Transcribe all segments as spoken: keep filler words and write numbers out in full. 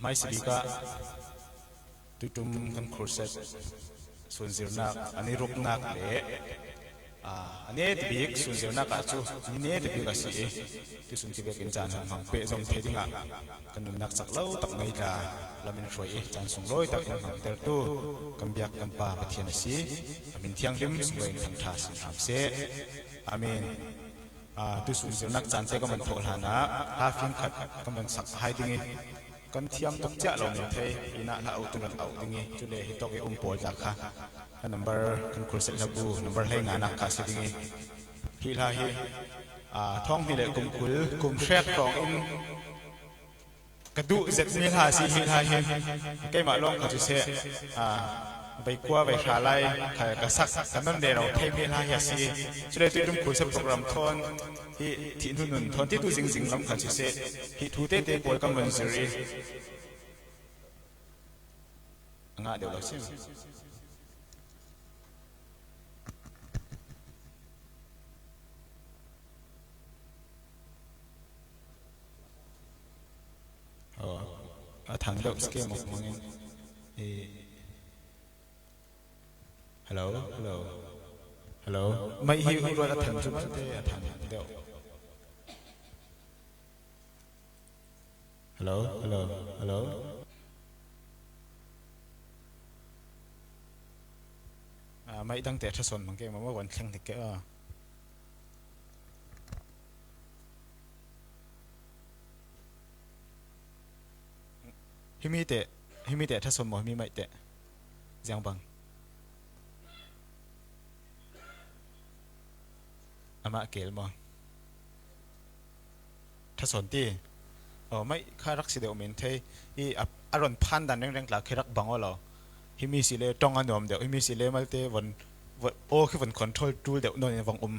Hmaisabik ah tuiṭum kan khursat sunzirnak a ni ruknak le, aa, a neta bik sunzirnak ah cu ni neta bik a si i, tuisun ti vekin caan hmang peh zong thei dingah kan nunnak cak lo tak ngei tla lam in hruai i, caan sunglawi tak in hmangtertu kan biak kan Pa Pathian a si. A min thianghlim sunglawi in thangṭha si hram seh. Amen. Aa, tuisun zirnak caan te kan van thawh hlanah hla fing khat kan van sak hai ding i, kan thiam tuk ciah lo men thei, hinah hla auh tung kan auh ding i, cule hitawk i um pawl tla kha a number kan khursat hla bu number hleinganak kha a si ding i, hi hla hi, aa, thawng hnih le kum kul, kum hrek hrawng in ka duh zetmi hla a si hi hla hi. Keimah lawng kha cu seh, aa, vei kua vei hra lai kha ka sak, ka non rero theimi hla hi a si. Cule tuiṭum khursat program thawn hi thih hnunhun thawn titu zingzing lam kha cu seh, hi thu tete pawl kan van zir i a ngah deuh lo si. Oh, a thang deuh scam awk mangin. Eh, hello, hello, hello. Mai hi ruat a thang cu malte a thang deuh. Hello, hello, hello. Ah, mai dangte a ṭha sawn mang ke, mama wan thleng hnik ke, ah. Himi te, himi te a ṭha sawn maw, himi mai te? Ziang bang? Amah kel maw? Ṭha sawn ti. Aw, mai kha rak si deuh men thei. I a, a ron phan dan rengreng tla khi rak bang aw lo. Himi si le ṭong a nuam deuh, himi si le malte von, von, aw khi von control ṭul deuh nawn in vong um.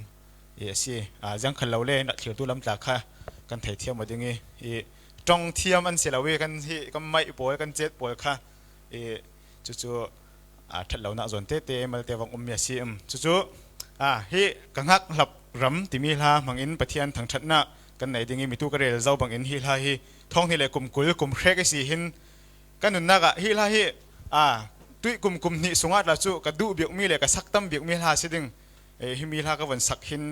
I a si. A, ziang khal lo le, rak thlir tu lam tla kha kan thei thiam aw ding i, i ṭong thiam an si lo i, kan hi, kan mai pawl, kan cet pawl kha. I, cucu, aa, ṭhat lonak zawn tete malte vang ummi a si. Um, cucu, aa, hi ka ngakhlap ram timi hla hmangin Pathian thangṭhatnak kan nei ding i, mitu ka rel zo bangin hi hla hi thawng hnih le kum kul, kum hrek i si hin ka nunnak ah hi hla hi, aa, tuih kum, kum hnih sungah tla cu ka duh biakmi le ka sak tam biakmi hla a si ding. Eh, himi hla ka von sak hin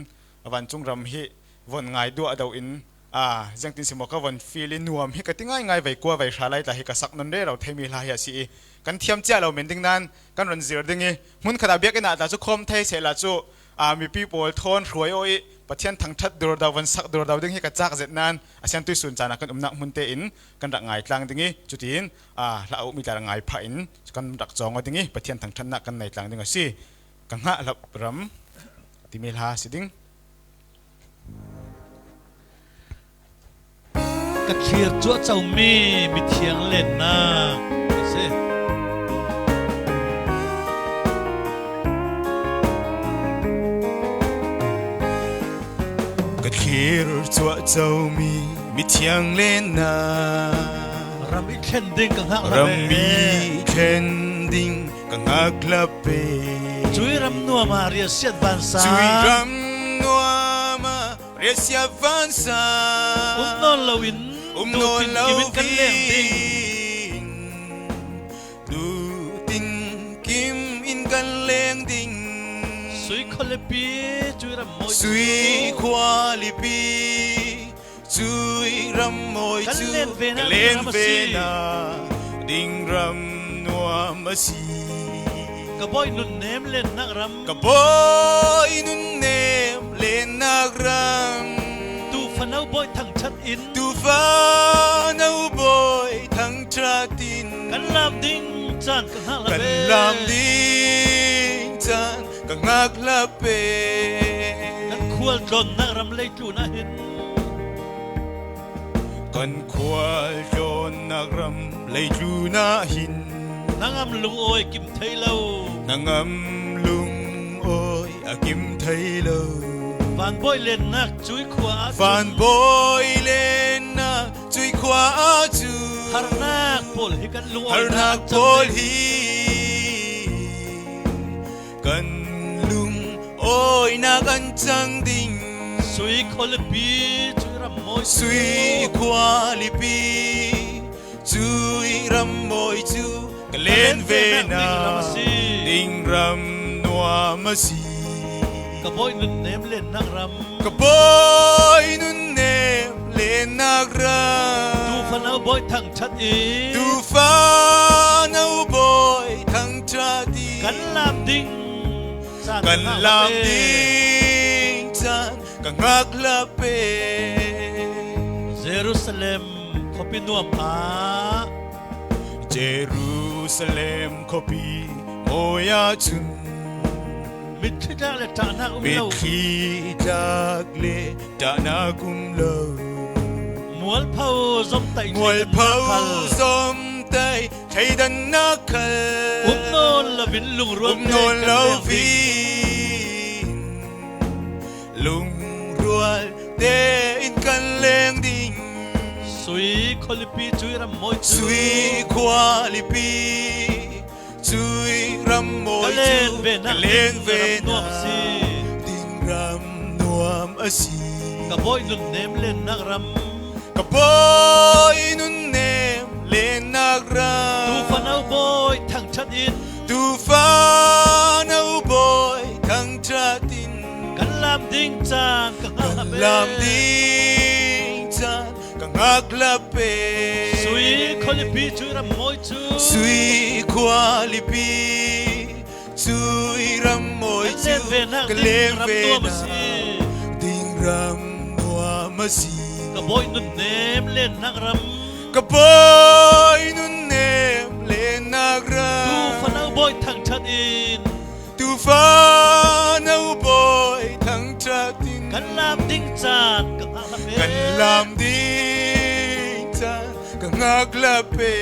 a vancung ram hi von ngai duah do in, aa, ziangtin si maw ka von feel i nuam hi ka ti ngaingai, vei kua vei hra lai tla hi ka sak non rero theimi hla hi a si i, kan thiam ciah lo men ding nan kan ron zir ding i, hmun khat ah biakinn ah tla cu khawm thei sehla cu, aa, mipi pawl thawn hruai aw i Pathian thangṭhat dur do, von sak dur do ding hi ka cak zet nan a sian tuisun caan ah kan umnak hmun tein kan rak ngai tlang ding i, cutiin, aa, hla a ukmi tla rak ngai phah in kan rak cawng aw ding i Pathian thangṭhatnak kan nei tlang ding a si. Ka ngakhlap ram timi hla si ding. Ka thlir cuahcomi mithiang lennak a si. Ka thlir cuahcomi mithiang lennak. Ram i thlen ding ka ngakhlap e. Ram i thlen ding ka ngakhlap e. Cui ram nuam ah riahsiat vansa. Cui ram nuam ah riahsiat vansa. Um nawn lo in, um nawn lo in, tutin kim in kan leng ding. Tutin kim in kan leng ding. Sui khualipi, cui ram mawi. Sui khualipi. Cui ram mawi cu ka len ve nak ding ram nuam a si. Ka bawi nunnem lennak ram. Ka bawi nunnem lennak ram. Tufa no bawi thangṭhat in. Tufa no bawi thangṭhat in. Kan lam ding caan ka ngakhlap e. Kan lam ding caan ka ngakhlap e. Kan khual tlawnnak ram leitlun ah hin. Kan khual tlawnnak ram leitlun ah hin. Hnangam lungawi kim thei lo. Hnangam lungawi a kim thei lo. Vanbawi lennak cui khua ah cun. Vanbawi lennak cui khua ah cun. Harnak pawl hi kan lungawinak harnak pawl hi. Kan lungawinak an cang ding. Sui khualipi, cui ram mawi. Sui khualipi, Cuih ram mawi cu ka len ve nak ding ram a si. Ding ram nuam a si. Ka bawi nunnem lennak ram. Ka bawi nunnem lennak ram. Tuufa no bawi thangṭhat in. Tuufa no bawi thangṭhat in. Kan lam ding caan. Kan lam ding caan ka ngakhlap e. Jerusalem khuapi nuam ah. Jerusalem khuapi mawi ah cun. Mitthli tlak le ṭahnak um lo. Mitthli tlak le ṭahnak um lo. Mualpho zomtaih. Mualpho thleidannak khal. Zomtaih thleidannak khal. Um nawn lovin lungrual. Um nawn lovin lungrual tein kan leng ding. Sui khualipi cuih ram mawi cu. Sui khualipi cuih ram mawi cu. Ka len ve nak. Ka len ve nak ding ram nuam a si. Ding ram nuam a si. Ka bawi nunnem lennak ram. Ka bawi nunnem lennak ram. Tuufa no bawi thangṭhat in. Tuufa no bawi thangṭhat in. Kan lam ding caan ka ngakhlap e. Kan lam ding caan ka ngakhlap e. Sui khualipi cuih ram mawi cu. Sui khualipi cuih ram mawi cu. Ka len ve nak. Ka len ve nak ding ram nuam a si. Ding ram nuam a si. Ka bawi nunnem lennak ram. Ka bawi nunnem lennak ram. Tuufa no bawi thangṭhat in. Tuufa no bawi thangṭhat in. Kan lam ding caan ka ngakhlap e. Kan lam ding caan ka ngakhlap e.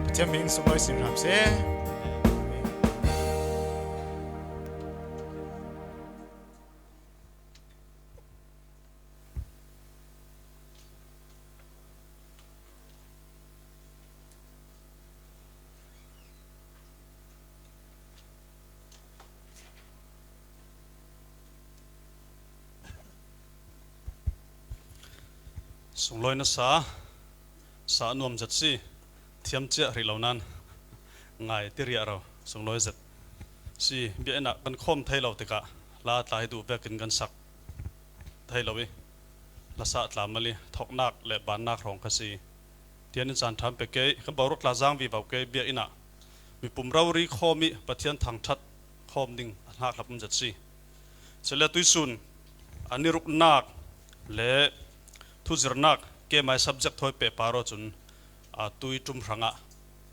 Pathian min sunglawi sin hram seh. Sunglawi na sa, sa nuam zet si. Thiam ciah hrih lo nan ngai ti riah ro, sunglawi zet si. Biakinn ah kan khawm thei lo tikah hla tla hi duh vekin kan sak thei lo i, hla sa tla mal i, thawknak le bannak hrawng kha si. Pathian in caan ṭha pe ke, kan boruak tla zaang vivo ke. Biakinn ah mipum rori khawm i Pathian thangṭhat khawm ding a hnaklap um zet si. Cule tuisun a ni ruknak le thuzirnak kemai subject thawi pehpar aw cun, aa, tui ṭum hrangah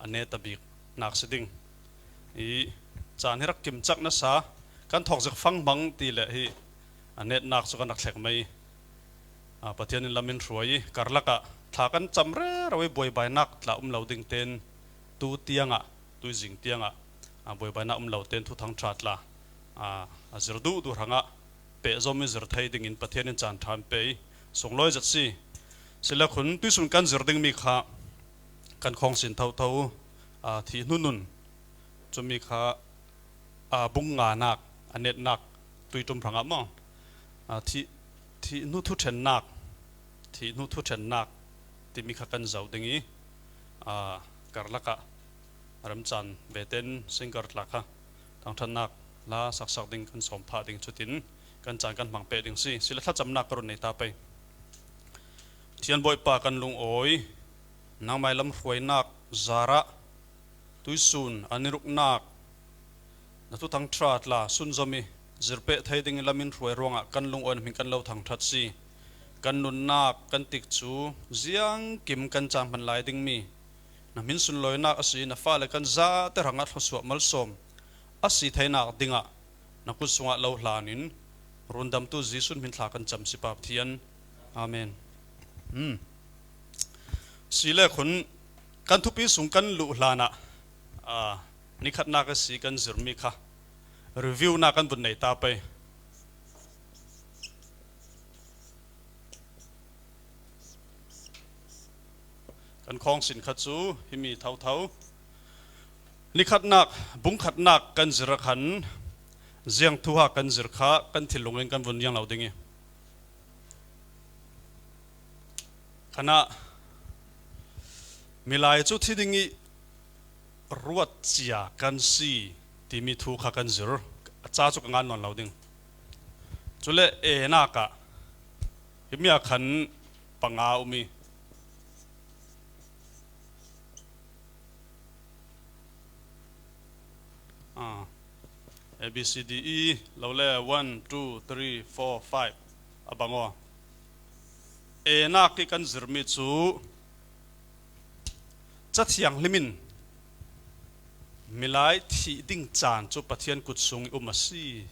a net a biknak si ding. I caan hi rak kimcak nasa, kan thawk zik fanghmang ti le hi a netnak cu kan rak thlek mai. Aa, Pathian in lam in hruai i karlak ah thla kan cam rero i buaibainak tla um lo ding tein tu tiangah, tuizing tiangah, aa, buaibainak um lo tein thuthang ṭha tla, aa, a zir duhduh hrangah pehzom i zir thei dingin Pathian in caan ṭha an pe i sunglawi zet si. Sile khun tuisun kan zir dingmi kha kan khawng sin thotho, aa, thih hnu nun cumi kha, aa, bung nganak a netnak tui ṭum hrangah maw, aa, thih, thih hnu thuṭhennak, thih hnu thuṭhennak timi kha kan zoh ding i, aa, karlak ah a remcaan ve tein singer tla kha thangṭhatnak hla saksak ding kan sawm phah ding cutin kan caan kan hmang peh ding si. Sile thlacamnak ka run nei ta pei. Pathian Bawipa, kan lungawi, nangmai lam hruainak zarah tuisun a ni ruknak na thuthang ṭha tla sunzom i zirpeh thei ding i lam in hruai ruangah kan lungawi, na hming kan lo thangṭhat si. Kan nunnak kan tikcu ziangkim kan caan hman lai dingmi na hmin sunlawinak a si, na fale kan zate hrangah thluasuah malsawm a si theinak dingah na kut sungah lo hlanin rundamtu Jesuh hmin thla kan cam si, Pa Pathian. Amen. Hmm. Sile khun kan thupi sung kan luh hlanah, aa, nikhatnak i si kan zirmi kha review nak kan vun nei ta pei. Kan khawng sin kha cu himi thotho. Nikhatnak, bungkhatnak kan zir ah khan ziang thuha kan zir kha kan thinlung in kan vun ziang lo ding i, Khanah milai cu thi ding ih ruat cia kan si timi thu kha kan zir. A ca cu ka ngan nawn lo ding. Cule enak ah himi ah khan panga um ih, ah, A B C D E lo le one, two, three, four, five a bang aw. Enak ih kan zirmi cu Ca Thianghlim in milai thih ding caan cu Pathian kut sung ih um a si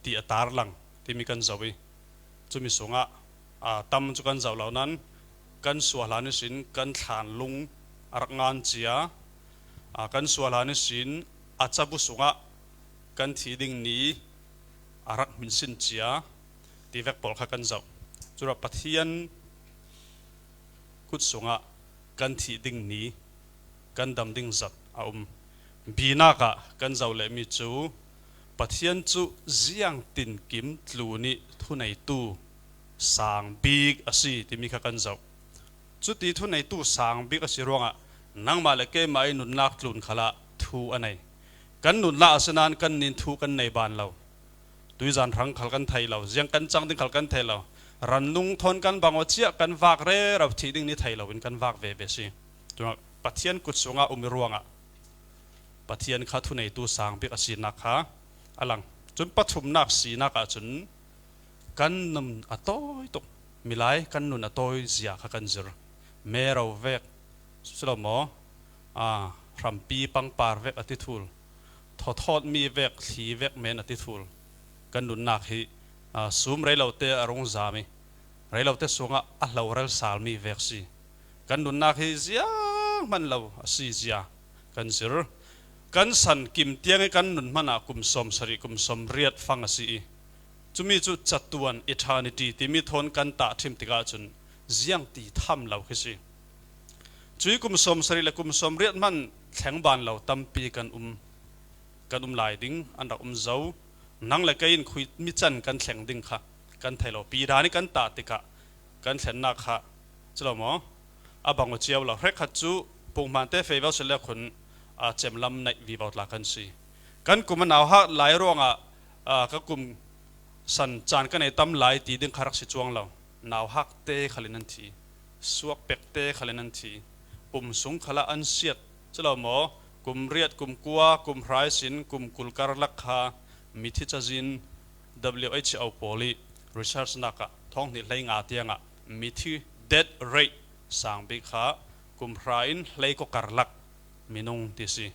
ti a tarlang timi kan zoh ih, cumi sungah, aa, tam cu kan zoh lo nain kan suahlan ihsin kan thlanlung a rak ngan cia, aa, kan suahlan ihsin a cabu sungah kan thih ding ni a rak hminsin cia ti vek pawl kha kan zoh. Curuah Pathian kut sungah kan thih ding ni, kan dam ding zat a um. Binak ah kan zoh lehmi cu Pathian cu ziangtinkim tlun ih thuneitu sang bik a si timi kha kan zoh. Cuti thuneitu sang bik a si ruangah nangmah le keimah ih nunnak tlun khalah thu a nei. Kan nunnak a si nain kan nin thu kan nei ban lo. Tuizan hrang khal kan thei lo, ziang kan cang ding khal kan thei lo. Ranlung thawn kan bang aw ciah kan vak rero, thih ding ni thei loin kan vak veve si. Curuangah Pathian kut sungah um ih ruangah Pathian kha thuneitu sang bik a sinak kha a lang. Cun pathumnak sinak ahcun kan nun a tawi tuk, milai kan nun a tawi zia kha kan zir. Mero vek si lo maw? Aa, hrampi pangpar vek a ti thul, thawthawtmi vek, thli vek men a ti thul. Kan nunnak hi, aa, sum rei lote a rung zam ih, rei lote sungah a hlorel salmi vek si. Kan nunnak hi zianghman lo a si zia kan zir. Kan san kim tiang ih kan nun hmanah kum sawmsarih, kum sawmriat fang a si ih, cumi cu catuan, eternity timi thawn kan tahṭhim tikah cun ziangti tham lo khi si. Cuih kum sawmsarih le kum sawmriat hman thleng ban lo tampi kan um, kan um lai ding an rak um zo. Nang le kei in khui mi can kan thleng ding kha kan thei lo. Pidan ih kan tah tikah kan thlennak kha si lo maw? A bang aw cio lo. Hrekkhat cu punghmante fei vo si le khun, aa, cemlam neih vivo tla kan si. Kan kum a nauhak lai ruangah, aa, ka kum san caan ka nei tam lai ti ding kha rak si cuang lo. Nauhakte khal in an thi, suak pekte khal in an thi, pum sung khalah an siat si lo maw? Kum riat, kum kua, kum hra ihsin kum kul karlak kha mithi cazin W H O pawl ih research nak ah thawng hnih hlei nga tiangah mithi death rate sang bik kha kum hra in hleikua karlak minung ti si.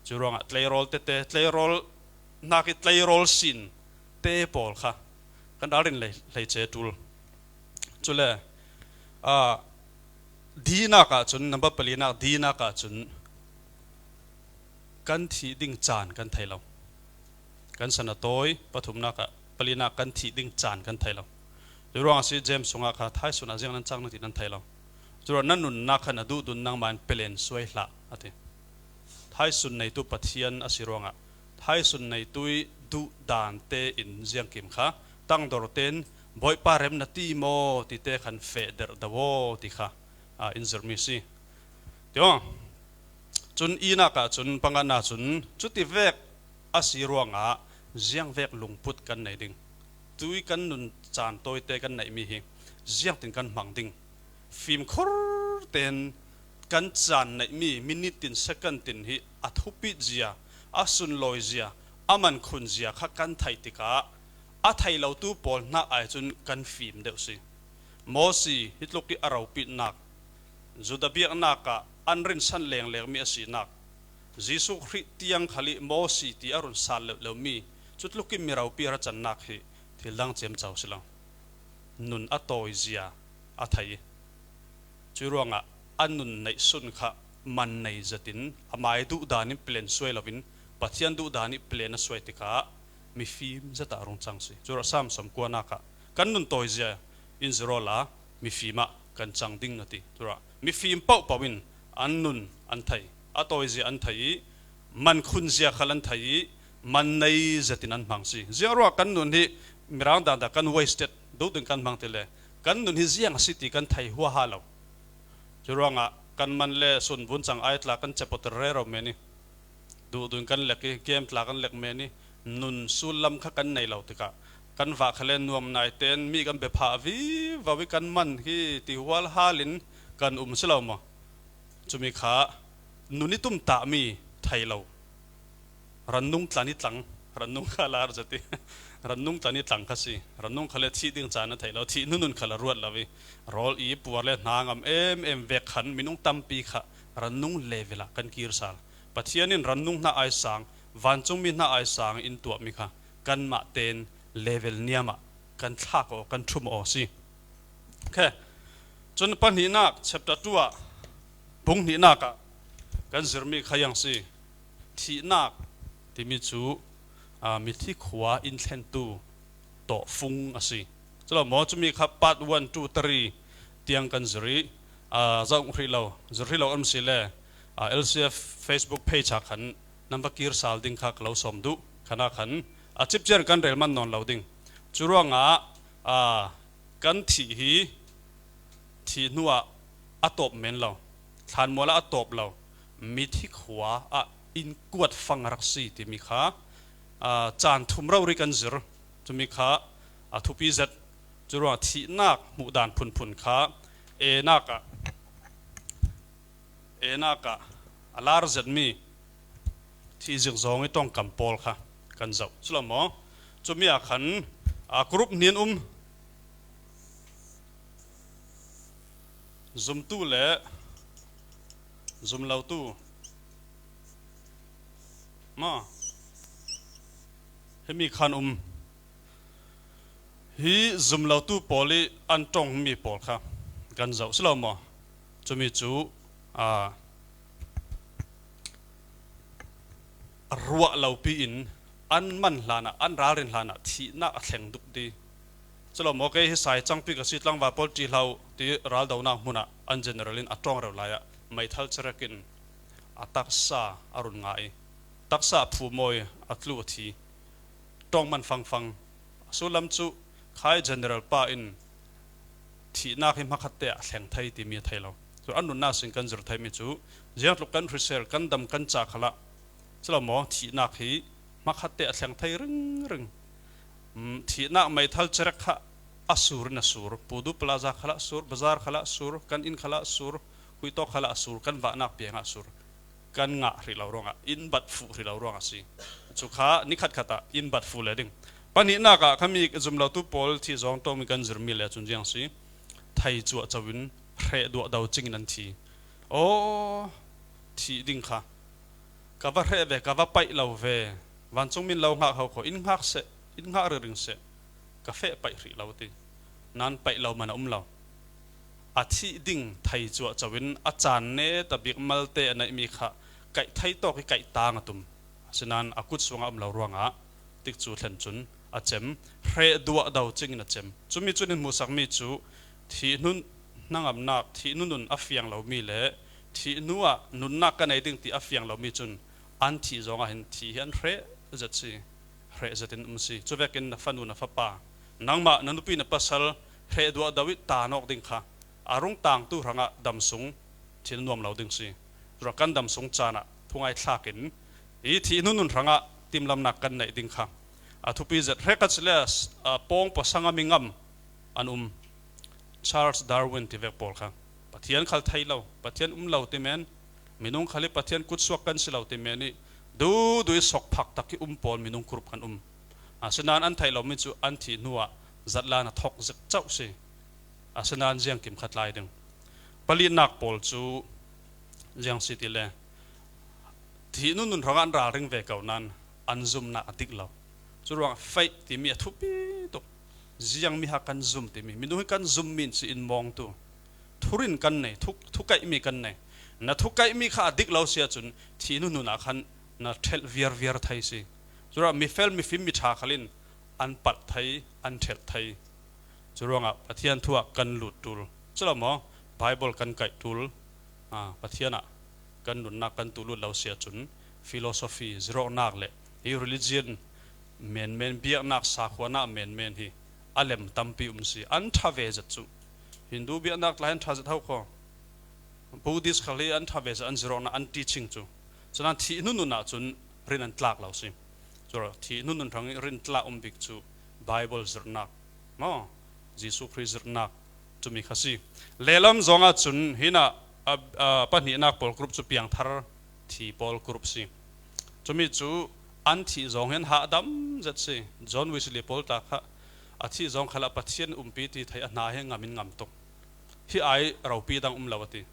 Curuangah tleirawl tete, tleirawl hnak ih tleirawl sin te pawl kha kan ralrin hlei, hleice ṭul. Cule, aa, dinak ahcun, number palinak dinak ahcun kan thih ding caan kan thei lo. Kan san a tawi, pathumnak ah, palinak kan thih ding caan kan thei lo. Curuangah si James sungah kha thaisun ah ziang nan cang nan ti nan thei lo. Curuangah na nunnak kha na duhdun nangmah in pelen suai hlah a ti. Thaisun neitu Pathian a si ruangah thaisun neitu ih duhdan tein ziangkim kha tangdor tein Bawipa rem na ti maw tite khan fehderh do aw ti kha, aa, in zirmi si. Tiang cun inak ahcun pangahnak cun cuti vek a si ruangah ziangvek lungput kan nei ding? Tui kan nun caan tawite kan neihmi hi ziangtin kan hmang ding? Fimkhur tein kan caan neihmi minit tin second tin hi a thupit zia, a sunlawi zia, a mankhun zia kha kan theih tikah a thei lotu pawl hna ai cun kan fim deuh si. Mosi hi tluk ih a ropitnak, Judah biaknak ah an rinsan lenglengmi a sinak, Jesuh Khrih tiang khal ih Mosi ti a run sal leuhleuhmi cutluk ih mi ropi a ra cannak hi thil dang ciamco si lo. Nun a tawizia a thei ih, cuih ruangah a nun neihsun kha man nei zetin amai duhdan in plen suai loin Pathian duhdan ih plen a suai tikah mifim zet ah a rung cang si. Curuah Salm sawmkuanak ah kan nun tawizia in zir awla mifim ah kan cang ding a ti. Curuah mifim pohpoh in an nun an thei, a tawizia an thei ih mankhun zia khal an thei ih man nei zetin an hmang si. Ziangruah kan nun hi mirang dangdang kan wasted duh ding kan hmang ti le kan nun hi ziang a si ti kan thei huaha lo. Curuangah kan man le sun vun cang ai tla kan cep awter rero men i, duhduhin kan lek i, game tla kan lek men i, nun sullam kha kan nei lo tikah kan vah kha le nuam naiten mi kan bia phah vivo i kan man hi ti hual halin kan um si lo maw? Cumi kha nun i tum tah mi thei lo. Rannung tlan i tlang, rannung kha lar zet i, rannung tlan i tlang kha si. Rannung kha le thih ding caan a theih lo, thih nunun kha la ruat lo i, rawl i puar le hna ngam em em vek khan minung tampi kha rannung level ah kan kir sal. Pathian in rannung hna ai sang, vancungmi hna ai sang in tuahmi kha kanmah ten level niam ah kan thlak aw, kan thum aw si. Okay. Cun pahnihnak, chapter two ah, bung hnihnak ah kan zirmi kha yang si. Thihnak timi cu, aa, mithi khua in thlentu tawhfung a si. Culo maw, cumi kha part one, two, three tiang kan zir i, aa, zoh hrih lo, zir hrih lo an si le, aa, L C F Facebook page ah khan nan va kir sal ding kha ka lo sawm duh. Khan ah khan a cipcian kan rel man nawn lo ding. Curuangah, aa, kan thih hi thih hnuah a tawp men lo, thlanmual ah a tawp lo, mithi khua ah in kuat fang rak si timi kha, aa, caan thum rori kan zir. Cumi kha a thupi zet. Curuangah thihnak hmuhdan phunphun kha enak ah, enak ah a lar zetmi thihzik zawng i tongkam pawl kha kan zoh. Culo maw? Cumi ah khan, aa, group hnih an um. Zumtu le zumlotu. Maw? Himi khan um. Hi zumlotu pawl i an ṭongmi pawl kha kan zoh si lo maw? Cumi cu, aa, ruah lopi in an man hlanah, an ralrin hlanah thihnak a thleng duk ti. Culo maw, kei hi sai cangpi ka si, tlangval pawl ṭih hlah ti raldonak hmun ah an general in a ṭong rero lai ah meithal cerek in a taksa a run ngah i, taksa a phu mawi a tlu a thi. Ṭong man fangfang. A sullam cu khai general pa in thihnak hi hmakhatte ah a thleng thei timi a thei lo. Cu an nunnak sin kan zir theimi cu ziangtluk kan hrisel, kan dam, kan ca khalah, culo maw, thihnak hi hmakhatte a thleng thei ringring. Mm, thihnak meithal cerek kha a sur in a sur. Pudu Plaza khalah sur, bazar khalah sur, kan inn khalah sur, huitawk khalah sur, kan vahnak piangah sur. Kan ngah hrih lo ruangah, in bat fuh hrih lo ruangah si. Cu kha ni khatkhat ah in bat fuh le ding. Pahnihnak ah khami zumlotu pawl thih zawng ṭongmi kan zirmi le cun ziang si. Thei cuahco in hreh duahdo cing in an thi. Aw, thih ding kha ka va hreh ve, ka va paih lo ve. Vancungmi in lo hngak ho kho, in hngak seh, in hngak ringring seh. Ka feh paih hrih lo ti. Nan paih lo man a um lo. A thih ding thei cuahco in a caan neta bik malte a neihmi kha kaih thei tawk i kaih tang a tum. Asinain a kut sungah um lo ruangah tikcu thlen cun a cem, hreh duahdo cing in a cem. Cumi cun in hmuhsakmi cu thih nun hnangamnak, thih nunun a fiang lomi le thih hnuah nunnak ka nei ding ti a fiang lomi cun an thih zongah hin thih hi an hreh zet si, hreh zetin um si. Cuvekin na fanu, na fapa, nangmah na nupi, na pasal hreh duahdo i tan awk ding kha a rung tangtu hrangah dam sung thil nuam lo ding si. Curuangah kan dam sung caan ah thungai thlak in i thih nunun hrangah timlamnak kan neih ding kha a thupi zet. Hrekkhat si le, aa, pawng pasang a mi ngam an um. Charles Darwin tivek pawl kha Pathian khal thei lo, Pathian um lo ti men, minung khal i Pathian kutsuak kan si lo ti men i duhduh i sokphak tak i um pawl minung kurup kan um. Asinain an theih lomi cu an thih hnuah zatlan a thok zik cauh si. Asinain ziangkim kha tlai ding. Palinak pawl cu ziang si ti le, thih nunun hrangah an ralring ve ko nain an zumnak a dik lo. Curuangah faith timi a thupi tuk. Ziangmi ha kan zum timi, minung hi kan zummi in si in mawngtu. Thurin kan nei, thu, thukaihmi kan nei. Na thukaihmi kha a dik lo si ahcun thih nunun ah khan na ṭhelh viarviar thei si. Curuangah mifel, mifim, miṭha khal in an palh thei, an ṭhelh thei. Curuangah Pathian thu ah kan lut ṭul. Culo maw, Bible kan kaih ṭul. Aa, Pathian ah kan nunnak kan tuh lut lo si ahcun philosophy, zirawhnak le hi religion menmen, biaknak sakhuanak menmen hi a lem tampi um si. An ṭha ve zet cu. Hindu biaknak tla hi an ṭha zet ho kho. Buddhist khal hi an ṭha ve zet an zir awkna an teaching chu. Chuan thih hnu nunah chun rin an tlak lo si. Chu thih hnu nun hrang rin tlak um bik chu Bible zirhnak maw, Jesuh Khrih zirhnak, chumi kha si. Lehlam zawnga chun hina a, a pahnihnak pawl group chu piangthar thi pawl group si. Chumi chu an thih zawng hian hahdam zet si. John Wesley pawl ta kha a thih zawng khalah Pathian umpi ti thei a hna hi ngamin ngam tuk. Hi ai ropi dang um lo a ti.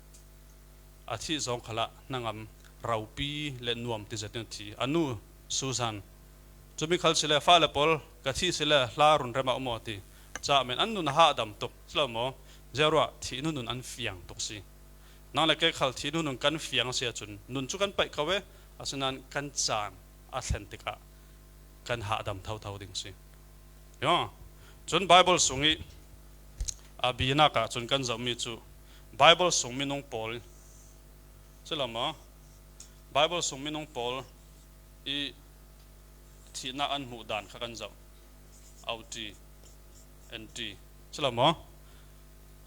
A thih zawng khalah hnangam ropi leh nuam ti zetin a thi. A nu Susan, chumi khal sile fale pawl ka thih sile hla run rema um aw a ti. Chah men an nun a hahdam tuk. Silo maw? Zia ruah thih hnu nun an fiang tuk si. Nang le kei khal thih hnu nun kan fiang a sia chun nun chu kan paih ko e, asinan kan chan a thlen tikah kan hahdam tho tho ding si. Yo. Chun Bible sung i a binakah chun kan zoh mi chu Bible sung minung pawl, silo maw? Bible sung minung pawl i thihna an hmuh dan kha kan zoh. Auti, enti, silo maw?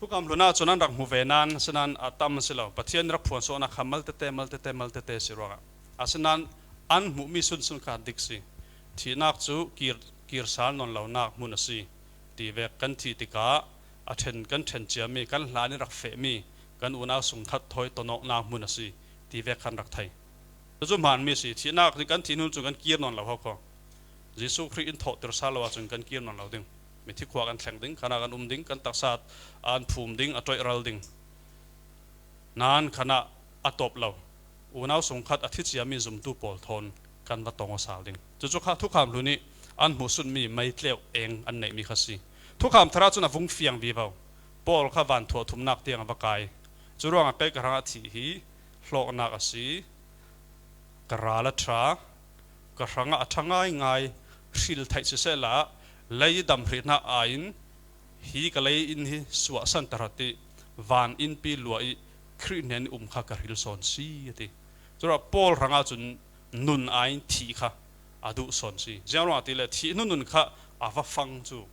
Thukham hluna chun an rak hmu ve nan, asinan a tam silo. Pathian rak phuan sawna kha mal tete, mal tete, mal tete si ruangah. Asinan an hmuh mi sunsun kha dik si. Thihnak chu kir, kirsal nawn lonak hmun a si. Ti vek kan thih tikah a ṭhen, kan ṭhen chiah mi, kan hlanin rak feh mi, kan unau sungkhat thawi tawnawknak hmun a si. Ti vek khan rak thei. Chu chu hman mi si, thihnak kan thih hnu chun kan kir nawn lo ho khaw. Jesuh Khrih in thawhtir sal lo a chun kan kir nawn lo ding. Mithi khua kan thleng ding, khanah kan um ding, kan taksa an phum ding, a ṭawih ral ding. Nan khanah a tawp lo. Unau sungkhat a thi chiah mi zumtu pawl thawn kan va tawng aw sal ding. Chu chu kha thukham hlun i an hmuhsun mi maitleuh eng an neih mi kha si. Thukham thara chun a vung fiang vivo. Paul kha van thuah thumnak tiang a va kai. Chu ruangah kei ka hrangah thih hi hlawknak a si. Ka ral a ṭha, ka hrangah a ṭha ngai ngai, hril theih sisela, lei dam hrih hna aiin, hi ka lei in hi suahsan ta hrat i, van inpi lua i, Khrih hnen i um kha ka hril sawn si, a ti. Churuah Paul hrangah chun nun aiin thih kha a duh sawn si. Ziang ruangah tile, thih hnu nun kha a va fang chu,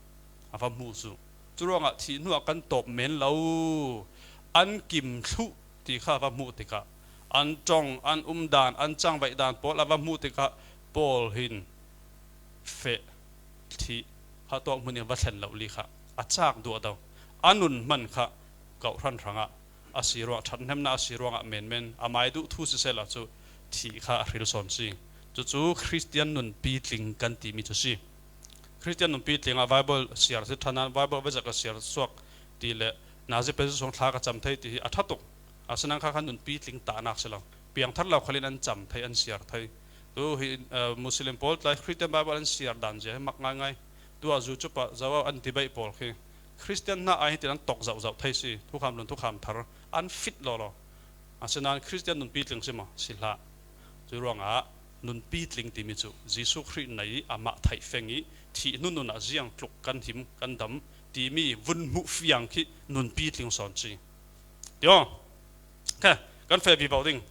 a va hmu chu. Churuangah thih hnuah kan tawp men lo, an kim thluh ti kha a va hmuh tikah, an ṭawng, an um dan, an changvaih dan pawl a va hmuh tikah Paul hin feh thih kha tawk hmun i va thlen loh li kha a chak duah do. A nun hman kha kohhran hrangah a si ruangah, ṭhathnemna a si ruangah menmen a mai duh thu sisela chu thih kha a hril sawn si. Chu chu Khristian nunpi tling kan timi chu si. Khristian nunpi tlingah Bible siar si ṭhana, Bible vawizat ka siar suak ti leh nazi pezusung thla ka cham thei ti hi a ṭha tuk. Asinan kha khan nunpi tling tahnak si lo. Piangthar lo khalin an cham thei, an siar thei. Tu hi, eh, Muslim pawl tlai Khristian Bible an siar dan zia hi mak ngai ngai. Tuah zu chu pah zo an debate pawl khi Khristian hna ai hitin an tawk zauh zauh thei si. Thukham hlun, thukham thar an fit law law. Asinan Khristian nunpi tling si maw? Si hlah. Chu ruangah nunpi tling timi chu Jesuh Khrih nei amah theih feng i thih hnu nunah ziang tluk kan him, kan dam timi vun hmuh fiang khi nunpi tling sawn si. Tio. Khe, kan feh vivo ding.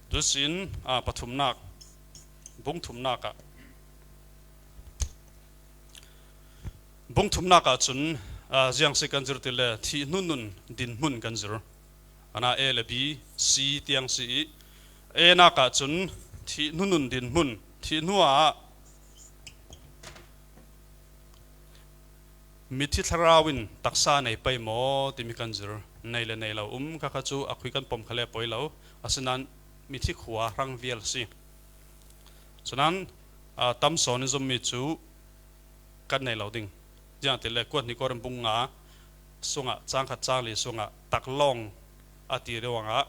Tusin, a, pathumnak, bung thumnak ah. Bung thumnak ah chun, a, ziang si kan zir tile, thih hnu nun dinhmun kan zir. Ana A le B, C tiang si i. A nak ah chun thih hnu nun dinhmun, thih hnuah mithi thlarau in taksa nei pei maw timi kan zir. Nei le nei lo um kha kha chu a khui kan pawm kha le pawi lo. Asinan mithi khua hrang vial si. Chuan, a, tam sawn in zum mi chu kan nei lo ding. Ziang tile kuat hnih Korin bung nga sungah, chang khat chang li sungah taklawng a ti ruangah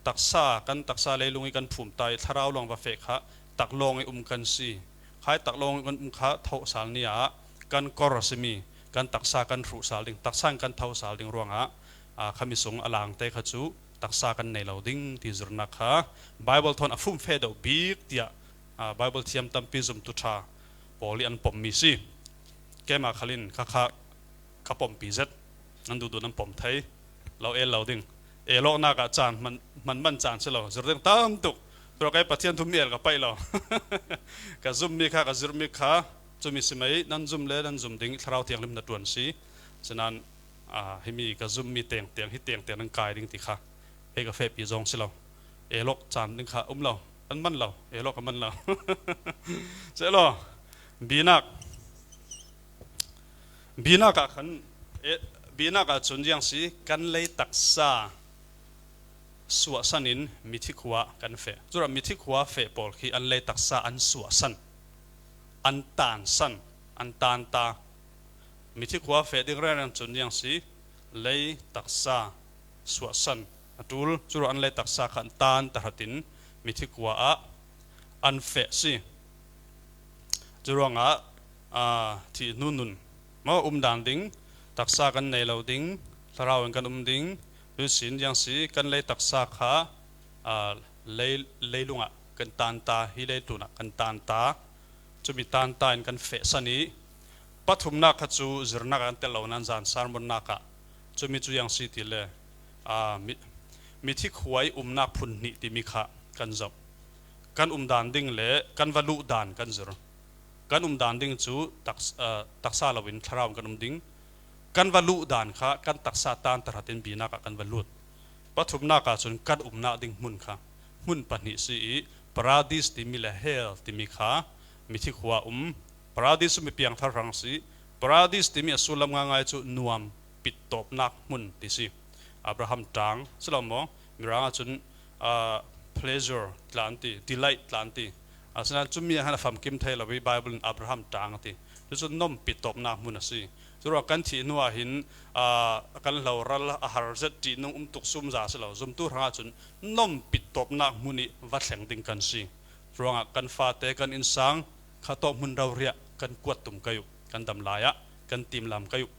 taksa, kan taksa leilung i kan phum ta i thlarau lawng va feh kha taklawng i um kan si. Khai taklawng i kan um kha thohsal ni ah kan kawr a si mi, kan taksa kan hruhsal ding, taksa in kan thosal ding ruangah, a, khami sung a lang te kha chu taksa kan nei lo ding ti zirna kha Bible thawn a fum fe deuh bik tiah, a, Bible thiam tampi zumtu ṭha pawl i an pawm mi si. Keimah khalin kha kha ka pawmpi zet. Nan duh duh nan pawm thei. Lo el lo ding. El awknak ah chan hman, hman man chan si lo. Zir ding tam tuk. Tura kei Pathian thu mi el ka paih lo. Ka zum mi kha, ka zir mi kha, chumi si mai, nan zum le nan zum ding, Thlarau Thianghlim na ṭuan si. Chuan, a, himi ka zum mi teng teng, hi teng teng nan kai ding ti kha. Kei ka fehpi zawng si lo. Elok caan ding kha um lo. An man lo. Elok a man lo. Seh lo. Binak. Binak ah khan, eh, binak ah cun ziang si kan lei taksa suahsan in mithi khua kan feh. Cura mithi khua feh pawl khi an lei taksa an suahsan, an tansan, an tanta. Mithi khua feh ding rengreng cun ziang si lei taksa suahsan a ṭul. Cura an lei taksa kha an tan tahratin mithi khua ah an feh si. Curuangah, aa, thih hnu nun maw um dan ding, taksa kan nei lo ding, thlarau in kan um ding, tuisin ziang si kan lei taksa kha, aa, lei, leilungah kan tanta, hi leitlunah kan tanta, cumi tanta in kan fehsan i, pathumnak kha cu zirnak ah kan tel lo nan zan sermonnak ah cumi cu ziang si ti le, aa, mi, mithi khua i umnak phun hnih timi kha kan zoh. Kan um dan ding le kan va luh dan kan zir. Kan um dan ding cu taks-, aa, taksa loin thlarau in kan um ding. Kan va luh dan kha kan taksa tan tahratin binak ah kan va lut. Pathumnak ah cun kan umnak ding hmun kha hmun pahnih si i, Paradis timi le hell timi kha mithi khua um. Paradis cu mi piangthar hrang si. Paradis timi a sullam ngaingai cu nuam pittawpnak hmun ti si. Abraham ṭaang si lo maw? Mirang ahcun, aa, pleasure tla an ti, delight tla an ti. Asinain cumi ah khan a famkim thei lo i Bible in Abraham ṭaang a ti. Cucu nuam pittawpnak hmun a si. Curuangah kan thih hnu ah hin, aa, kan hloral a har zet ṭihnung um tuk sumza si lo. Zumtu hrangah cun nuam pittawpnak hmun i va thleng ding kan si. Curuangah kan fate, kan innsang kha tawk hmun roriah kan kuat tum kai uh, kan dam lai ah kan timlam kai uh.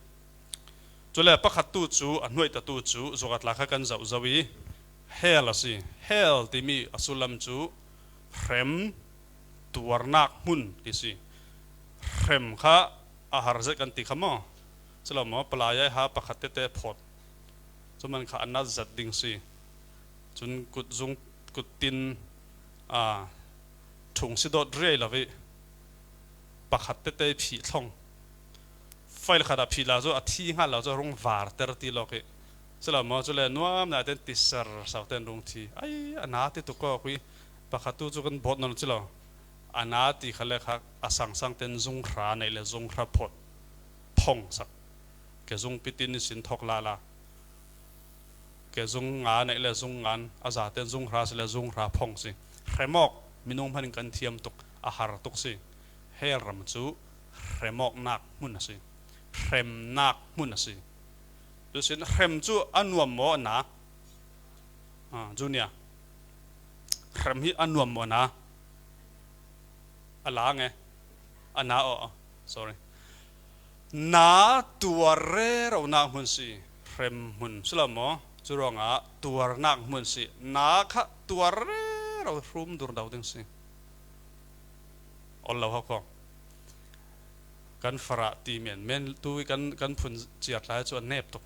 Cule pakhat tu cu, a hnuaitatu cu, zuakatla kha kan zoh zo i, hell a si. Hell timi a sullam cu hrem tuarnak hmun ti si. Hrem kha a har zet kan ti kha maw? Si lo maw? Palai ai ha pakhat tete phawt. Cu man kha a nat zat ding si. Cun kutzung, kuttin, aa, ṭhung si dawt riai lo i pakhat tete phih thlong. Fail khat ah phih la cu a thi hngal lo cu a rung varter ti lawk i si lo maw? Cule nuam nain ti ser sau ten rung thi. Ai, a na ti tuk ko kui pakhat tu cu kan bawt nawn si lo. A na ti kha le kha a sangsang ten zunghra neih le zunghra phawt phong sak. Ke zung pitin sin thawk lala. Ke zung nga neih le zung ngan, a zaten zung hra si le zung hra phong si. Hremawk, minung hman in kan thiam tuk, a har tuk si. Hell ram cu hremawknak hmun a si. Hremnak hmun a si. Tuisin hrem cu a nuam maw a na? Ah, Junior. Hrem hi a nuam maw a na? A la nge. A na aw, aw. Sorry. Na tuar reronak hmun si, hrem hmun si lo maw? Curuangah tuarnak hmun si, na kha tuar rero hrum dur do ding si. Ol lo ho kho. Kan farah ti men, men tu kan, kan phun ciat lai cu a nep tuk.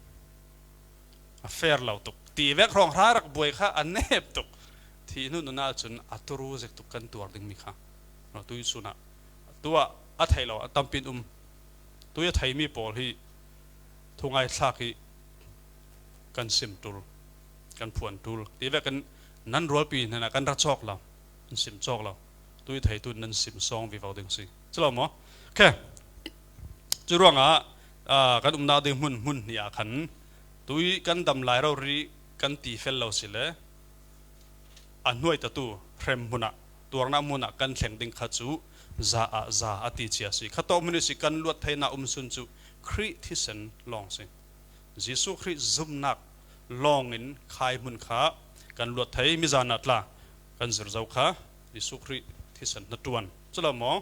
A fer lo tuk. Ti vek hrawng hra rak buai kha a nep tuk. Thih hnu nun ahcun a turu zik tuk kan tuar dingmi kha. Tui sunah. Tuah a theih lo, a tampi in um. Tui a theimi pawl hi thungai thlak hi kan sim ṭul, kan phuan ṭul. Ti vek kan nan rualpi hnenah kan ra cawk lo, kan sim cawk lo. Tui theitu nan sim sawng vivo ding si. Si lo maw? Okay. Curuangah, aa, kan umnak ding hmun, hmun hnih ah khan tui kan dam lai rori kan ti fel lo si le, a hnuaitatu hrem hmun ah, tuarnak hmun ah kan thleng ding kha cu za ah za a ti cia si. Khatawk hmun ihsi kan luat theinak um sun cu Khrih thisen lawng si. Jesuh Khrih zumnak lawngin khai hmun kha kan luat thei, mizan ah tla kan zir zo kha Jesuh Khrih thisen hnaṭuan. Cu lo maw?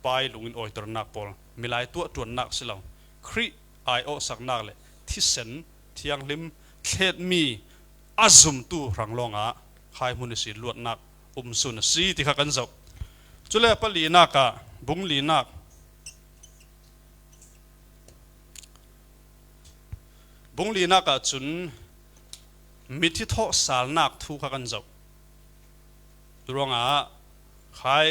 Pai lungin awiternak pawl, milai tuah ṭuannak si lo. Khrih aiawhsaknak le thisen thianghlim thletmi a zumtu hrang lawngah khai hmun ihsi luatnak um sun a si ti kha kan zoh. Cule palinak ah, bung linak, bung linak ah cun mithi thawhsalnak thu kha kan zoh. Curuangah khai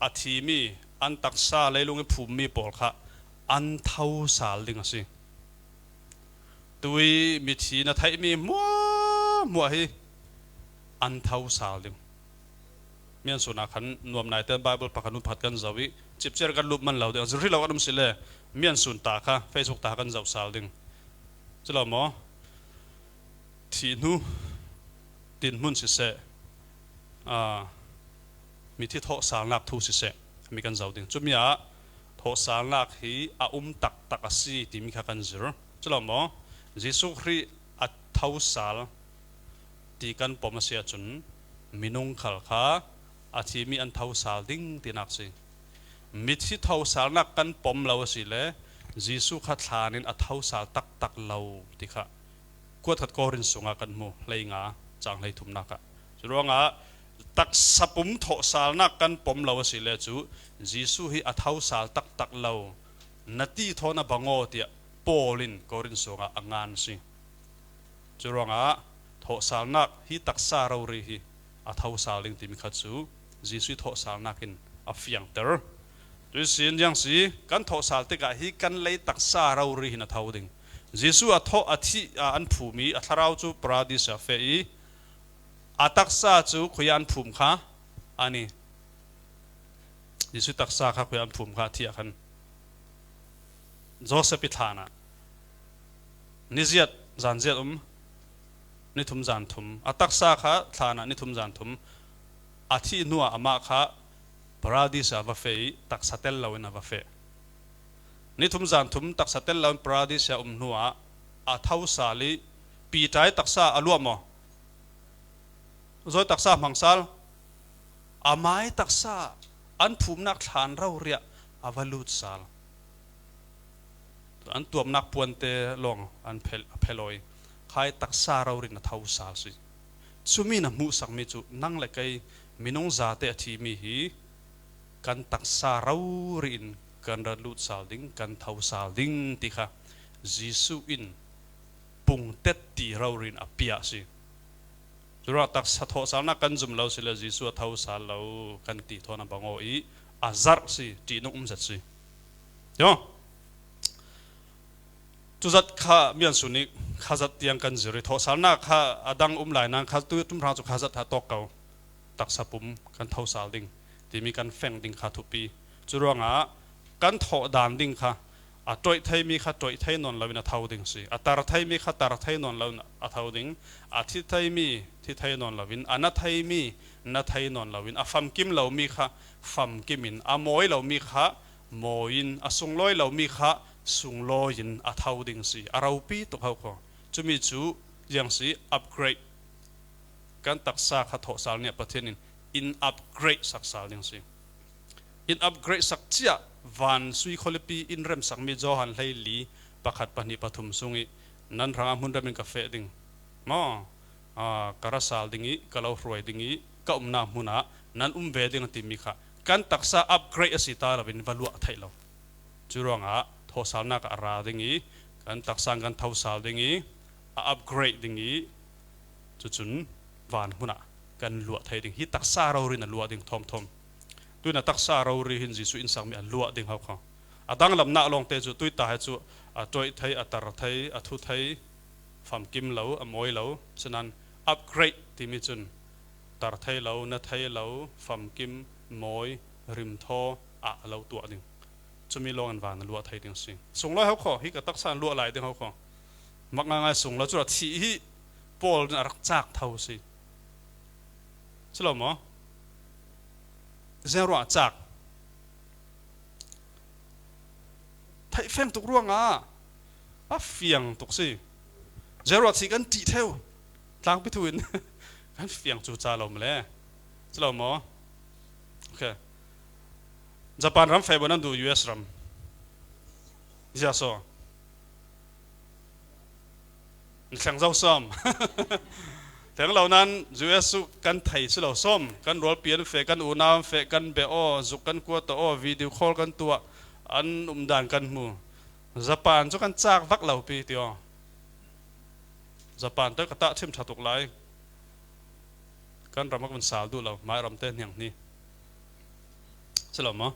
a thimi, an taksa leilung i phummi pawl kha an tho sal ding a si. Tui mithi na theihmi hmuah hmuah hi an tho sal ding. Mian sunah khan nuam naite Bible pakhat nu pakhat kan zo i, chipchiar kan lup man lo ding. A zirhri lo kan um si le, mian sun ta kha, Facebook ta kha kan zo sal ding. Cu lo maw? Thih hnu, dinhmun siseh, aa, mithi thawhsalnak thu siseh, mi kan zo ding. Cumi ah thawhsalnak hi a um taktak a si timi kha kan zir. Cu lo maw? Jesuh Khrih a tho sal ti kan pom a si ahcun, minung khal kha a thimi an tho sal ding tinak si. Mithi tho salnak kan pom lo a si le, Jesuh kha thlan in a tho sal taktak lo ti kha kuat khat Korin sungah kan hmu, hleinga cang hleithumnak ah. Curuangah taksa pum thawh salnak kan pom lo a si le cu, Jesuh hi a tho sal taktak lo, na ti thawn a bang aw tiah Paul in Korin sungah a ngan si. Curuangah thawhsalnak hi taksa rori hi a tho sal ding timi kha cu Jesuh thawhsalnak in a fiangter. Cuihsin ziang si, kan thawhsal tikah hi kan lei taksa rori hin a tho ding. Jesuh a thawh, a thih, a an phum i a thlarau cu Paradis ah a feh i a taksa cu khuiah an phum kha a ni. Jesuh taksa kha khuiah an phum kha a thih ah khan Joseph i thlan ah niziat, zanziat um, nithum zanthum. A taksa kha thlan ah nithum zanthum. A thih hnuah amah kha Paradis ah a va feh i taksa tel loin a va feh. Nithum zanthum taksa tel loin Paradis ah a um hnuah a tho sal i Piter i taksa a luah maw? Zawi taksa hmang sal, amai taksa an phumnak thlan rori ah a va lut sal. An tuamnak puante lawng an phel, a phelawi khai taksa rori in a tho sal si. Cumi na hmuhsakmi cu nang le kei minung zate a thimi hi kan taksa rori in kan rat lut sal ding, kan tho sal ding ti kha Jesuh in pungtet ti rori in a piah si. Curuah taksa thawhsalnak kan zum lo si le Jesuh a tho sal lo kan ti thawn a bang aw i a zarh si, ṭihnung um zet si. Yo. Cuzat kha mian sun i kha zat tiang kan zir i thawhsalnak kha a dang um lai nain kha tu tum hrang cu kha zat ha tawk ko. Taksa pum kan tho sal ding timi kan feng ding kha thupi. Curuangah kan thawh dan ding kha a ṭoih theimi kha ṭoih thei nawn loin a tho ding si. A tar theimi kha tar thei nawn loin a tho ding. A thi theimi thi thei nawn loin, a na theimi na thei nawn loin, a famkim lomi kha famkim in, a mawi lomi kha mawi in, a sunglawi lomi kha sunglawi in a tho ding si. A ropi tuk hau kho. Cumi cu ziang si, upgrade. Kan taksa kha thawhsal nih ah Pathian in in upgrade sak sal ding si. In upgrade sak ciah van sui khualipi in remsakmi Johan hleili pakhat, pahnih, pathum sung i nan hrangah hmunrem in ka feh ding maw? Aa, ka ra sal ding i ka lo hruai ding i ka umnak hmun ah nan um ve ding a timi kha kan taksa upgrade a si ta loin va luah theih lo. Curuangah thawhsalnak ah a ra ding i kan taksa in kan tho sal ding i a upgrade ding i cucun van hmun ah kan luah thei ding. Hi taksa rori in a luah ding thawmthawm. Tuin a taksa rori hin Jesuh in sakmi a luah ding hau kho. A danglamnak lawngte cu tuita he cu a ṭoih thei, a tar thei, a thu thei, famkim lo, a mawi lo. Sinan upgrade timi cun tar thei lo, na thei lo, famkim, mawi, rimthaw ah a lo tuah ding. Cumi lawng in van a luah thei ding si. Sunglawi hau kho, hi ka taksa in luah lai ding hau kho. Mak ngaingai sunglawi cu a thih hi Paul in a rak cak tho si. Si lo maw? Ziang ruangah cak? Theih feng tuk ruangah a fiang tuk si. Ziang ruangah thih kan ṭih theu. Tlangpi thu in kan fiang cu ca lo male. Si lo maw? Okay. Japan ram feh buan nan duh, U S ram. Zia so. An thleng zo sawm. Thleng lo nan U S cu kan thei si lo sawm. Kan rualpi an feh, kan unau an feh, kan beh aw, zuk kan kuat aw, video call kan tuah, an umdan kan hmu. Japan cu kan cak vak lo pi ti aw. Japan te ka tahṭhim ṭha tuk lai. Kan ram a kan sal duh lo, mai ram te hniang hni. Si lo maw?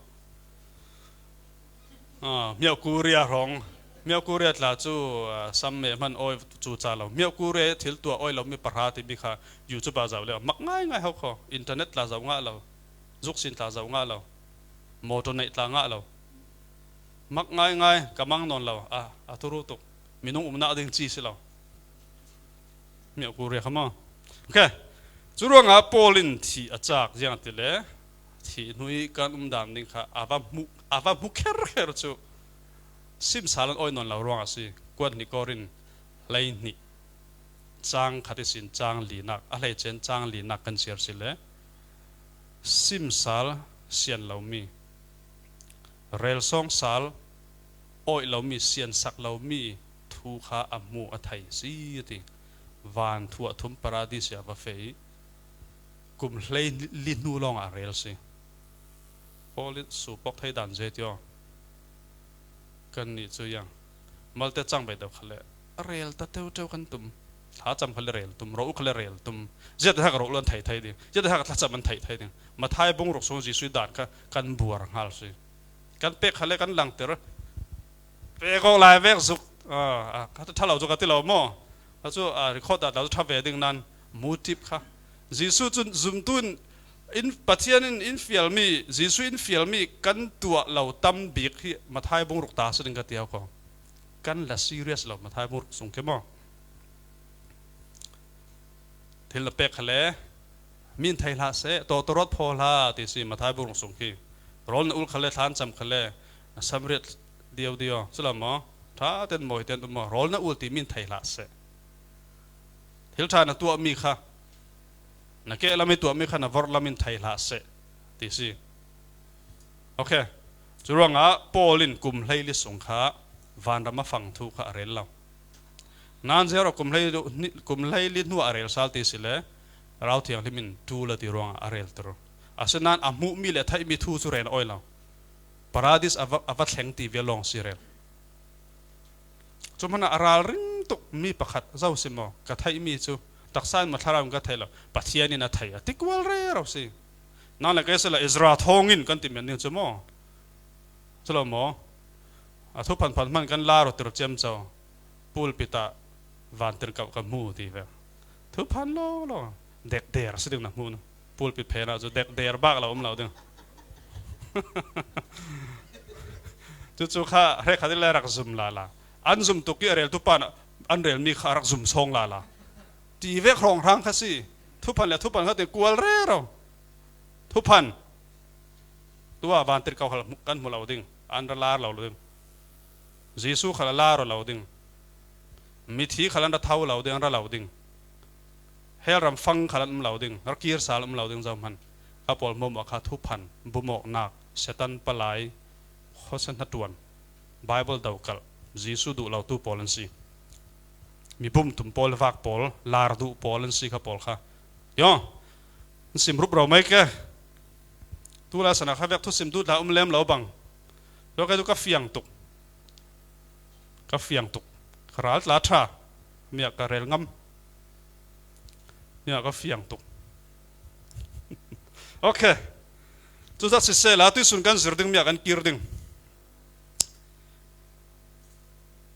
Ah, Myauk Korea hrawng. Miau Korea tla cu, ah, sam me hman awi cu ca lo. Miau Korea thil tuah awi lo mi pahra timi kha YouTube ah zoh le. Mak ngaingai ho kho. Internet tla zoh ngah lo. Zuksin tla zoh ngah lo. Motor neih tla ngah lo. Mak ngaingai ka mang nawn lo. Ah, a turu tuk. Minung umnak ding ci si lo. Miau Korea kha maw. Okay. Cu ruangah Paul in thih a cak ziang ti le thih hnu i kan um dan ding kha a va hmu, a va hmu kherkher cu simsal an awi nawn lo ruang a si. Kuat hnih Korin hleihnih cang khat ihsin cang linak, a hleice in cang linak kan siar si le simsal sian lomi, relsawng sal awih lomi, siansak lomi thu kha a hmu a thei si a ti. Van thu a thum paradis ah va feh i kum hleili hnu lawngah a rel si. Paul in suupok thei dan zei ti aw. Kannih cu yang malte cang bei deuh kha le a rel ta teuhteu kan tum. Thlacam kha le rel tum, rawh u kha le rel tum. Ziate hak rawh u an thei thei ding, ziate hak thlacam an thei thei ding. Matthai bung ruk sung Jesuh dan kha kan buar hngal si. Kan pek kha le kan langter. Pek awk lai vek zuk. Ah, ah, ka ṭha lo cu ka ti lo maw? Ka cu, ah, record dah lo cu ṭha ve ding nan motive kha. Jesuh cun zumtu in, in Pathian in in fialmi, Jesuh in fialmi kan tuah lo tam bik hi Matthai bung ruk ta si ding ka ti ko. Kan la serious lo Matthai bung ruk sung khi maw? Thil na pek kha le min thei hlah seh, tawtawrawt phaw hlah ti si Matthai bung ruk sung khi. Rawl na ul kha le, thlan cam kha le, na samriat dio dio si lo maw? Ṭha ten mawi ten um maw? Rawl na ul ti min thei hlah seh. Thil ṭha na tuahmi kha, na keh lam i tuahmi kha na vorh lam in thei hlah seh ti si. Okay. Curuangah Paul in kum hleili sung kha vanram a fang thu kha a rel lo. Nan zero kum hlei, kum hleili hnu a rel sal ti si le Rau Thianghlim in ṭul a ti ruangah a rel tur. Asinain a hmuhmi le a theihmi thu cu rel awi lo. Paradis a va, a va thleng ti vial lawng si rel. Cu hmanah a ralring tuk mi pakhat zo si maw? Ka theihmi cu taksa in maw thlarau in ka thei lo, Pathian in a thei a ti kual rero si. Nang le kei si lo Ezra thawngin kan ti men ding cu maw? Cu lo maw? A thuphan phan hman kan lar awtir ciamco. Pulpit ah vantirhkoh ka hmu ti ve. Thuphan lawlaw. Dekder si ding na hmuh na. Pulpit phen ah cu dekder bak lo um lo ding. Cucu kha hrekkhat in le rak zum lala. An zum tuk i a rel tu pan an relmi kha a rak zum sawng lala. Ti vek hrawnghrang kha si. Thuphan le thuphan kha ti kual rero. Thuphan. Tuah vantirhkoh khal kan hmu lo ding. An ra lar lo ding. Jesuh khal a lar lo ding. Mithi khal an ra tho lo ding, an ra lo ding. Hell ram fang khal an um lo ding, ra kir sal um lo ding zohman. Ka pawl hmuahmuah kha thuphan, bumawknak, Satan palai, khuasa hnaṭuan, Bible dokalh, Jesuh duh lo tu pawl an si. Mi bum tum pawl, vak pawl, lar duh pawl an si kha pawl kha. Yo, an sim rup ro mai ke. Tu lai sana kha vek thusim duh tla um lem lo bang. Yo, kei tu ka fiang tuk. Ka fiang tuk. Ka ral tla ṭha. Miah ka rel ngam. Miah ka fiang tuk. Okay. Cu zat siseh la, tuisun kan zir ding miah kan kir ding.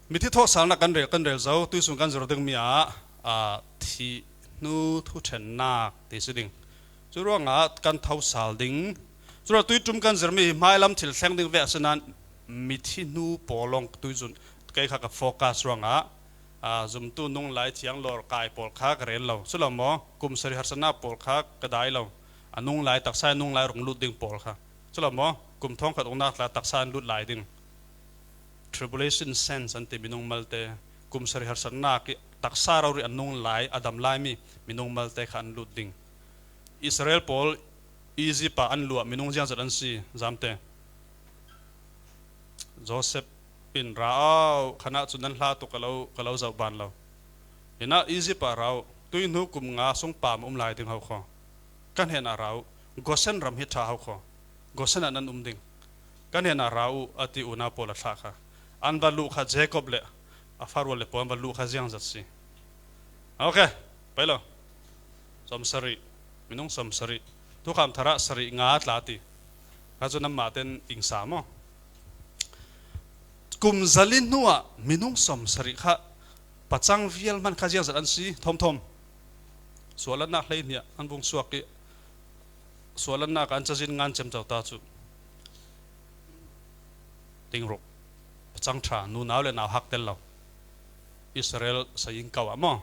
Mithi thawhsalnak kan rel, kan rel zo, tuisun kan zir ding miah, ah, thih hnu thuṭhennak ti si ding. Curuangah kan tho sal ding. Curuangah tuiṭum kan zirmi hi hmailam thil thleng ding ve a si nan mithi hnu pawl lawng tuisun kei kha ka focus ruangah, aa, zumtu nunglai thianglawr kai pawl kha ka rel lo. Si lo maw? Kum sarih harsatnak pawl kha ka dai lo. A nunglai taksa i nunglai rung lut ding pawl kha. Si lo maw? Kum thawngkhat uknak tla taksa in lut lai ding. Tribulation saints an ti minung malte, kum sarih harsatnak i taksa rori an nung lai, a dam laimi minung malte kha an lut ding. Israel pawl Egypt ah an luah minung ziangzat an si, zamte. Joseph in ra au, khanah cun nan hla tuk ka lo, ka lo zoh ban lo. Hinah Egypt ah ra u, tuihnu kum nga sung pam um lai ding ho kho. Ka hnenah ra u, Gosen ram hi ṭha ho kho. Gosen ah nan um ding. Ka hnenah ra u, a ti unau pawl a thlah kha. An va luh kha Jacob le a farual le pawl an va luh kha ziangzat si. Okay, pai lo. Sawmsarih. Minung sawmsarih. Thukham tharah sarih nga tla ti. Kha cu nanmah ten ingsa maw? Kum zali hnuah minung sawmsarih kha pacang vial hman kha ziangzat an si thawmthawm. Suahlannak hleihnih an vung suak ih, suahlannak ah an cazin ngan ciamco ta cu. Tingruk, pacang ṭha, nunau le nauhak tel lo. Israel saying kau ah maw?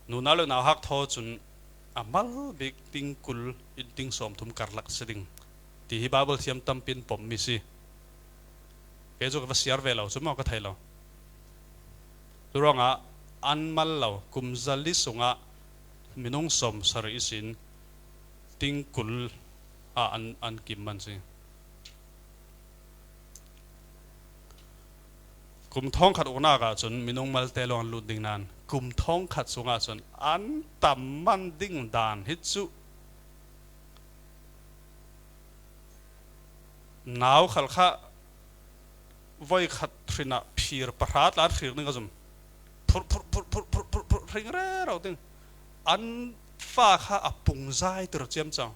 Nunau le nauhak thaw cun a mal bik ting kul in ting sawmthum karlak si ding, ti hi Baibal thiam tampi in pommi si. Kei cu ka va siar ve lo cu maw, ka thei lo. Curuangah an mal lo, kum zali sungah minung sawmsarih ihsin ting kul ah an, an kim man si. Kum thawngkhat uknak ah cun minung malte lawng an lut ding nain, kum thawngkhat sungah cun an tam man ding dan hi cu. Nau khal kha voi khat hrin ah phir pahra tla an hrir ding ka zum. Phurh, phurh, phurh, phurh, phurh, phurh, phurh, hring rero ding. An fa kha a pungzai tir ciamco.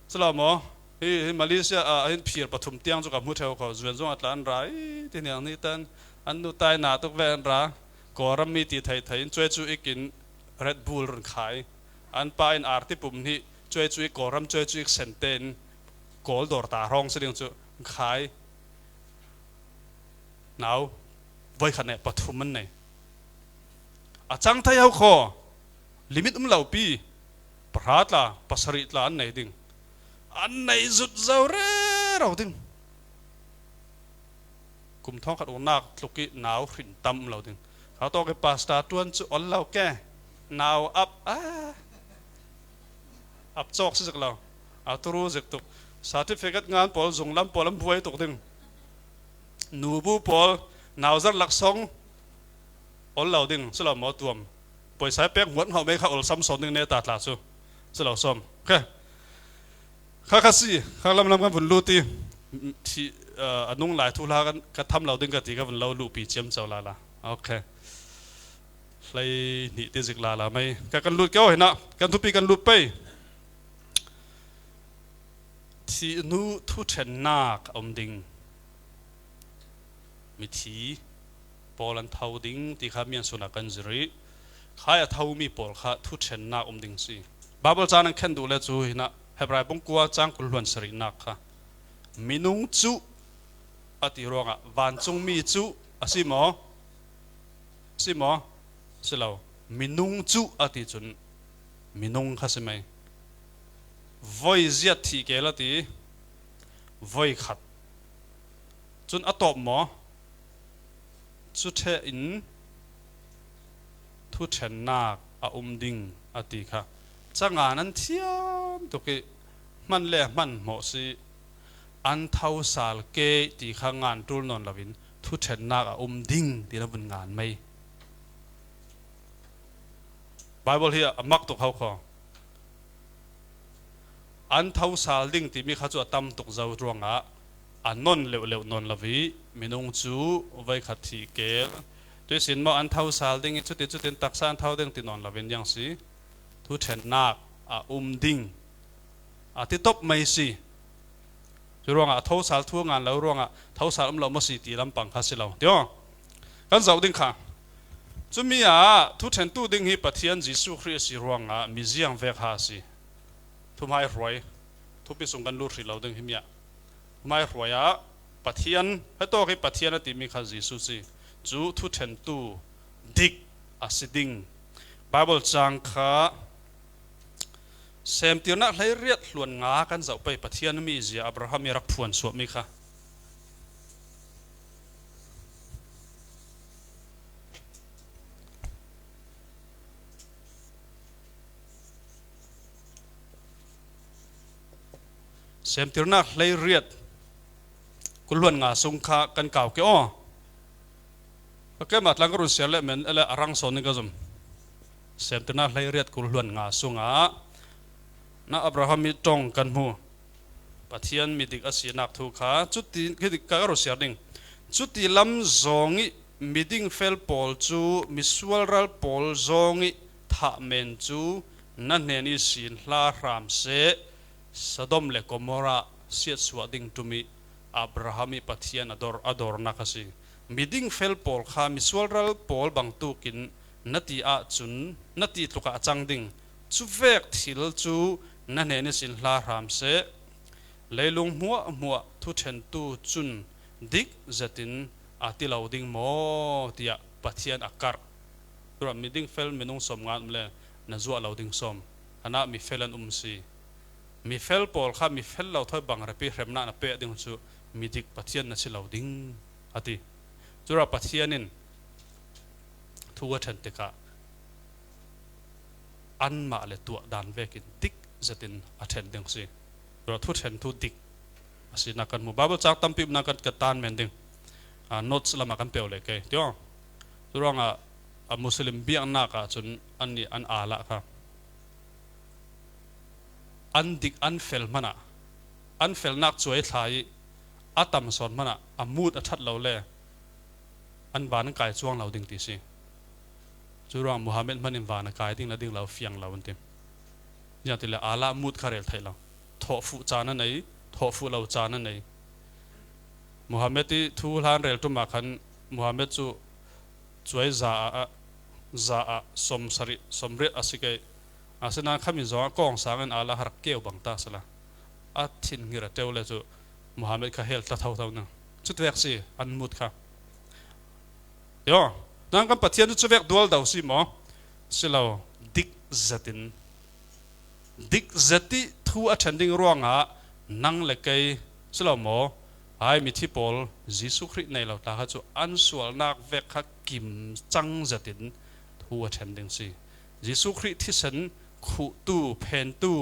Si lo maw? Hi, hi Malaysia ah hin phir pathum tiang cu ka hmu ṭheu kho. Zuan zong a tla an ra. Ih, ti niang ni tan an nu tai na tuk ve an ra. Kawlram mi ti thei thei in cuai cu ik in Red Bull run khai. An pa in arti pum hnih cuai cu ik, Kawlram cuai cu ik sen tein Kawl dawr ta hrawng si ding cu khai. Nau voi khat nih pathum an nei. A cang thei ho kho. Limit um lo pi. Pahra tla, pasarih tla an nei ding. An nei zut zo rero ding. Kum thawngkhat uknak tluk ih nau hrin tam um lo ding. Kha tawk ih pastor ṭuan cu ol lo ke. Nau ap, a, ap cawk si zik lo. A turu zik tuk. Certificate ngan pawl, zunglam pawl an buai tuk ding. Nubu pawl, nauzar laksawng ol lo ding, si lo maw tuam. Poisa pek hmuat hmauh mei kha ol sam sawn ding ne ta tla cu, si lo sawm. Ok. Kha kha si, kha lamlam kan vun lut ih, thih, a nung lai thuhla kan, ka tham lo ding ka ti ka vun lo luhpi ciamco lala. Ok. Hleihnih ti zik lala mei. Ka kan lut keo hinah, kan thupi kan lut pei. Thih hnu thuṭhennak a um ding. Mithi pawl an tho ding ti kha mian sunah kan zirh ih, khai a thomi pawl kha thuṭhennak um ding si. Baibal caan an khen duh le cu hinah Hebrai bung kua cang kul hluan sarihnak kha minung cu a ti ruangah vancungmi cu a si maw? Si maw? Si lo. Minung cu a ti cun minung kha si mei. Voi ziat thih keel a ti. Voi khat. Cun a tawp maw? Cu ṭheh in thuṭhennak a um ding a ti kha. Cangan an thiam tuk ih hman le hman hmawh si. An thosal ke ti kha ngan ṭul nawn loin thuṭhennak a um ding ti na vun ngan mei. Baibal hi a mak tuk ho kho. An thosal ding timi kha cu a tam tuk zo ruangah a non leuhleuh nawn lo ih minung cu voi khat thih keel. Tuihsin maw an thosal ding ih cuti cutin taksa an tho ding ti nawn loin ziang si. Thuṭhennak a um ding a ti top mei si. Cu ruangah a thosal thu a ngan lo ruangah thosal um lo maw si ti lampang kha si lo. Tio, kan zoh ding kha. Cumi ah thuṭhentu ding hi Pathian Jesuh Khrih a si ruangah mi ziang vek ha a si. Thuhmai hruai. Thupi sung kan lut hrih lo ding hi mi ah. Thuhmai hruai ah Pathian, hetawk hi Pathian a timi kha Jesuh si. Cu thuṭhentu dik a si ding. Baibal cang kha Semtirnak hleiriat hluan nga kan zoh pei, Pathian mizia Abraham ih rak phuan suahmi kha. Semtirnak hleiriat kul hluan nga sung kha kan kau ke aw. Ka keimah tlang ka run siar le men, ele a rang sawn in ka zum. Semtirnak hleiriat kul hluan nga sungah na Abraham ih ṭong kan hmu. Pathian midik a sinak thu kha cuti, hiti ka, ka run siar ding. Cuti lam zawng ih miding fel pawl cu misual ral pawl zawng ih thah men cu na hnen ihsin hla hram seh, Sodom le Gomorrah siatsuah ding ṭum ih Abraham ih Pathian a dor, a dawrnak a si. Miding fel pawl kha misual ral pawl bangtukin na ti ahcun na ti tlukah a cang ding. Cuvek thil cu na hnen ihsin hla hram seh. Leilung hmuahhmuah thuṭhentu cun dik zetin a ti lo ding maw, tiah Pathian a karh. Cura miding fel minung sawmnga an um le na zuah lo ding sawm. Anah mi fel an um si. Mi fel pawl kha mi fel lo thawi bang repi hremnak na peh ding cu midik Pathian na si lo ding, a ti. Cura Pathian in thu a ṭhen tikah anmah le tuah dan vekin dik zetin a ṭhen ding si. Cura thu ṭhen thu dik a sinak kan hmu. Bible cang tampi umnak kan, kan tan men ding. Aa, notes lamah kan peuh leh kei. Tio. Curuangah a Muslim biaknak ahcun annih an aa lah kha. An dik an fel hmanah, an felnak cuai thla ih a tam sawn hmanah a mut a ṭhat lo le an van an kai cuang lo ding ti si. Curuang Muhammad hman in van a kai ding na ding lo fiang lo an ti. Ziangahtile Allah mut kha rel theih lo. Thawhfuh caan a nei, thawhfuh lo caan a nei. Muhammad ih thu hlan rel ṭum ah khan Muhammad cu cuai za ah, za ah sawmsarih, sawmriat a si kei. Asinain khami zongah kawngsang in Allah a rak keu bang ta sila. A thinhngir a ṭeu le cu Muhammad kha hell tla thotho na. Cutivek si an mut kha. Yo, nang kan Pathian cu cuvek dual do si maw? Si lo, dik zetin. Dik zet ih thu a ṭhen ding ruangah nang le kei si lo maw? Ai mithi pawl Jesuh Khrih nei lo tla kha cu an sualnak vek kha kim cang zetin thu a ṭhen ding si. Jesuh Khrih thisen khuhtu, phentu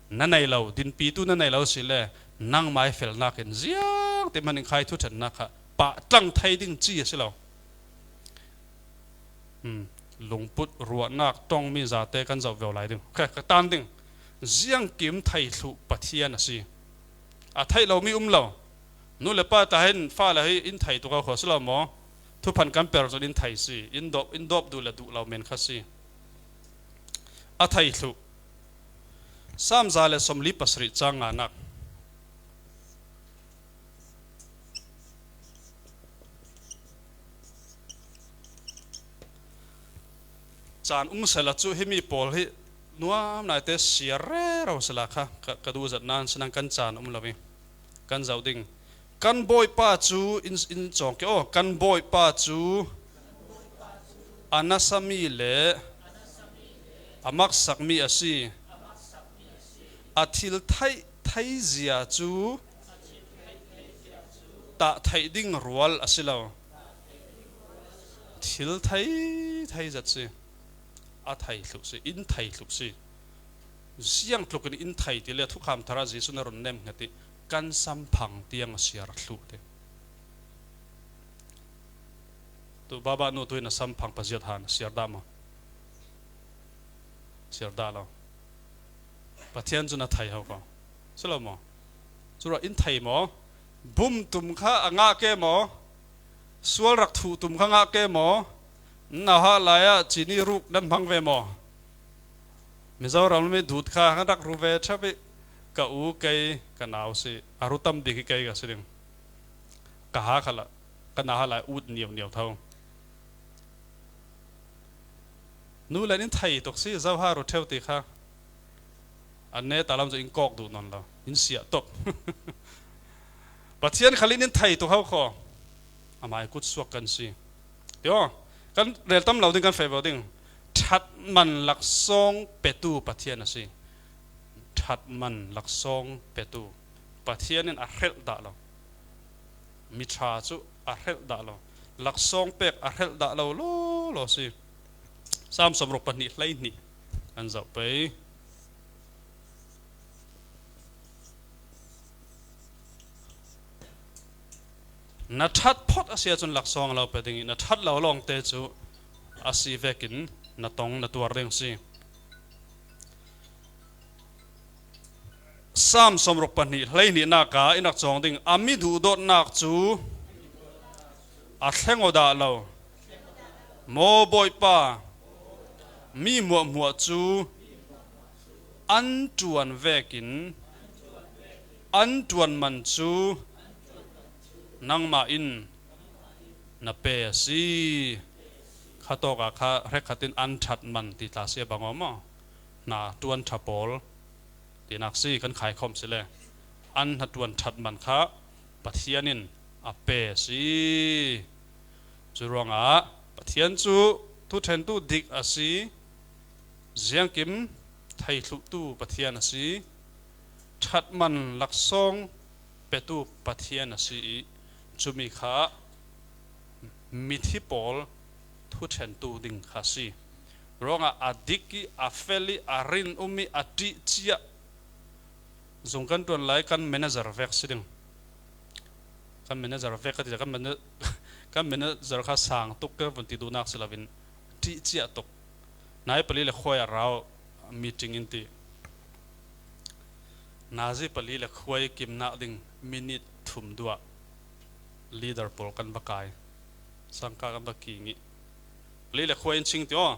na nei lo, dinpitu na nei lo si le nangmai felnak in ziang ti hman in khai thu ṭhennak kha pah tlang thei ding ci a si lo. Hmm. Lungput ruahnak ṭongmi zate kan zoh veu lai ding. Khe, ka tan ding. Ziangkim thei thluh Pathian a si. A theih lomi um lo. Nu le pa tla hin fale hi in thei tuk a khua si lo maw? Thuphan kan per cun in thei si. In dawp, in dawp duh le duh lo men kha si. A thei thluh. Saam za le sawmli pasarih cang nganak. Caan um sehla cu himi pawl hi nuam naite siar rero sehla kha ka, ka duh zat nain sinan kan caan um lo i kan zoh ding. Kan Bawipa cu in, in cawng ke aw, kan Bawipa cu a nasami le a maksakmi a si. A thil theih theizia cu tah theih ding rual a si lo. Thil thei, thei zat si. A thei thluh si, in thei thluh si. Ziang tlukin in thei ti le thukham thar ah Jesuh na run nem hnget i kan samphang tiang a siar thluh ti. Tu baba nu tu in a samphang paziat han a siar dah maw? Siar dah lo. Pathian cu na thei ho ko. Si lo maw? Cura in thei maw? Bum tum kha a ngah ke maw? Sual rak thuh tum kha ngah ke maw? Nau hah lai ah cini ruk nan hmang ve maw? Mizoram mi dut kha kan rak ru ve ṭhap i ka u kei ka nau si. A ru tam bik i kei ka si ding. Ka ha kha la, ka nau hah lai ut niau niau tho. Nu le in thei tuk si, zoha ru ṭheu ti kha. An ne ta lam cu in kawk duh nawn lo, in siah tuk. Pathian khal in in thei tuk ho kho. Amai kut suak kan si. Tio, kan rel tam lo ding, kan feh vo ding. Ṭhat man laksawng petu Pathian a si. Ṭhat man laksawng petu Pathian in a hrelh dah lo. Miṭha cu a hrelh dah lo, laksawng pek a hrelh dah lo lawlaw si. Saam sawmruk pahnih hleihnih kan zoh pei. Na ṭhat phawt a si ahcun laksawng a lo pe ding i, na ṭhat lo lawngte cu a si vekin na tong na tuar ding si. Saam sawmruk pahnih hleihnihnak ah in rak cawng ding, a mi duhdawtnak cu a thleng aw dah lo. Maw Bawipa, mi hmuahhmuah cu an ṭuan vekin an ṭuan man cu Nangmah in na pe a si. Kha tawkah kha hrekkhat in an ṭhat man ti tla si a bang aw maw? Hna ṭuan ṭha pawl tinak si kan khaikhawm si le. An hna ṭuan ṭhat man kha Pathian in a pe a si. Curuangah Pathian cu thuṭhentu dik a si. Ziangkim theihluhtu Pathian a si. Ṭhatman laksawng petu Pathian a si i, cumi kha mithi pawl thuṭhentu ding kha a si. Ruangah a dik i, a fel i, a rinum i, a ṭih ciah zung kan ṭuan lai kan manager vek si ding. Kan manager vek ka ti kan mana-, kan manager kha sang tuk ka vun ti duhnak si loin ṭih ciah tuk. Nai pali le khuai a rau meeting in ti. Nazi pali le khuai kimnak ding minute thum duah leader pawl kan va kai. Sangka kan va king i. Pali le khuai in ching ti aw.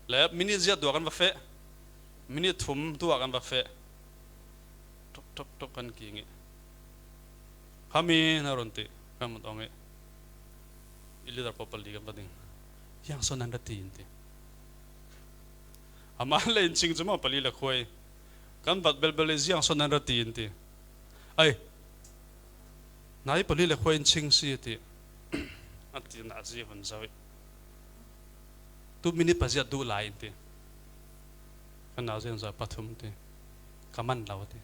Le minute ziat duah kan va feh. Minute thum duah kan va feh. Tuk, tuk, tuk kan king i. Khami na run ti kan mut ong i. I leader pawl pali kan va ding. Yang son nan ra ti in ti. Amah le in ching cu maw pali le khuai. Kan vat belbel i ziang son nan ra ti in ti. Ai. Nai pali le khuai in ching si ti. A ti na zi hun zau i. Tu minute paziat duh lai in ti. Kan na ziang zau pathum ti. Ka man lo ti.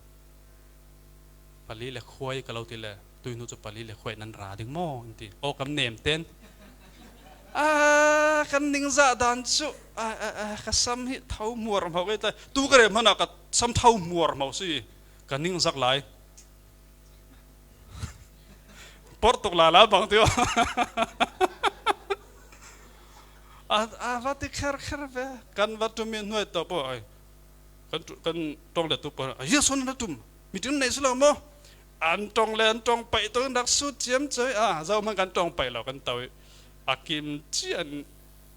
Pali le khuai ka lo ti le, tuihnu cu pali le khuai nan ra ding maw? An ti. Aw, kan nem ten. Ah, kan ningzah dan cu. Ah, ah, ah, ka sam hi tho hmuar hmo kei ta. Tu ka rem hmanh ah ka sam tho hmuar hmo si. Ka ningzak lai. Portuk lala bang tio. A, a va ti kher kher ve. Kan va ṭum i hnuai tawh pawh ai. Kan ṭu-, kan ṭong le tu pawh, a, Jesuh na ṭum. Meeting nei si lo maw? An ṭong le an ṭong paih to in rak sut ciam cai. A, zohman kan ṭong paih lo kan to i. A kim ci an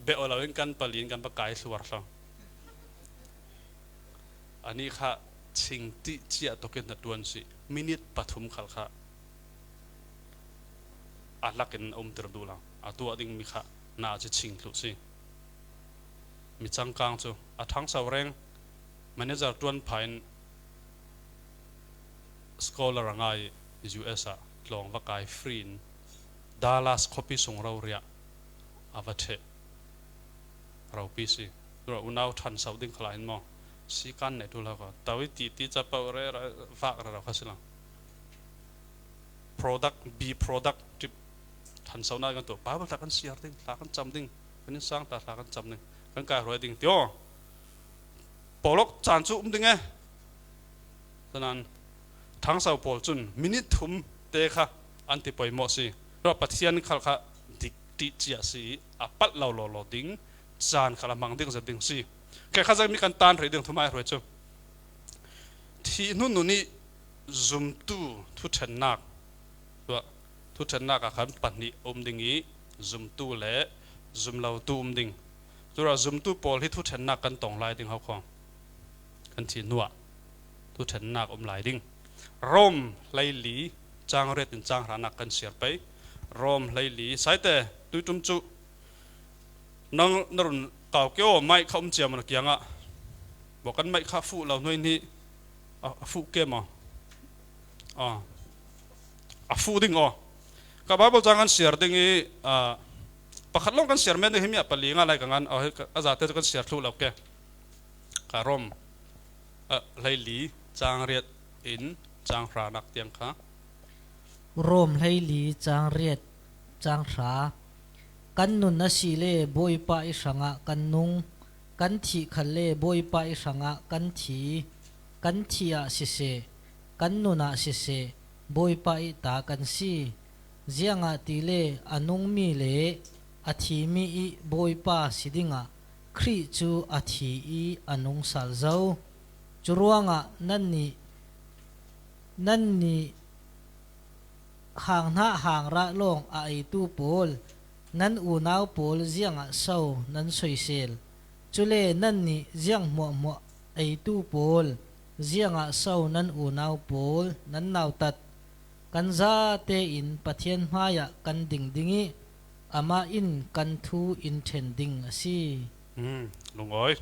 beh lo in kan pali in kan va kai hluar hlo. Anih kha ching ṭih ciah tuk in hna ṭuan si. Minute pathum khal kha a hlak in a umter duh lo. A tuah ding mi kha na a ci ching thluh si. Mi cangkang cu a ṭhangso reng manager ṭuan pha in scholar a ngai U S ah tlawng va kai free in Dallas khuapi sung rori ah a va ṭheh. Ropi si. Tura unau ṭhanso ding khalah hin maw? Si kan neih ṭul hau kha. Tawi ti ti capoh re, re, vak rero kha si lo. Product, be productive. Ṭhansonak kan tuah. Bible tla kan siar ding, tla kan cam ding. Kan innsang tla, tla kan cam ding. Kan kai hruai ding ti aw. Pawlawk caan cu um ding e. Tanan, ṭhangso pawl cun minute thum te kha an ti poimawh si. Tua Pathian khal kha dik ṭih ciah si i a palh lo lawlaw ding caan khal a hmang ding zet ding si. Khe kha zengmi kan tan rih ding thumai hruai cu. Thih hnunhnu nih zumtu thuṭhennak, tua thuṭhennak ah khan pahnih a um ding i zumtu le zumlotu um ding. Tura zumtu pawl hi thuṭhennak kan tong lai ding hau kho. Kan thih hnuah thuṭhennak um lai ding. Rom hleili cang riat in cang hranak kan siar pei. Rom hleili, saite tuiṭum cu nang na run kau ke aw, maih kha um cia maw na kiangah? Baw kan maih kha fuh lo hnuai nih a, a fuh ke maw? A, a fuh ding aw. Ka Bible cang kan siar ding i, a, pakhat lawng kan siar men ding hi mi a pali nga lai ka ngan, a, a zate cu kan siar thluh lo ke. Ka Rom, a, hleili cang riat in cang hranak tiang kha. Rom hleili cang riat cang hra. Kan nun a si le Bawipa i hrangah kan nung, kan thih khal le Bawipa i hrangah kan thi, kan thih ah siseh, kan nun ah siseh, Bawipa i ta kan si. Ziangahtile a nungmi le a thimi i Bawipa si dingah Khrih cu a thi i a nung sal zo. Curuangah nannih, nannih hang hnah hang rah lawng a eitu pawl, nan unau pawl ziangah so nan soisel? Cule nannih ziang hmuahhmuah eitu pawl, ziangah so nan unau pawl nan nautat? kan zate in Pathian hmaiah kan ding ding ih, amah in kan thu in ṭhen ding a si. Hmm, lungawi.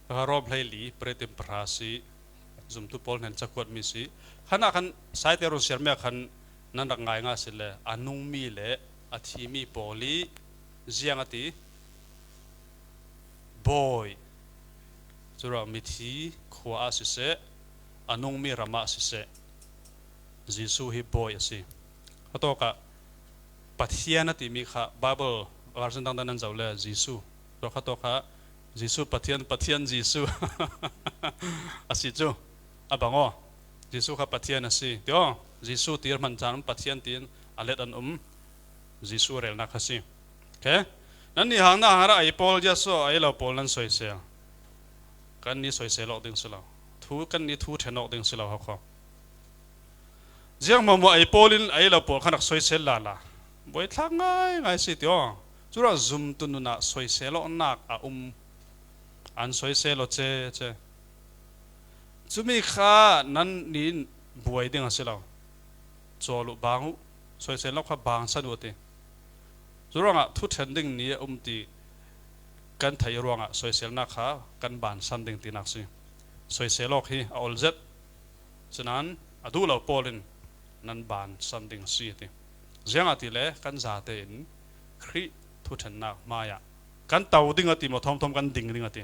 Ka Rom hleili, Pretim pahra si, zumtu pawl hnen cakuat mi si. Khanah khan saite run siar mi ah khan nan rak ngai nga si le, a nungmi le a thimi pawl ih ziang a ti? Bawi. Curuangah mithi khua ah siseh, a nungmi ram ah siseh, Jesuh hi bawi a si. Khatawkah Pathian a timi kha Bible version dangdang nan zoh le Jesuh. Tua khatawkah Jesuh Pathian, Pathian Jesuh a si cu a bang aw. Jesuh kha Pathian a si. Ti aw, Jesuh tir hman caan Pathian tiin a let an um. Jesuh relnak kha si. Okay? Nannih hang na hang ra ei pawl, Jesuh ei lo pawl nan soisel. Kan ni soisel awk ding si lo. Thu, kan ni thu ṭhen awk ding si lo, hakhaw. Ziang hmuahhmuah ei pawl in ei lo pawl kha nak soisel lala. Buaithlak ngaingai si ti aw. Curuangah zumtu nun ah soisel awknak a um. An soisel aw ce, ce. Cumi kha nan ni in buai ding a si lo. Cawl uh, bang uh, soisel lo kha bangsan uh a ti. Curuangah thuṭhen ding ni a um ti kan theih ruangah soiselnak kha kan bansan ding tinak si. Soisel awk hi a ol zet. Sinain a duh lo pawl in nan bansan ding a si a ti. Ziangahtile kan zate in Khrih thuṭhennak hmaiah kan to ding a ti maw, thawmthawm kan ding ding a ti.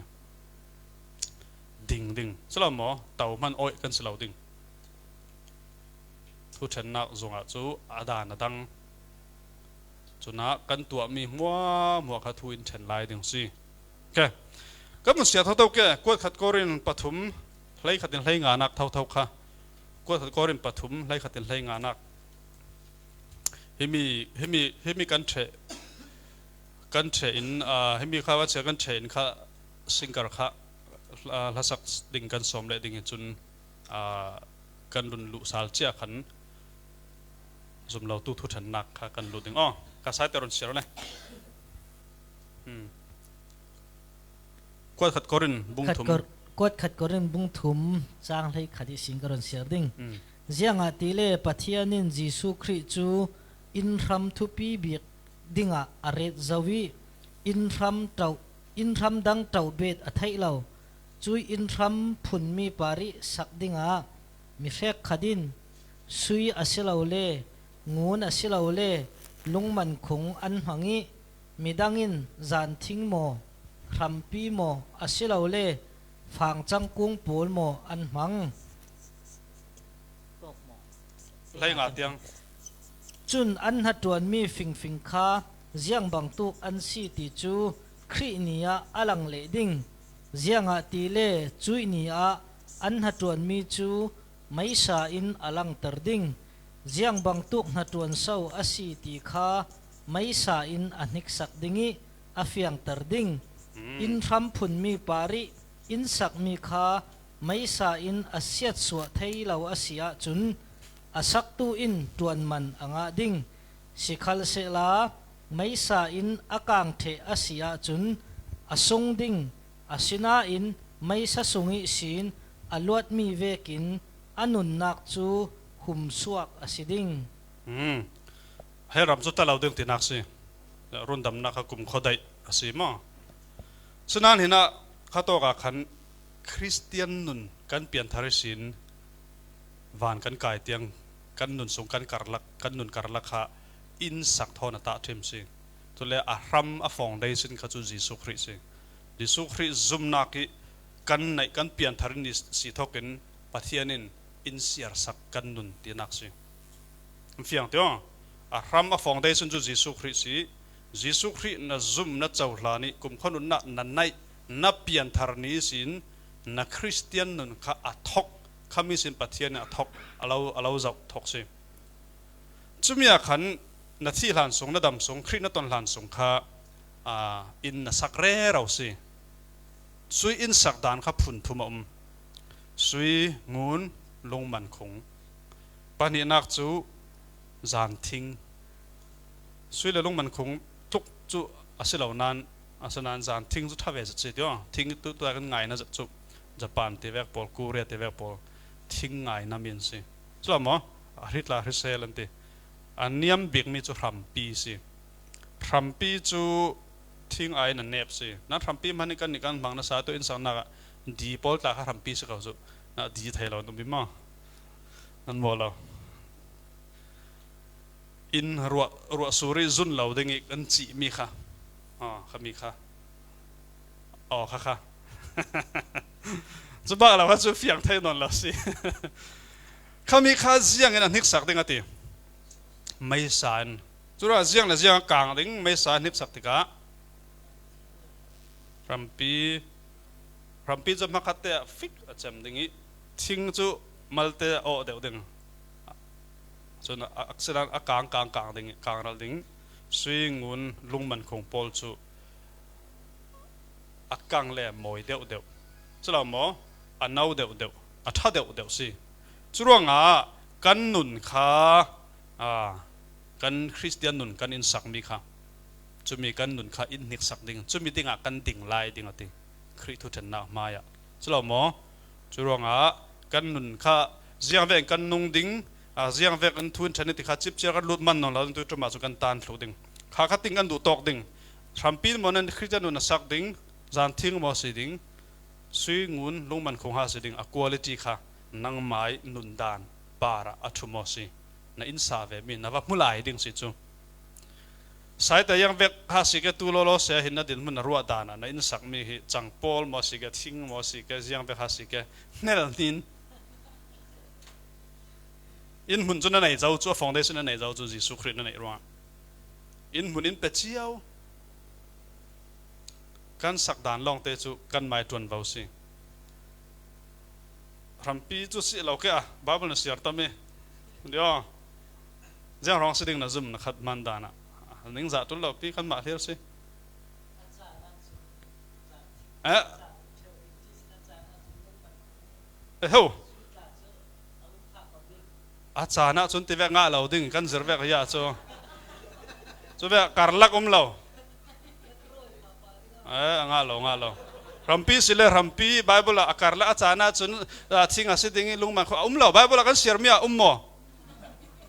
Ding ding si lo maw, to hman awih kan si lo ding. Thuṭhennak zongah cu a dan a dang. Cunah kan tuahmi hmuahhmuah kha thu in ṭhen lai ding si. Okay. Kan vun siar thotho ke, kuatkhat Korin pathum hleikhat in hleinganak thotho kha. Kuatkhat Korin pathum hleikhat in hleinganak. Himi, himi, himi kan ṭheh, kan ṭheh in, aa, himi kha va cia kan ṭheh in kha singer kha, aa, hlasak ding kan sawm leh ding i cun, aa, kan run luh sal cia khan zumlotu thuṭhennak kha kan lut ding. Aw, ka saite run siar le. Hmm. Kuatkhat Korin bung Khat thum. Kor-, kuatkhat Korin bung thum cang hleikhat ihsin ka run siar ding. Hmm. Ziangahtile Pathian in Jesuh Khrih cu innhram thupi bik dingah a ret zo ih, innhram ṭauh, innhram dang ṭauh bet a theih lo. Cuih innhram phunmi parih sak dingah mi hrekkhat in sui asilole ngun asilole lungmankhung an hmang ih, midang in zanthing maw, hrampi maw, asilole fangcang kung pawl maw an hmang? Hleinga tiang. Cun an hnaṭuanmi fingfing kha ziang bangtuk an si ti cu Khrih ni ah a lang leh ding. Ziangahtile cuih ni ah an hnaṭuanmi cu meisa in a langter ding. Ziang bangtuk hnaṭuan so a si ti kha meisa in a hniksak ding ih a fiangter ding. Hmm. Innhram phunmi parih innsakmi kha meisa in a siatsuah thei lo a si ahcun a saktu in ṭuanman a ngah ding. Sikhalsehla meisa in a kang ṭheh a si ahcun a sung ding, asinain meisa sung ihsin a luatmi vekin a nunnak cu humsuak a si ding. Hmm. Hei ram cu ta lo ding tinak si. Rundamnak kha kumkhua daih a si maw? Sinain hinah khatawk ah khan Khristian nun kan pianthar ihsin van kan kai tiang kan nun sung kan karlak, kan nun karlak kha innsak thawn a tahṭhim si. Cule a hram a foundation kha cu Jesuh Khrih si. Jesuh Khrih zumnak ih kan neih, kan pianthar in si thokin Pathian in in siarsak kan nun tinak si. Fiang tio, a hram a foundation cu Jesuh Khrih si. Jesuh Khrih na zum, na cohlan ih kumkhua nunnak na neih, na pianthar ni ihsin na Khristian nun kha a thok, khami sin Pathian in a thok, a lo, a lo zoh thok si. Cumi ah khan na thih hlan sung, na dam sung, Khrih na ton hlan sung kha, aa, inn na sak rero si. Cuih inn sak dan kha phun thum a um. Sui, ngun, lungman khung. Pahnihnak cu zanthing. Sui le lungman khung tluk cu a si lo nain, a si nain zanthing cu ṭha ve zet si tio. Thing tu, tu kan ngaina zet cu Japan ti vek pawl, Korea ti vek pawl thing ngaina mi an si. Culo maw? A hri tla hrisel an ti. A niam bik mi cu hrampi si. Hrampi cu thing aiin a nep si. Nan hrampi hmanh hi kan nih kan hmang nasa tu innsaknak ah di pawl tla kha hrampi si ko cu. Na di thei lo an um i maw? Nan maw lo. Inn ruah, ruah sur i zun lo ding i kan cih mi kha. Aw, kha mi kha. Aw, kha kha. Cu bak lo kha cu fiang thei nawn lo si. Kha mi kha ziang in a hniksak ding a ti. Meisa in. Cu ruah ziang le ziang a kang ding, meisa a hniksak tikah. Hrampi, hrampi cu hmakhatte ah fik a cem ding i, thing cu malte a awh deuh ding. Cun a, a, a kang, kang, kang ding i, kang ral ding. Sui, ngun, lungman khung pawl cu a kang le mawi deuh deuh. Cu lo maw? A no deuh deuh, a ṭha deuh deuh si. Cu ruangah kan nun kha, aa, kan Khristian nun kan in sakmi kha, cumi kan nun kha in hniksak ding, cumi dingah kan ding lai ding a ti. Khrih thuṭhennak hmaiah. Cu lo maw? Cu ruangah kan nun kha ziangvek in kan nung ding, aa, ziangvek in thu in ṭhen i ti kha cipciar kan lut man nawn lo ding, tu ṭum ah cun kan tan thluh ding. Kha khat in kan duh tawk ding. Hrampi maw nan Khristian nun a sak ding, zan thing maw si ding, sui, ngun, lungman khung ha si ding, a quality kha nangmai nun dan par ah a ṭhu maw si. Na in sa ve mi na va hmu lai ding si cu. Saite ziangvek ha si ke tu lawlaw se hin na dinhmun a ruah dan ah na in sak mi hi cang pawl maw si ke, thing maw si ke, ziangvek ha si ke, hnel hnin. Inn hmun cu na nei zo cu, a foundation na nei zo cu, Jesuh Khrih na neih ruangah. Inn hmun in pe cio. Kan sak dan lawngte cu kan mai ṭuan vo si. Hrampi cu si lo ke a, Bible na siar tam i. Dio. Ziang hrawng si ding na zum na khat hman dan ah. Ningzah ṭul lo pi kanmah hlir si. Eh? Eh, ho. A caan ah cun tivek ngah lo ding kan zir vek hi ah cu. Cuvek karlak um lo. Eh, a ngah lo, ngah lo. Hrampi si le hrampi, Bible ah a karlak a caan ah cun, ah, thing a si ding i lungman khua a um lo. Bible ah kan siarmi ah um maw?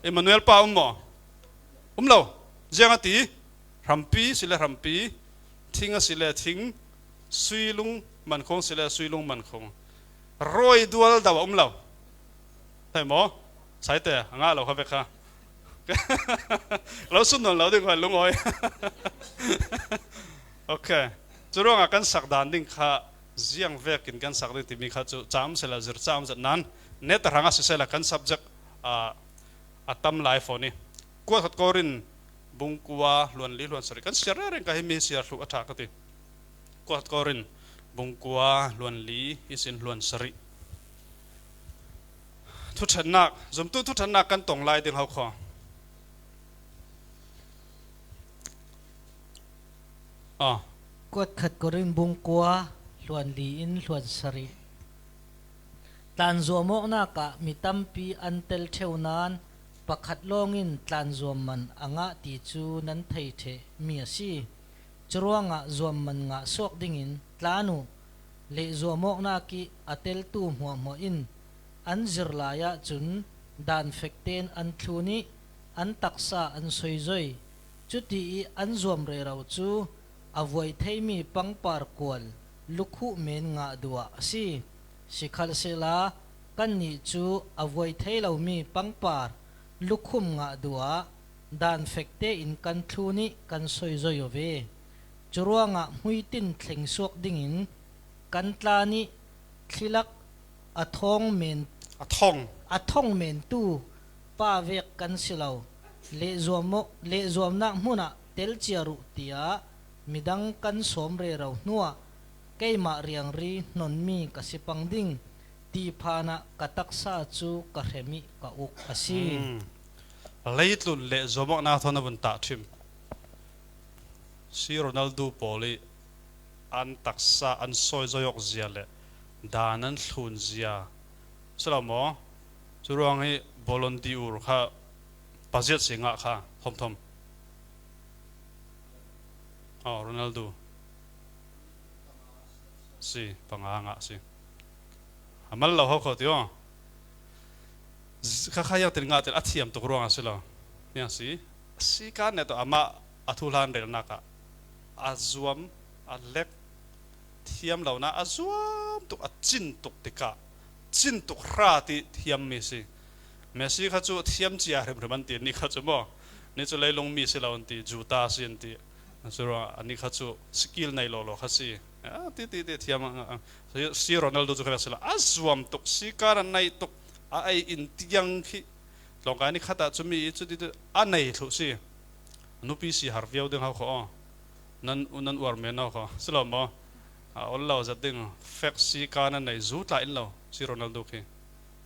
Emmanuel pa um maw? Um lo. Ziang a ti? Hrampi si le hrampi, thing a si le thing, sui lungman khung si le sui lungman khung. Rawi dual do a um lo. Thei maw? Saite, a ngah lo kha vek kha. Lo sut nawn lo ding kha lungawi. Ok. Cu ruangah kan sak dan ding kha ziang vekin kan sak ding timi kha cu caam sila zir caam zat nan net hrang a sisela kan subject, ah, a tam lai fawn i. Kuat khat Korin bung kua hluan li hluan sarih kan siar rengin ka himi siar thluh a ṭha ka ti. Kuat khat Korin bung kua hluan li ihsin hluan sarih. Thuṭhennak, zumtu thuṭhennak kan tong lai ding ho kho. Ah. Kuat khat Korin bung kua hluan li in hluan sarih. Tlan zuam awknak ah mi tampi an tel ṭheu nain pakhat lawngin tlan zuam man a ngah ti cu nan thei ṭheh mi a si. Curuangah zuam man ngah suak dingin tlan uh. Leh zuam awknak i a teltu hmuahhmuah in an zir lai ahcun daan fek tein an thlun i an taksa an soizoi. Cuti i an zuam rero cu a vuai theimi pangpar kual lukhuh men ngah duh ah a si. Sikhalsehla kannih cu a vuai thei lomi pangpar lukhum ngah duh ah daan fek tein kan thlun i kan soizoi aw ve. Curuangah hmuitin thleng suak dingin kan tlan i thlilak a thawng men, a thawng, a thawng mentu pa vek kan si lo. Lehzuam awk, lehzuamnak hmun ah tel ciar uh, tiah midang kan sawm rero hnuah keimah riangri hnonmi ka si pang ding ti phan ah ka taksa cu ka hrem i ka uk a si. Hmm. Leitlun lehzuam awknak thawn a vun tahṭhim. Si Ronaldo pawl i an taksa an soizoi awk zia le daan an thlun zia si lo maw? Curuang i Ballon d'Or kha paziat si ngah kha thomthom. Oh, Ronaldo. Si, panga ngah si. A mal lo ho kho ti aw. Kha kha hiang tin ngah tin a thiam tuk ruang a si lo. Hiang si. Sika ne tawh amah a thuhlan relnak ah a zuam, a lek, thiam lo na a zuam tuk, a cin tuk tikah cin tuk hra ti thiam mi si. Messi kha cu thiam cia hrimhrim an ti, ni kha cu maw, ni cu leilung mi si lo an ti, Juta si an ti. Curuangah a ni kha cu skill nei lawlaw kha si. Ah, ti, ti, ti, thiam, ah, ah, ah. Si, si Ronaldo cu kha vek si lo. A zuam tuk, sika na neih tuk, a ei in tiang khi. Tlawngkai ni khat ah cumi i cu ti tu a nei thluh si. Nupi si har viau ding hau kho aw. Nan, nan uar men hau kho. Si lo maw? A ol lo zat ding. Fek sika na nei zu tla in lo. Si Ronaldo khi.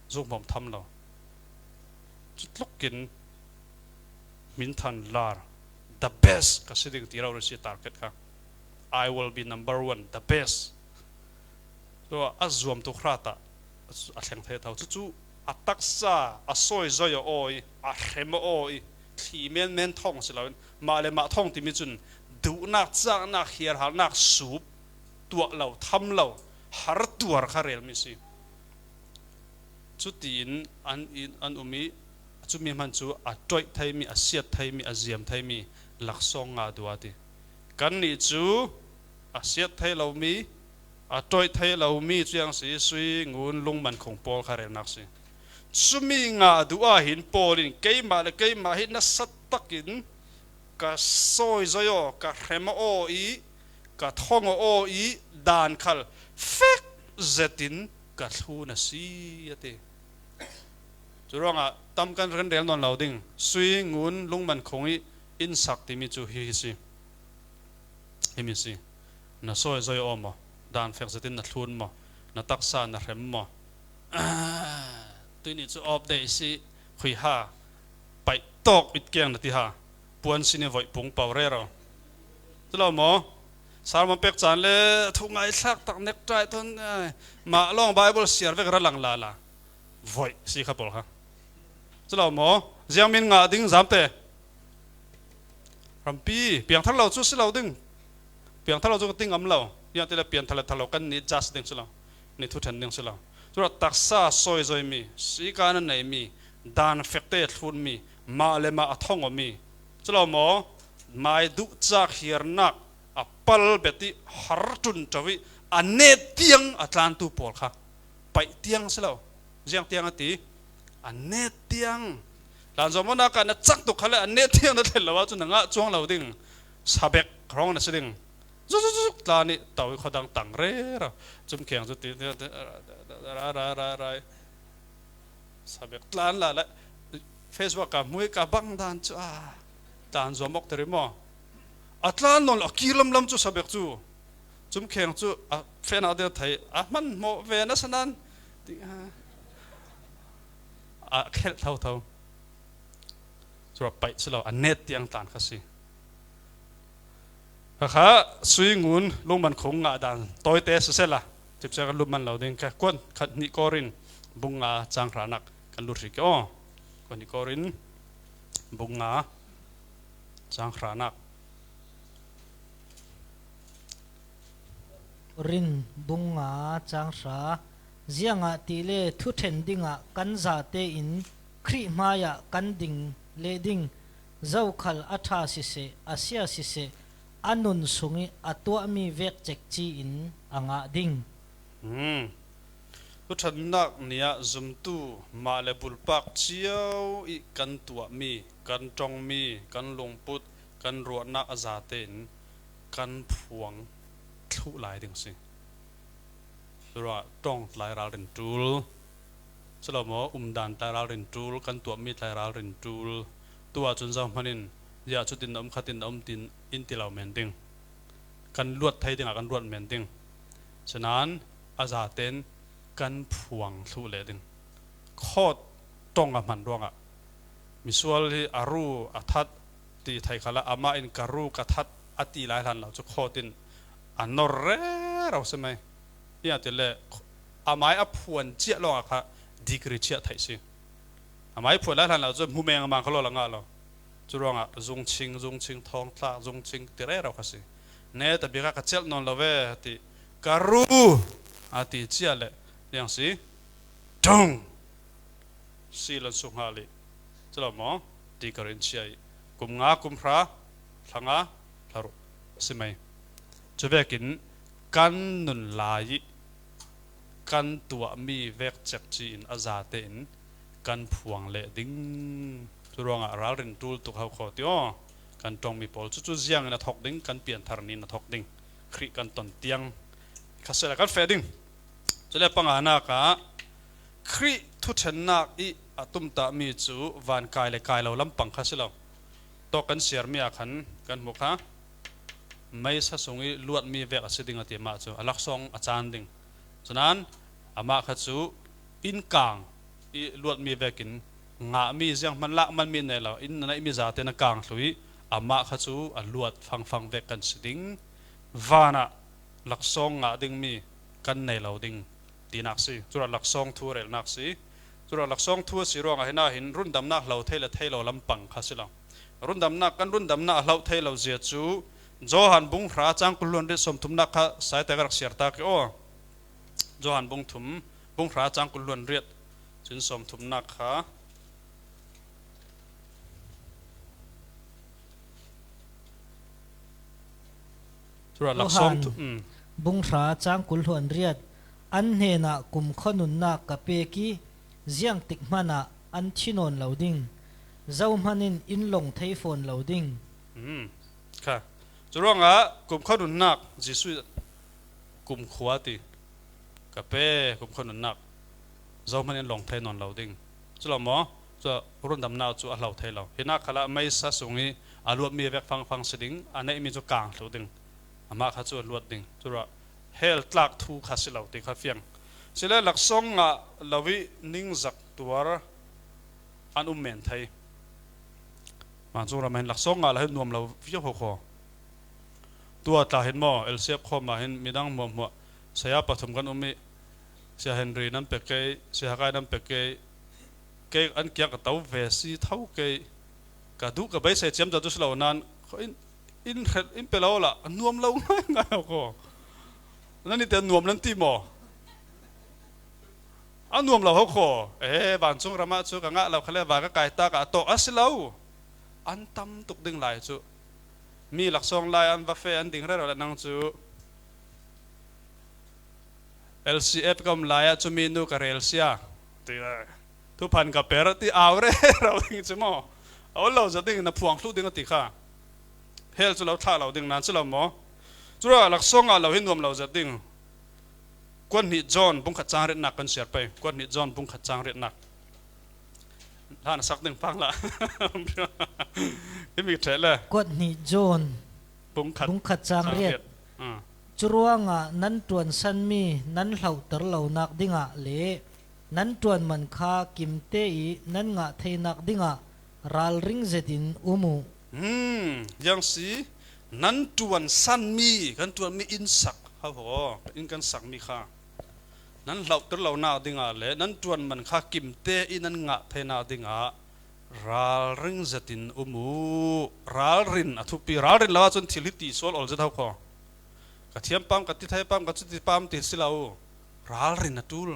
Zu hmawm tham lo. Cutlukin min than lar, the best ka si ding ti rori si target kha. I will be number one, the best. Tua a zuam tuk hrat ah a thleng thei tho. Cucu a taksa a sawizoi a aw i, a hrem a aw i, thli menmen thawng si loin, mah le mah thawng timi cun duhnak, caknak, hiarhalnak, sup, tuah lo, tham lo, har tuar kha relmi si. Cutiin an, an um i, cumi hman cu a ṭoih theimi, a siat theimi, a ziam theimi laksawng nga duh a ti. Kannih cu a siat thei lomi, a ṭoih thei lomi cu yang si, sui, ngun, lungman khung pawl kha relnak si. Cumi nga duh ah hin Paul in keimah le keimah hi nasa takin ka sawizoi aw, ka hrem aw i, ka thong aw i, dan khal fek zetin ka thlun a si, a ti. Curuangah tam kan kan rel nawn lo ding. Sui, ngun, lungman khung i, inn sak timi cu hi, hi si. Himi si. Na sawizoi aw maw? Dan fek zetin na thlun maw? Na taksa na hrem maw? Ah, tuini cu off day si, khui ha. Paih tawk it keng na ti ha. Puan sin i voih pung pau rero. Ti lo maw? Sermon pek caan le thu ngaithlak tak nektai ton, eh, mah lawng Bible siar vek ra lang lala. Voih si kha pawl kha. Ti lo maw? Ziang min ngah ding zamte. Rampi, piangthar lo cu si lo ding. Piangthar lo cu ka ti ngam lo. Ziang ti le piangthar le thar lo kan nih jas ding si lo. Nih thuṭhen ding si lo. Culah taksa sawizoi mi, sika na nei mi, dan fekte thlun mi, mah le mah a thong aw mi. Cu lo maw? Mai duh cak hiarnak a pal bet i har ṭun ṭo i a net tiang a tlantu pawl kha paih tiang si lo. Ziang tiang a ti? A net tiang. Tlan zuam awknak ah na cak tuk kha le a net tiang na thlen lo ahcun na ngah cuang lo ding. Sabek hrawng na si ding. Zuk, zuk, zuk, zuk, tlan i to i khuadang tang rero. Cumkheng cu ti, ra, ra, ra, ra, ra. Sabek tlan la le Facebook ka hmui ka bang dan cu a tlan zuam awk teri maw? A tlan nawn lo, a kir lamlam cu sabek cu. Cumkheng cu a fehnak deuh thei, a hmanhmawh ve nasa nan ti, a, a khelh thotho. Cu a paih si lo, a net tiang tlan kha si. Kha kha sui ngun lungman khung ngah dan tawite siseh la, cipcia kan lut man lo ding kha kuan khat hnih Korin bung nga cang hranak kan lut hri ke aw. Kuan hnih Korin bung nga cang hranak. Korin bung nga cang hra. Ziangahtile thuṭhen dingah kan zate in Khrih hmaiah kan ding leh ding, zokhal a ṭha siseh, a sia siseh, a nun sung i a tuahmi vek cekci in a ngah ding. Hmm. Thuṭhennak ni ah zumtu mah le bulpak cio i kan tuahmi, kan ṭongmi, kan lungput, kan ruahnak a zate in kan phuang thluh lai ding a si. Curuah ṭong tlai ralrin ṭul, si lo maw, umdan tlai ralrin ṭul, kan tuahmi tlai ralrin ṭul. Tu ahcun zohman in ziah cutin na um, khatin na um tin in ti lo men ding. Kan luat thei dingah kan luat men ding. Sinain a zaten kan phuang thluh leh ding. Khawt ṭong a hman ruangah misual hi a ru a that ti thei khalah amah in ka ru ka that a ti lai hlan lo cu khawt in a nor rero si mai. Ziangahtile amai a phuan ciah lawngah kha degree ciah theih si. Amai phuan lai hlan lo cu hmu mengmang kha law la ngah lo. Curuangah zungching, zungching, thawngtlak, zungching ti rero kha si. Neta bik ah ka celh nawn lo ve a ti. Ka ru a ti ciah le, ziang si. Ṭong! Sil an suk hngal ih, si lo maw? Ti ka rin chia ih, kum nga kum hra, thla nga, thla ruk, si mai. Cuvekin kan nun lai ih kan tuahmi vek cek ci-in a zate in kan phuang leh ding. Curuangah ralrin ṭul tuk hau khaw ti aw. Kan ṭongmi pawl cucu ziangin a thawk ding, kan pianthar niin a thawk ding. Khrih kan ton tiang kha sehla kan feh ding. Cule panganak ah Khrih thuṭhennak ih a tumtahmi cu van kai le kai lo lampang kha si lo. Tawk kan siarmi ah khan kan hmu kha. Meisa sung ih luatmi vek a si ding a ti amah cu a laksawng a caan ding. Cunan amah kha cu innkaang ih luatmi vekin ngahmi zianghman lak manmi nei lo, inn a neihmi zate na kaang thlu ih amah kha cu a luat fangfang vek kan si ding. Vanah laksawng ngah dingmi kan nei lo ding tinak si. Curuah laksawng thu relnak si. Curuah laksawng thu a si ruangah hinah hin rundamnak hlo thei le thei lo lampang kha si lo. Rundamnak, kan rundamnak a hloh thei lo zia cu Johan bung hra cang kul hluan riat sawmthumnak kha saite ka rak siar ta ke aw. Johan bung thum, bung hra cang kul hluan riat cun sawmthumnak kha. Curuah laksawng Johan thu, um. Bung hra cang kul hluan riat, an hnenah kumkhua nunnak ka pek ih ziangtik hmanah an thi nawn lo ding, zohman in in lawng thei fawn lo ding. Um, kha. Curuangah kumkhua nunnak Jesuh ih kumkhua ti ka pe, kumkhua nunnak zohman in lawng thei nawn lo ding. Cu lo maw? Cu rundamnak cu a hlo thei lo. Hinah khalah meisa sung ih a luatmi vek fangfang si ding, a neihmi cu kaang thlu ding. Amah kha cu a luat ding. Curuah hell tlak thu kha si lo ti kha fiang. Sile laksawng ngah lo ih ningzak tuar an um men thei. Vancung ram ah hin laksawng ngah lo hin nuam lo viau hokhaw. Tua tla hin maw, L C F khawm ah hin midang hmuahhmuah, saya pathum kan um ih, Sia Henry nan pe kei, Sia Hakai nan pe kei, kei an kiang ka to ve si tho kei, ka duh ka beisei ciamco cu si lo nan, in, in hrelh, in pe lo la, a nuam lo ngaingai hokhaw. Nan ite nuam nan ti maw? A nuam lo hokhaw. Eh, vancung ram ah cu ka ngah lo khale, va ka kai ta ka a tawk a si lo. An tam tuk ding lai cu. Mi laksawng lai an va feh an ding rero le nang cu L C F ka um lai ah cu mi nu ka rel sia ti lai. Thuphan ka per ti au rero ding cu maw? A ol lo zat ding na phuang thluh ding a ti kha. Hell cu lo thlah lo ding nan cu lo maw? Curuah laksawng ngah lo hi nuam lo zat ding. Kuat hnih John bungkhat cang riatnak kan siar pei. Kuat hnih John bungkhat cang riatnak. Hlan a sak ding pang la. Hi mi ṭheh le. Kuat hnih John bungkhat, bungkhat cang riat. Ah. Curuangah nan ṭuansanmi nan hlohter lonak dingah le nan ṭuan man kha kimte ih nan ngah theinak dingah ralring zetin um uh. Hmm, ziang si, nan ṭuansanmi, kan ṭuanmi inn sak, ho ho, inn kan sakmi kha. Nan hlohter lonak dingah le nan ṭuan man kha kimte ih nan ngah theinak dingah ralring zetin um uh. Ralrin a thupi, ralrin lo ahcun thil hi ti sual ol zet ho kho. Ka thiam pam, ka ti thei pam, ka cuti pam ti si lo. Ralrin a ṭul.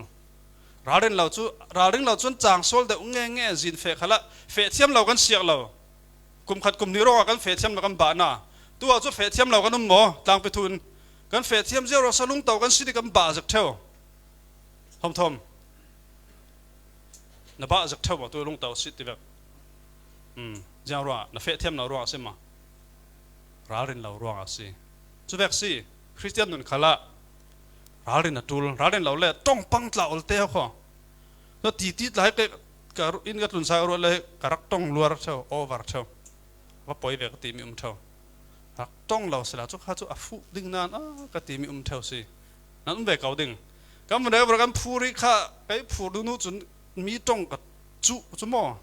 Ralrin lo cu, ralring lo cun cang sual deuh nge nge zin feh khalah feh thiam lo kan siak lo. Kum khat kum hnih ruangah kan feh thiam lo kan bahna. Tu ah cu feh thiam lo kan um maw? Tlangpi thu in kan feh thiam zia ruangah lungto kan si ti kan bah zek ṭheu. Thawmthawm. Na bah zek ṭheu maw, tu lungto si ti vek. Um, ziang ruangah, na feh thiam lo ruangah si maw? Ralrin lo ruangah si. Cu vek si, Khristian nun khalah ralrin a ṭul, ralrin lo le ṭong pang tla olte ho kho. Na titi tla hi kei ka ru-, in ka tlunsa ka ruat le ka rak ṭong luar ṭheu, over ṭheu. Va poi ve ka timi um ṭheu. Rak ṭong lo sila cu kha cu a fuh ding nan, a, ka timi um ṭheu si. Nan um ve ko ding. Kan vun rel kan phur ih kha, kei phur duhnu cun mi ṭong ka cuh cu maw?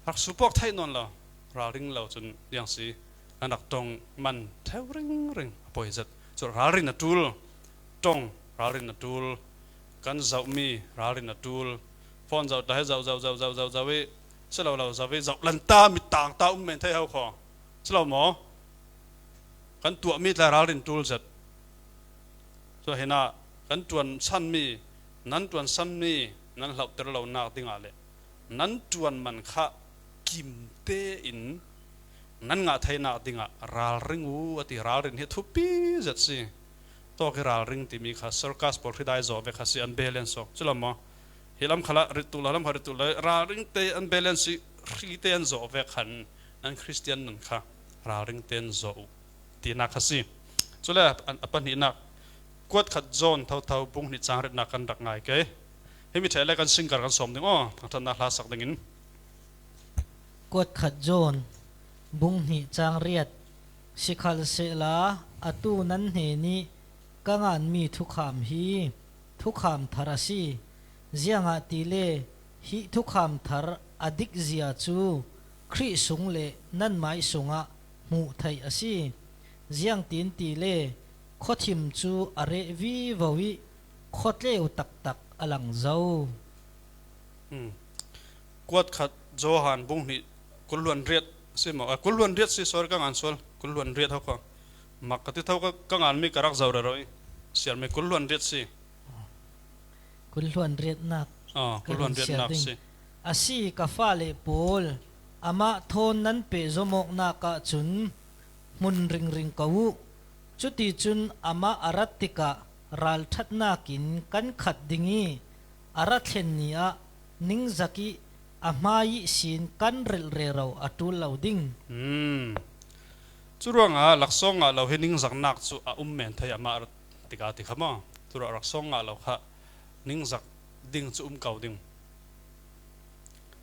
Rak supuak theih nawn lo. Ralring lo cun ziang si. Kan rak ṭong man ṭheu ringring a poi zet. Cu ralrin a ṭul. Ṭong, ralrin a ṭul. Kan zohmi ralrin a ṭul. Phone zoh ta he zoh, zoh, zoh, zoh, zoh, zoh ih, si lo lo zoh ih, zoh lanta, mit tang ta um men thei ho kho. Si lo maw? Kan tuahmi tla ralrin ṭul zet. Cu hinah kan ṭuansanmi, nan ṭuansanmi, nan hlauhter lonak dingah le nan ṭuan man kha kimte in nan ngah theinak dingah ralring uh a ti. Ralrin hi a thupi zet si. Tawk hi ralring timi kha circus pawl hridai zawh vek kha si, an balance awk cu lo maw? Hi lam khalah rit tuk lo, lam kha rit tuk lo, ralringte an balance si, hrite an zawh vek khan nan Khristian nun kha ralringte an zawh uh tinak kha si. Cule a, a pahnihnak, kuat khat John thotho bung hnih cang riatnak kan rak ngai ke. Himi ṭheh le kan singkar kan sawm ding aw, thangṭhatnak hla sak dingin. Kuat khat John bung hnih cang riat. Sikhalsehla atu nan hnenih ka nganmi thukham hi thukham thar a si. Ziangahtile hih thukham thar a dikzia cu Khrih sung le nanmai sungah hmuh theih a si. Ziangtin tile khuathim cu a reh vivo i khuatleu taktak a lang zo. Hmm. Kuat khat Johan bung hnih kul hluan riat si maw? Ah, kul hluan riat si, sorry, ka ngan sual. Kul hluan riat ho kha. Mak ka ti tho, ka, ka nganmi ka rak zoh rero i. Siarmi kul hluan riat si. Kul hluan riatnak. Ah, kul hluan riatnak si. A si, ka fale pawl, amah thawn nan pehzom awknak ahcun hmun ringring ko uh. Cuticun amah a rat tikah ralṭhatnak in kan khat ding i a ra thlen ni ah ningzak i a hmai ihsin kan relh rero a ṭul lo ding. Hmm. Curuangah laksawng ngah lo hi ningzaknak cu a um men thei, amah a rat tikah ti kha maw? Curuah laksawng ngah lo kha ningzak ding cu um ko ding.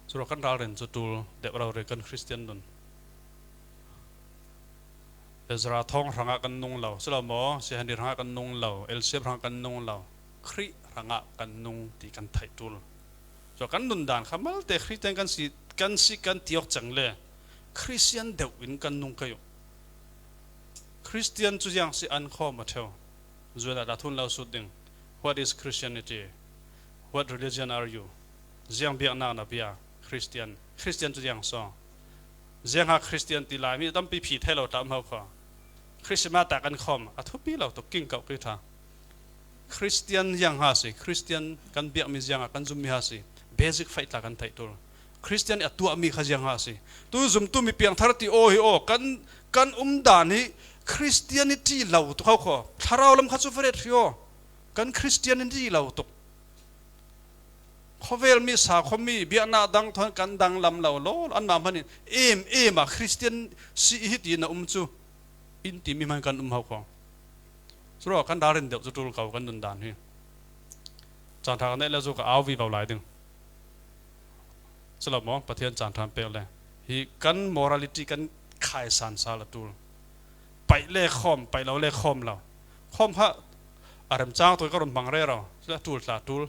Curuah kan ralrin cu ṭul deuh rori kan Khristian nun. Ezra thawng hrangah kan nung lo, si lo maw? Siahani hrangah kan nung lo, Elsiap hrangah kan nung lo, Khrih hrangah kan nung ti kan theih ṭul. Cun kan nundan kha malte Khristian kan si, kan si kan ti awk cang le Khristian deuh in kan nung kei uh. Khristian cu ziang si an khawm a ṭheu. Zuan ah dah thun lo sut ding. What is Christianity? What religion are you? Ziang biaknak na bia? Khristian. Khristian cu ziang so? Ziang ha Khristian ti Laimi tampi phi thei lo tla um ho kho. Khrismas ta kan khawm a thupi lo tuk, king kauh kei ṭha. Khristian ziang ha si, Khristian kan biakmi ziang ah kan zummi ha si, basic faith tla kan theih ṭul. Khristian i a tuahmi kha ziang ha si. Tu zumtu mi piangthar ti aw hi aw, kan, kan umdan hi Christianity lo tuk ho kho. Thlarau lam kha cu faret hri aw. Kan Christianity lo tuk. Khawvel mi, sakhaw mi, biaknak dang thawn kan danglam lo law, anmah hmanh in em em ah Christian si hi ti na um cu in timi hmanh kan um ho kho. Curuah kan ralrin deuh cu ṭul ko kan nundan hi. Caan ṭha ka neih le cu ka au vivo lai ding. Si lo maw, Pathian caan ṭha an pek le hi kan morality kan khaisan sal a ṭul. Paih le khawm, paih lo le khawm lo. Khawm kha a remcang tuk i ka run hmang rero. Sila ṭul tla ṭul.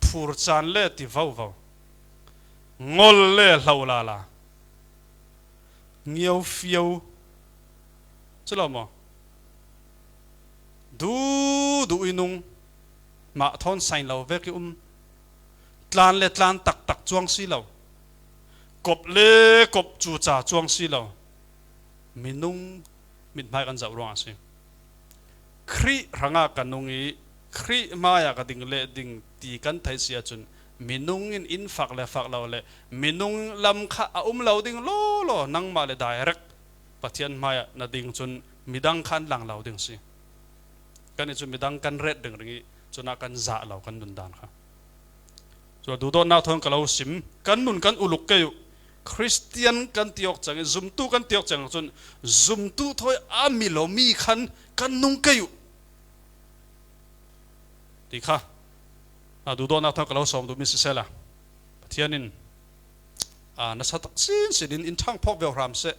Phur caan le ti vovo. Ngol le hlo lala. Ngio fio. Si lo maw? Duh duh i nung. Mah thawn sain lo vek i um. Tlan le tlan taktak cuang si lo. Kop le kop cuca cuang si lo. Minung mithmai kan zoh ruang a si. Khrih hrangah ka nung i Khrih hmaiah ka ding le ding ti kan theih si ahcun minung in in fak le fak lo le minung lam kha a um lo ding lawlaw, nangmah le direct Pathian hmaiah na ding cun midang kha an lang lo ding si. Kan i cu midang kan ret ringring i cunah kan zah lo kan nundan kha. Cun duhdawtnak thawn ka lo sim, kan nun kan uluk kei uh. Khristian kan ti awk cang i zumtu kan ti awk cang cun zumtu thawi a mi lo mi khan kan nung kei uh. Ti kha, a duhdawtnak thawn ka lo sawm duhmi siseh la, Pathian in, aa, nasa tak sinsin in in ṭhang phawk vivo hram seh.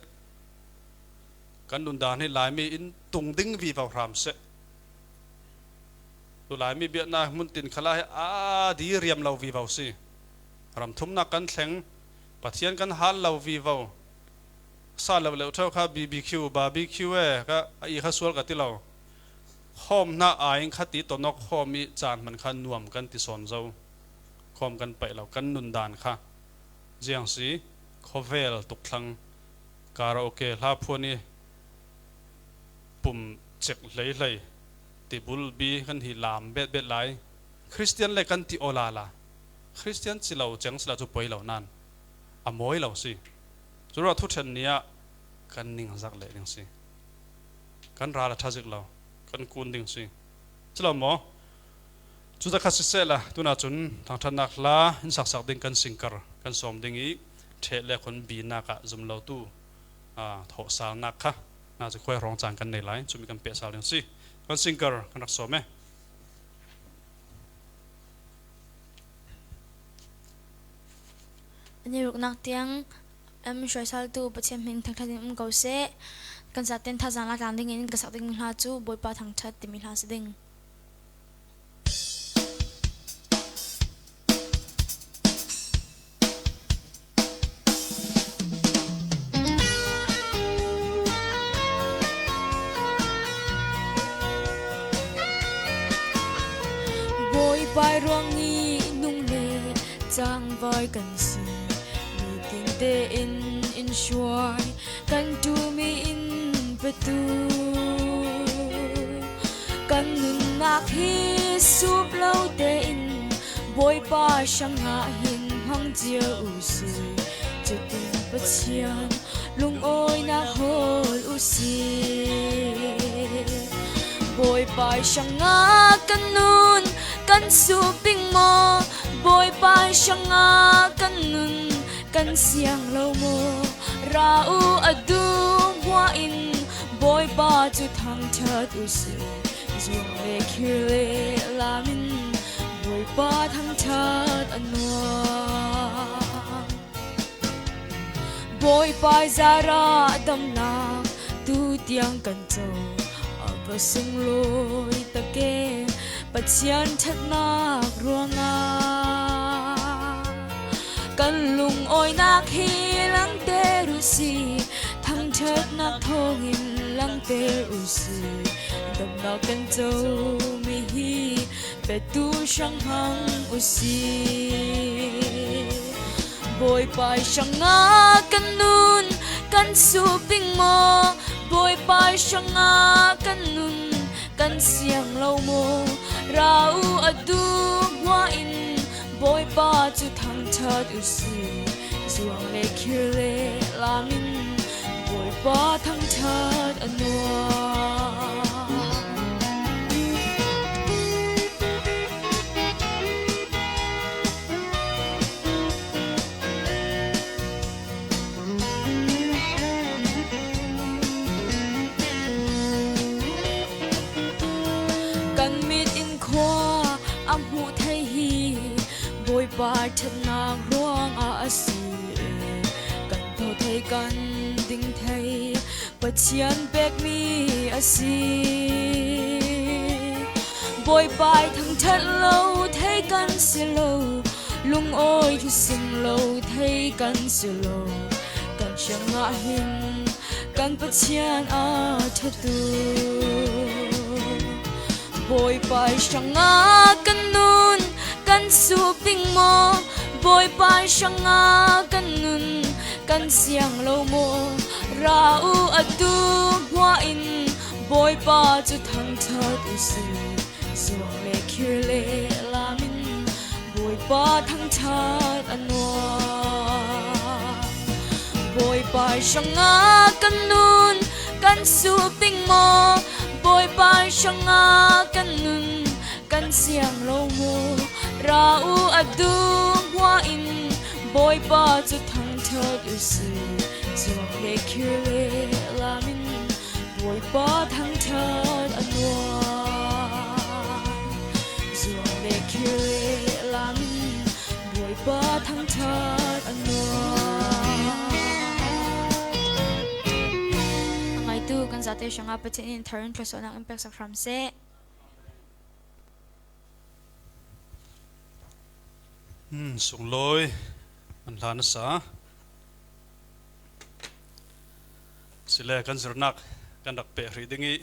Kan nundan hi Laimi in tung ding vivo hram seh. Tu Laimi biaknak hmun tin khalah hi aa di riam lo vivo si. Ram thumnak kan thleng, Pathian kan hal lo vivo. Sa lo leuh ṭheu kha B B Q, barbecue e, ka, a i kha sual ka ti lo. Khawm hna ai in kha ti tawnawk khawm i caan hman kha nuam kan ti sawn zo. Khawm kan paih lo, kan nundan kha. Ziang si, khawvel tukthlang, karaoke, hlaphuan i pum cek hleihlei, tibulbi kan hi lam betbet lai. Khristian le kan ti aw lala, Khristian ci lo ceng sila cu poi lo nan a mawi lo si. Curuah thuṭhen ni ah kan ning a zak leh ding si. Kan ral a ṭha zik lo, kan kun ding si. Ci lo maw? Cuta kha sisehla, tunah cun thangṭhatnak hla in saksak ding kan singkar kan sawm ding i, ṭheh le khun binak ah zum lotu, aa, thawhsalnak kha na cu khuai hrawng caan kan nei lai, cumi kan pehsal ding si. Kan singkar kan rak sawm e. An i ruknak tiang, em, hruaisaltu Pathian hming thangṭhat in um ko seh. Kan zaten thazaang la tlang dingin ka sak dingmi hla cu Bawipa thangṭhat timi hla si ding. Bawipa ruang i nung le cangvai kan si. Nitin tein in hruai kan ṭumi in petu. Kan nunnak hi sup lo tein Bawipa hrangah hin hmang cio u si. Cutin Pathian lungawinak hawl u si. Bawipa hrangah kan nun kan sup ding maw? Bawipa hrangah kan nun kan siang lo maw? Ra u a dum hua in Bawipa cu thangṭhat u si. Zuang le khir le lam in Bawipa thangṭhat a nuam. Bawipa zarah damnak tu tiang kan co a va sunglawi tak e. Pathian ṭhatnak ruangah kan lungawinak hi langter u si. Thangṭhatnak thawngin langter u si. Damnak kan comi hi petu hrang hmang u si. Bawipa hrangah kan nun kan sup ding maw? Bawipa hrangah kan nun kan siang lo maw? Ra u a dum hua in Bawipa cu thangṭhat u si. Zuang le khir le lam in Bawipa thangṭhat a nuam. Kan mit in khua a hmuh thei hi Bawipa ṭhatnak ruangah a si. Kan tho thei, kan ding thei, Pathian pekmi a si. Bawipa i thangṭhat lo thei kan si lo, lungawi thusim lo thei kan si lo, kan hrangah hin kan Pathian a ṭhatu. Bawipa hrangah kan nun kan sup ding maw? Bawipa hrangah kan nun kan siang lo maw? Ra u a tu hmuah in Bawipa cu thangṭhat u si. Zuang le khir le lam in Bawipa thangṭhat a nuam. Bawipa hrangah kan nun kan sup ding maw? Bawipa hrangah kan nun kan siang lo maw? Ra u a tu hmuah in Bawipa cu thangṭhat u si. Zuang le khir le lam in Bawipa thangṭhat a nuam. Zuang le khir le lam in Bawipa thangṭhat a nuam. A ngaitu kan zate hrangah Pathian in thar in thluasuahnak in peksak hram seh. Hmm, sunglawi an hlan a sa. Sile kan zirnak kan rak peh hrih ding i,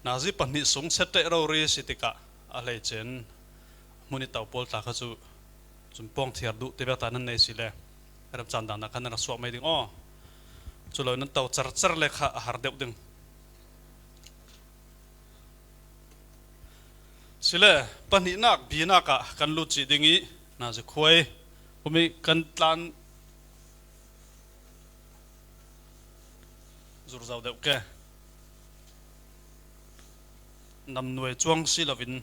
nazi pahnih sung set ṭeh rori si tikah a hleice in hmun i to pawl tla kha cu cun pawng thiar duh tivek ta nan nei sile, remcaan dangdang kha nan rak suah mai ding aw. Cu lo nan to cercer le kha a har deuh ding. Chule, pahnihnak, binak ah kan lut cih ding i, na zikhuai, kumi kan tlan zurzau deuh ke. Namnuai cuang si loin,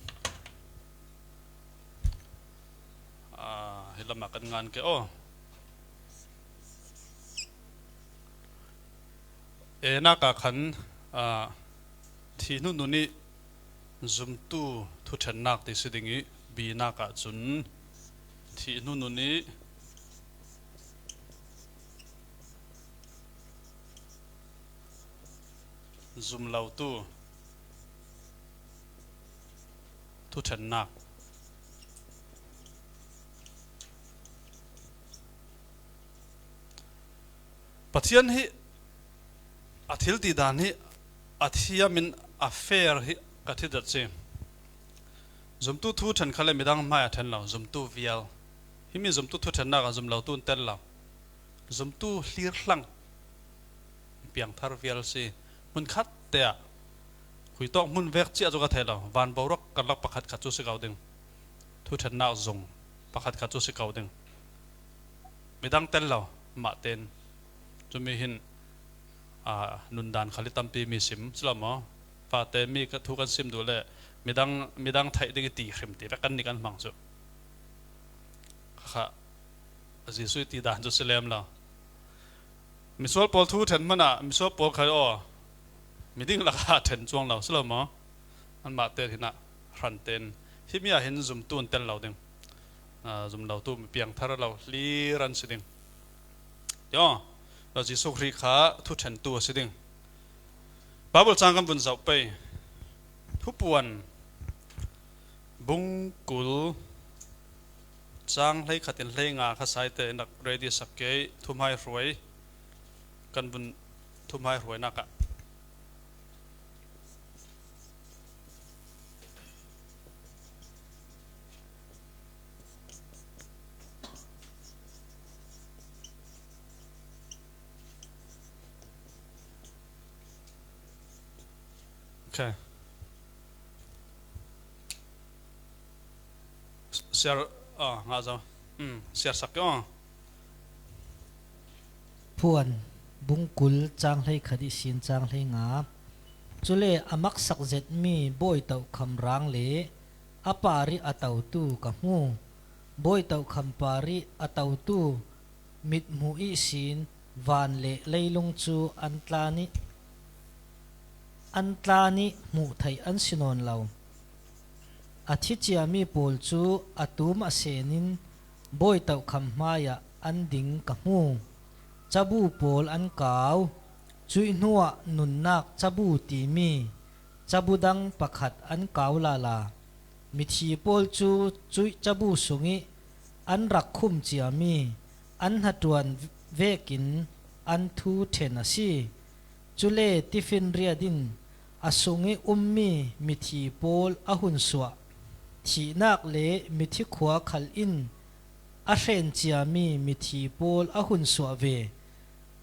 ah, hi lamah kan ngan ke aw. Enak ah khan, ah, thih hnu nun i zumtu thuṭhennak ti si ding i, binak ah cun thih hnu nun i zumlotu thuṭhennak. Pathian hi a thil ti dan hi a thiam in a fair hi ka thi dat si. Zumtu thuṭhen kha le midang hmai a ṭhen lo, zumtu vial. Himi zumtu thuṭhennak ah zumlotu an tel lo. Zumtu hlirhlang piangthar vial si. Hmunkhat te ah khuitawk hmun vek ciah cu ka thei lo. Van boruak karlak pakhat khat cu si ko ding. Thuṭhennak zung pakhat khat cu si ko ding. Midang tel lo, mah tein. Cumi hin, aa, nundan khal i tampi mi sim si lo maw? Fate mi ka thu kan sim duh le midang, midang theih ding i ti hrim ti vek kan nih kan hmang cu. Kha, Jesuh i ti dan cu si lem lo. Misual pawl thuṭhen hmanh ah misual pawl kha aw, miding lakah ṭhen cuang lo si lo maw? Anmah tein hin ah hran tein himi ah hin zumtu an tel lo ding. Aa, zumlotu mi piangthar lo hlir an si ding. Tio, Jesuh Khrih kha thuṭhentu a si ding. Baibal cang kan vun zoh pei. Thupuan bung kul cang hleikhat in hleinga kha saite in rak ready sak ke, thuhmai hruai kan vun, thuhmai hruainak ah. Okay. Siar, ah, nga zo. Hmm, siar sak ke aw. Thupuan bung kul cang hleikhat ihsin cang hleinga. Cule a maksak zetmi Bawi Tohkham rang le a parih a totu ka hmu. Bawi Tohkham parih a totu mithmuh ihsin van le leilung cu an tlan i, an tlan i hmuh theih an si nawn lo. A thi ciami pawl cu a tum a sen in Bawi Tohkham hmaiah an ding ka hmu. Cabu pawl an kau. Cuih hnuah nunnak cabu timi cabu dang pakhat an kau lala. Mithi pawl cu cuih cabu sungih an rak khum ciami an hnaṭuan vekin an thu ṭhen a si. Cule tifinriat in a sungih ummi mithi pawl a hun suah. Thihnak le mithi khua khal in a hren ciami mithi pawl a hun suah ve.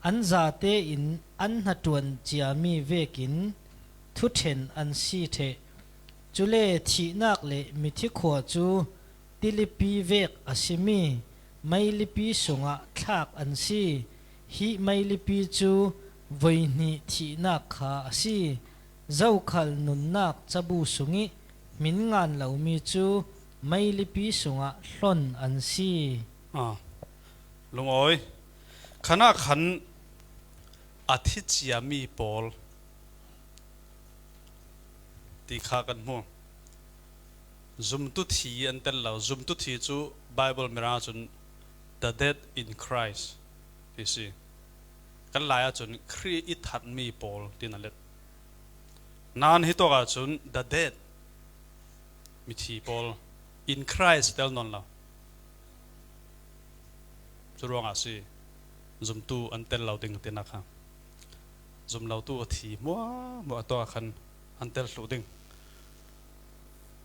An zate in an hnaṭuan ciami vekin thuṭhen an si ṭheh. Cule thihnak le mithi khua cu tilipi vek a simi meilipi sungah thlak an si. Hi meilipi cu voihnih thihnak kha a si. Zokhal nunnak cabu sungih hmin ngan lomi cu meilipi sungah hlon an si. Ah, lungawi. Khanah khan a thi ciami pawl ti kha kan hmu. Zumtu thi an tel lo. Zumtu thi cu Baibal mirang ahcun the dead in Christ ti si. Kan lai ahcun Khrih i thatmi pawl tiin a let. Nain hi tawk ahcun the dead, mithi pawl, in Christ tel nawn lo. Cu ruangah a si, zumtu an tel lo ding tinak kha. Zumlotu a thi hmuahhmuah a tawk ah khan an tel thluh ding.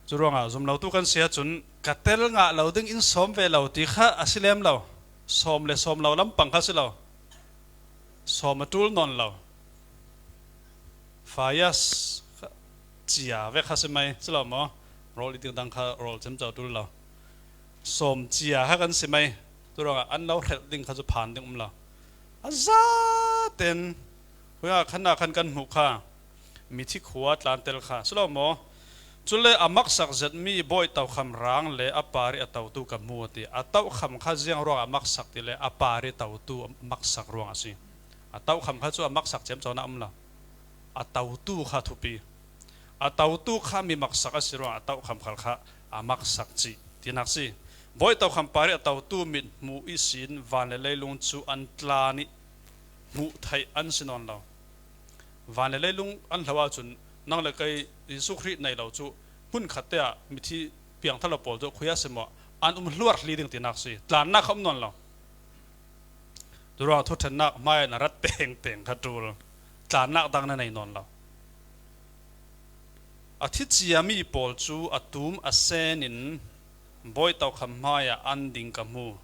Cu ruangah zumlotu kan si ahcun ka tel ngah lo ding in sawm ve lo ti kha a si lem lo. Sawm le sawm lo lampang kha si lo. Sawm a ṭul nawn lo. Faias cia vek kha si mai, si lo maw? Rawl i ding dang kha rawl cem cau tul lo. Sawm cia kha kan si mai. Tu ruangah an lo hrelh ding kha cu phan ding um lo. A zaten huya khan ah khan kan hmuh kha mithi khua tlantel kha si lo maw? Cule a maksak zetmi Bawi Tokham rang le a par ih a totu ka hmu a ti. A tokham kha ziang ruangah a maksak ti le a par ih a totu a maksak ruang a si. A tokham kha cu a maksak cem cau na um lo. A totu kha thupi. A totu kha mi maksak a si ruangah a tokham khal kha a maksak cih tinak si. Bawi Tokham par ih a totu mithmuh ihsin van le leilung cu an tlan ih hmuh theih an si nawn lo. Van le leilung an hlo ahcun nang le kei Jesuh Khrih nei lo cu hmun khat te ah mithi piangthar lo pawl cu khuia si maw an um hluar hli ding tinak si. Tlannak kha um nawn lo. Curuangah thuṭhennak hmai na rat tengteng kha ṭul. Tlannak dang na nei nawn lo. A thi ciami pawl cu a tum a sen in Bawi Tokham hmaiah an ding ka hmu.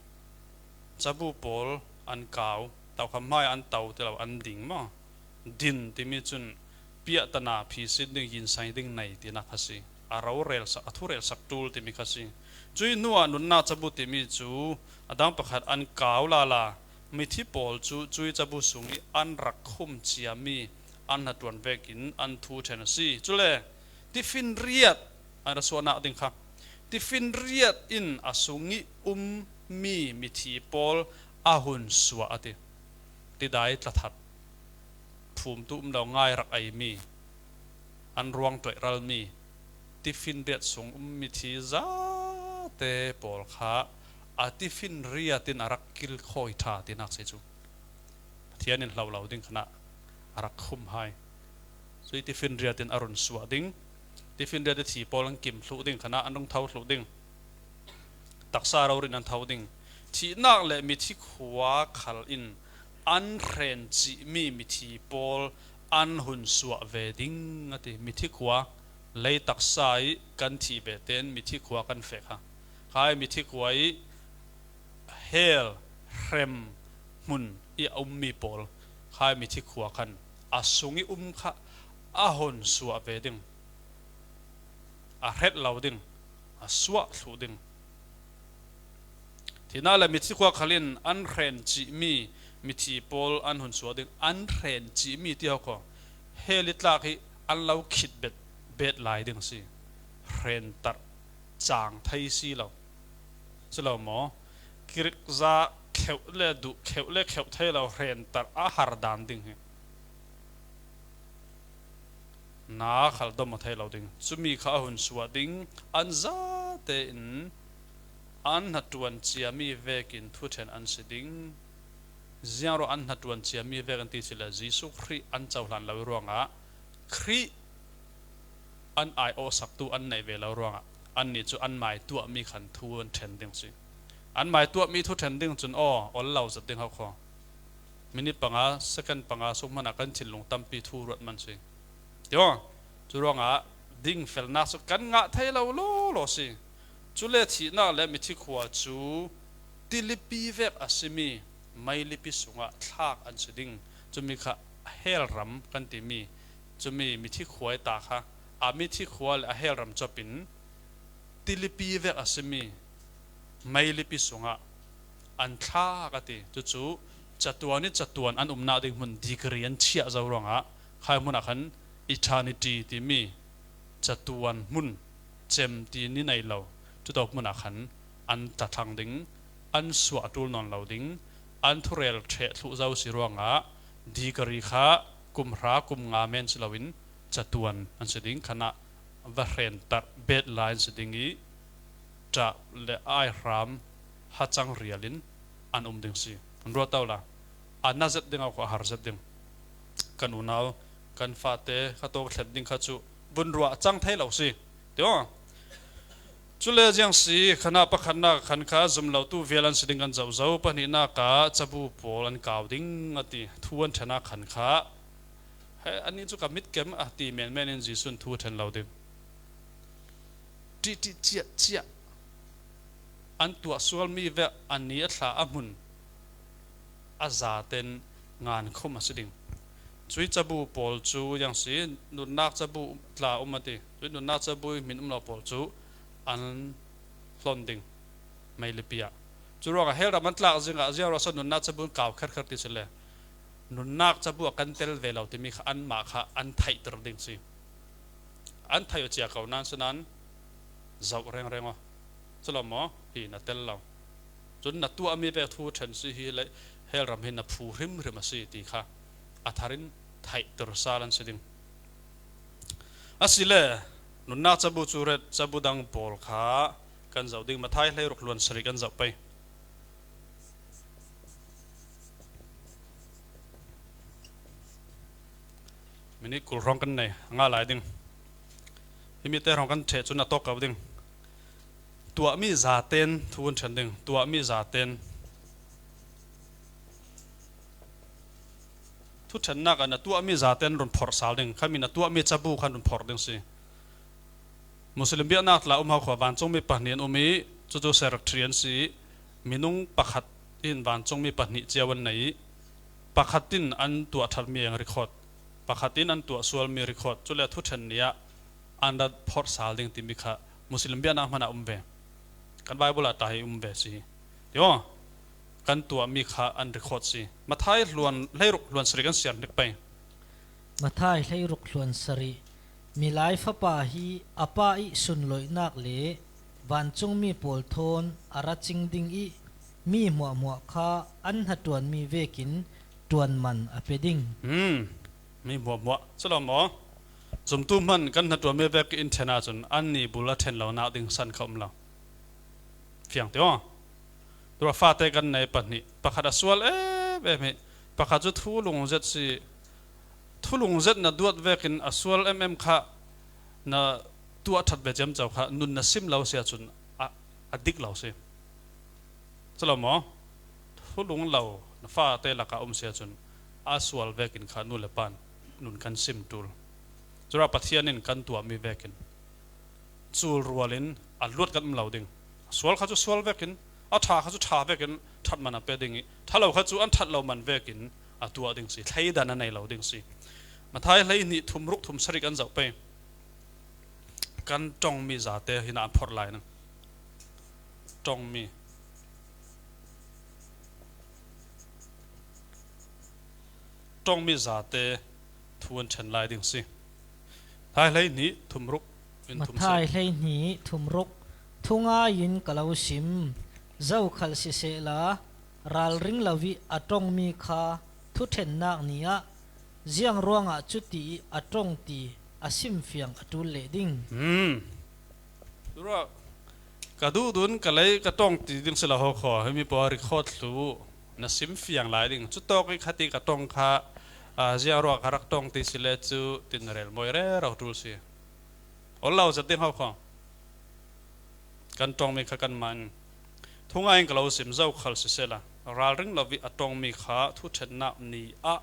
Cabu pawl an kau, Tokham hmaiah an to ti lo, an ding maw? Din timi cun piahtana phisin ding, yinsai ding nei tinak kha si. A rorelsak, a thurelsak ṭul timi kha si. Cuih hnuah nunnak cabu timi cu a dang pakhat an kau lala, mithi pawl cu cuih cabu sung ih an rak khum ciami an hnaṭuan vekin an thu ṭhen a si. Cule tifinriat an ra suahnak ding kha, tifinriat in a sung ih ummi mithi pawl a hun suah a ti. Tidai tlathat phumtu um lo ngai rak eimi, an ruang ṭoih ralmi, tifinriat sung um mithi zate pawl kha a tifinriat in a rak kilkhawi ṭha tinak si cu. Pathian in hlo lo ding khan ah a rak khum hai. Cuih tifinriat in a run suah ding, tifinriat ih thi pawl an kim thluh ding khan ah an rung tho thluh ding. Taksa rori in an tho ding. Thihnak le mithi khua khal in an hren cihmi mithi pawl an hun suah ve ding a ti. Mithi khua lei taksa ih kan thih ve tein mithi khua kan feh kha. Khai mithi khua ih hell hrem hmun ih a ummi pawl khai mithi khua khan a sung ih um kha a hun suah ve ding. A hret lo ding, a suah thluh ding. Thihnak le mithi khua khal in an hren cihmi mithi pawl an hun suah ding. An hren cihmi ti hau kho, hell ih tlak hi an lo khit bet, bet lai ding a si. Hrentarh cang thei si lo. Si lo maw? Kirikza kheuh le duh, kheuh le kheuh thei lo, hrentarh a har dan ding hi. Na khal dom a thei lo ding. Cumi kha a hun suah ding. An zate in an hnaṭuan ciami vekin thuṭhen an si ding. Ziangruah an hnaṭuan ciami vekin ti si le Jesuh Khrih an cohlan lo ruangah Khrih an ai-awhsaktu an neih ve lo ruangah annih cu an mai tuahmi khan thu an ṭhen ding si. An mai tuahmi thu ṭhen ding cun aw, ol lo zat ding hau kho. Minute panga, second panga sung hmanah kan thinlung tampi thu ruat man si. Tio, curuangah dingfelnak cu kan ngah thei lo lawlaw si. Cule thihnak le mithi khua cu tilipi vek a simi meilipi sungah thlak an si ding. Cumi kha hell ram kan timi, cumi mithi khua ih ta kha, a mithi khua le a hell ram copin tilipi vek a simi meilipi sungah an thlak a ti. Cucu catuan ih catuan an umnak ding hmun degree an chiah zo ruangah khai hmunah khan eternity timi catuan hmun cem ti ni nei lo, cuto hmunah khan an tlathlang ding, an suah ṭul nawn lo ding, an thurel ṭheh thluh zo si ruangah degree kha kum hra kum nga men si loin catuan an si ding, khanah va hrentarh bet lai an si ding ih ṭah le aihram hacang rial in an um ding si. An ruat awla a na zet ding a, a har zet ding. Kan unau, kan fate kha tawk thlen ding kha cu vun ruah cang thei lo si. Tio? Cule ziang si, khanah pakhatnak khan kha zum lotu vial an si ding kan zoh zo, pahnihnak ah cabu pawl an kau ding a ti. Thu an ṭhen ah khan kha, he, annih cu ka mitkem a ti menmen in Jesuh in thu a ṭhen lo ding. Ṭihṭih ciahciah an tuah sualmi vek a ni a thla a hmun a zaten ngankhum a si ding. Cui cabu pawl cu ziang si, nunnak cabu tla um a ti. Cui nunnak cabu hmin um lo pawl cu an hlon ding, meilipi ah. Cu ruangah hell ram an tlak zing ah ziang ruangah nunnak cabu an kau kherkher ti si le, nunnak cabu a kan tel ve lo timi kha anmah kha an theihter ding si. An theih aw cia ko nan si nan zoh rengreng aw. Cu lo maw? Hi na tel lo. Cun na tuahmi pek thu ṭhen si hi le, hell ram hi na phu hrimhrim a si ti kha a thar in theihter sal an si ding. Asile, nunnak cabu cu ret cabu dang pawl kha kan zoh ding. Matthai hleiruk hluan sarih kan zoh pei. Minute kul hrawng kan nei, a ngah lai ding. Himi te hrawng kan ṭheh cun a tawk ko ding. Tuahmi zaten thu kan ṭhen ding. Tuahmi zaten. Thuṭhennak ah na tuahmi zaten run phorh sal ding. Khami na tuahmi cabu khan run phorh ding si. Muslim biaknak tla um hau kho vancungmi pahnih an um i, cucu secretary an si i, minung pakhat in vancungmi pahnih cio an nei i, pakhat in an tuah ṭhatmi record, pakhat in an tuah sualmi record, cule thuṭhen ni ah an rat phorh sal ding timi kha Muslim biaknak hmanh ah um ve. Kan Bible ah ta hi um ve si hi. Tio, kan tuahmi kha an record si. Matthai hluan hleiruk hluan sarih kan siar hnik pei. Matthai hleiruk hluan sarih. Milai Fapa hi a Pa ih sunloihnak le vancungmi pawl thawn a ra cing ding i, mi hmuahhmuah kha an hnaṭuanmi vekin ṭuan man a pe ding. Hmm. Mi hmuahhmuah. Cu lo maw? Zumtu hmanh kan hnaṭuanmi vek in ṭhen ahcun annih bul a ṭhen lonak ding san kha um lo. Fiang te aw. Tura fate kan nei pahnih. Pakhat a sual em em hi. Pakhat cu thulung zet si. Thulung zet na duat vekin a sual em em kha na tuah ṭhat ve ciamco kha nun na sim lo si ahcun a, a dik lo si. Cu lo maw? Thulung lo na fate lakah um si ahcun a sual vekin kha nu le pa nun kan sim ṭul. Cura Pathian in kan tuahmi vekin cul rual in a luat kan um lo ding. A sual kha cu sual vekin, a ṭha kha cu ṭha vekin ṭhat man a pe ding i, ṭha lo kha cu an ṭhat lo man vekin a tuah ding si, thleidan a nei lo ding si. Matthai hleihnih thum ruk thum sarih kan zoh pei. Kan ṭongmi zate hi na an phorh lai ning. Ṭongmi. Ṭongmi zate thu an ṭhen lai ding si. Matthai hleihnih thum ruk in thum Matthai sarih. Hleihnih thum ruk. Thungai in ka lo sim, zokhal sisehla, ralring lo i a ṭongmi kha thuṭhennak ni ah ziang ruangah cuti i a ṭong ti a simfiang a ṭul leh ding. Hmm. Tura ka duhdun ka lei ka ṭong ti ding si lo ho kho. Himi pawl record thlu na simfiang lai ding. Cutawk i khati ka ṭong kha, aa, ziang ruah ka rak ṭong ti si le cu tin rel mawi rero ṭul si. Ol lo zat ding ho kho. Kan ṭongmi kha kanmah in thungai in ka lo sim zokhal sisehla, ralring lo i a ṭongmi kha thuṭhennak ni ah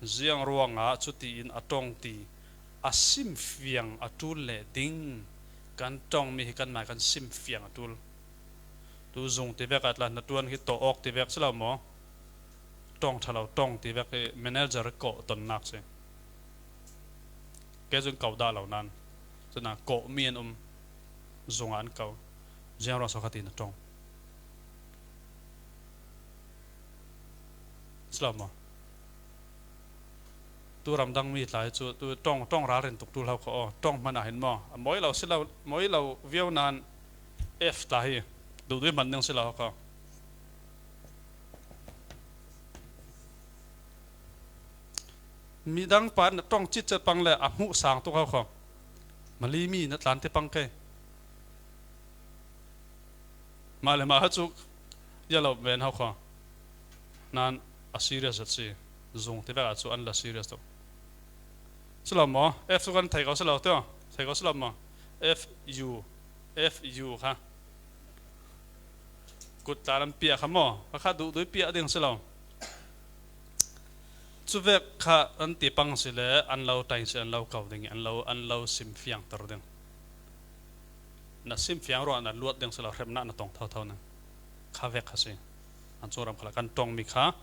ziang ruangah cuti in a ṭong ti a simfiang a ṭul leh ding. Kan ṭongmi hi kanmah kan simfiang a ṭul. Tu zung ti vek ah tla hnaṭuan hi tawh awk ti vek si lo maw? Ṭong ṭha lo, ṭong ti vek hi manager kawh tonnak si. Kei cun ko dah lo nan. Cun a kawhmi an um. Zung ah an ko. Ziang ruang so kha ti na ṭong. Si lo maw? Tu ramdang mi tla hi cu, tu ṭong, ṭong ralrin tuk ṭul ho kho aw. Ṭong hmanh ah hin maw? A mawi lo si lo, mawi lo viau nan F tla hi duhdui hman ding si lo ho kho. Midang pa na ṭong citcet pang le a hmuh sang tuk ho kho. Mali mi na tlan te pang kei. Mah le mah cu yellow men ho kho. Nan a serious zat si. Zung ti vek ah cu an la serious tuk. Si lo maw? F cu kan thei ko si lo tio. Thei ko si lo maw? F U. F U kha. Kut tla lam piah kha maw? Kha kha duhdui piah ding si lo. Cuvek kha an ti pang si le an lo ṭai si, an lo ko ding i, an lo, an lo sim fiangter ding. Na sim fiang ruah na luat ding si lo, hremnak na tong thotho ning. Kha vek kha si. An cungram kha la kan ṭongmi kha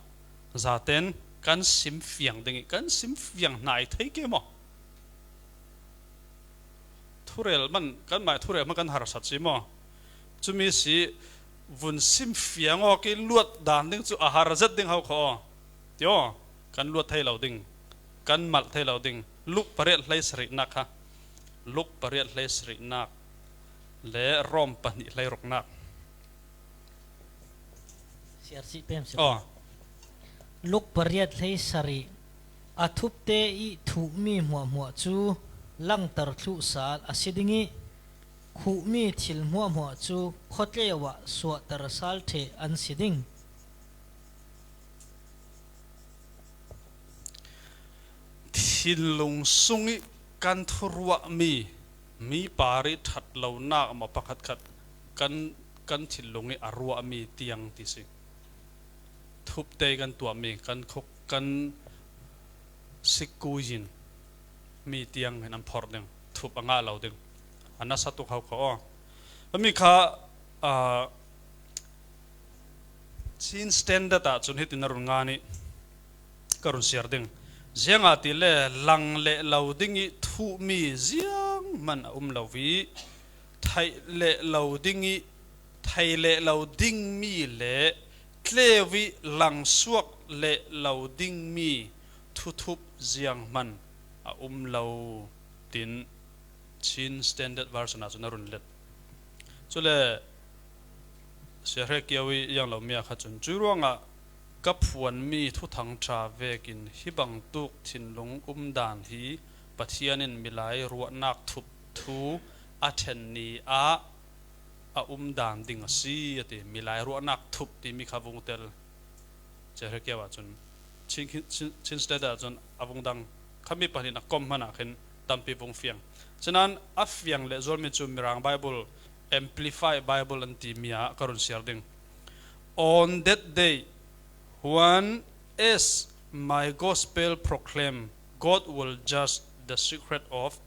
zaten Kan sim fiang ding i, kan sim fiang hnai thei ke maw? Thurel man, kanmah thurel man kan harsat si maw? Cumi si vun sim fiang awk i luat dan ding cu a har zet ding hau kho aw. Tio, kan luat thei lo ding, kan malh thei lo ding. Luk pariat hlei sarihnak kha, Luk pariat hlei sarihnak le Rom pahnih hlei ruknak. Siar si pem si. Aw. Luk pariat hlei sarih. A thupte i thuhmi hmuahhmuah cu langter thluh sal a si ding i, khuhmi thil hmuahhmuah cu khuatleu ah suahter sal ṭheh an si ding. Thinlung sung i kan thuruahmi, mi par i ṭhat lonak maw pakhatkhat kan, kan thinlung i a ruahmi tiang ti si. Thupte kan tuahmi, kan khuk, kan sikkuizin mi tiang hin an phorh ding, thup a ngah lo ding. A nasa tuk hau kho aw. Himi kha, aa, Chin Standard ah cun hitin a run ngan i ka run siar ding. Ziangahtile lang leh lo ding i thuhmi zianghman a um lo i, theih leh lo ding i, thei leh lo dingmi le tleu i langsuak leh lo dingmi thuthup zianghman a um lo, tin Chin Standard Version ah cun a run let. Cule Siahre Kio i iang lomi a kha cun, cu ruangah ka phuanmi thuthang ṭha vekin hi bangtuk thinlung umdan hi Pathian in milai ruahnak thup thu a ṭhen ni ah a umdan ding a si, a ti. Milai ruahnak thup timi kha vung tel. Cehre Kio ah cun, Chin, Chin, Chin Standard ah cun a vung dang. Khami pahnih nak kom hmanah khin tampi vung fiang. Cun a fiang leh zualmi cu Mirang Bible, Amplified Bible an timi ah ka run siar ding. On that day, when as my gospel proclaim, God will judge the secret of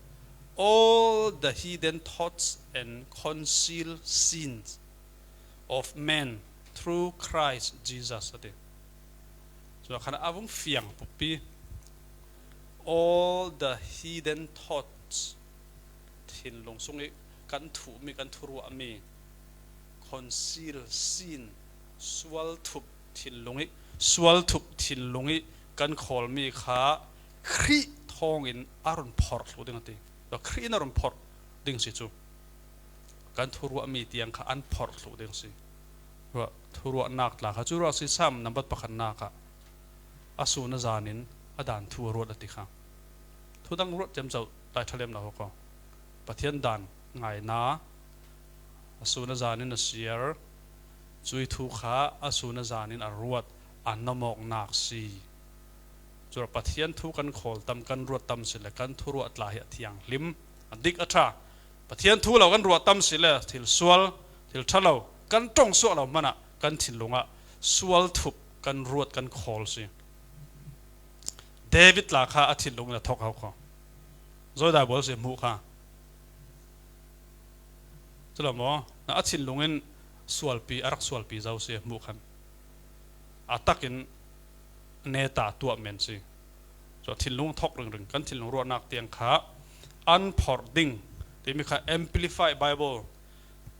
all the hidden thoughts and concealed sins of men through Christ Jesus, a ti. Cun a khan a vung fiang pupi. All the hidden thoughts, thinlung sung i kan thuhmi, kan thuruahmi, concealed sin, sual thup thinlung i, sual thup thinlung i kan khawlmi kha Khrih thawngin a run phorh thluh ding a ti. Khrih in a run phorh ding si cu. Kan thuruahmi tiang kha an phorh thluh ding si. Ruah, thuruahnak tla kha cu ruah si, Sam nambat pakhatnak ah a sun a zan in a dan thu a ruat a ti kha. Thudang ruat ciamco lai ṭha lem lo ko. Pathian dan ngaina a sun a zan in a siar, cui thu kha a sun a zan in a ruat, a nomawknak si. Cu ruah Pathian thu kan khawl tam, kan ruat tam si le kan thuruah tla hi a thianghlim, a dik a ṭha. Pathian thu lo kan ruah tam si le thil sual, thil ṭha lo kan ṭong suah lo hmanah kan thinlung ah sual thup kan ruat, kan khawl si. David tla kha a thinlung in a thok hau kho. Zoidai bual si hmuh kha. Cu lo maw? Na a thinlung in sualpi, a rak sualpi zo si hmuh khan. A takin neta tuah men si. Cu thinlung thok ringring, kan thinlung ruahnak tiang kha an phorh ding timi kha Amplified Bible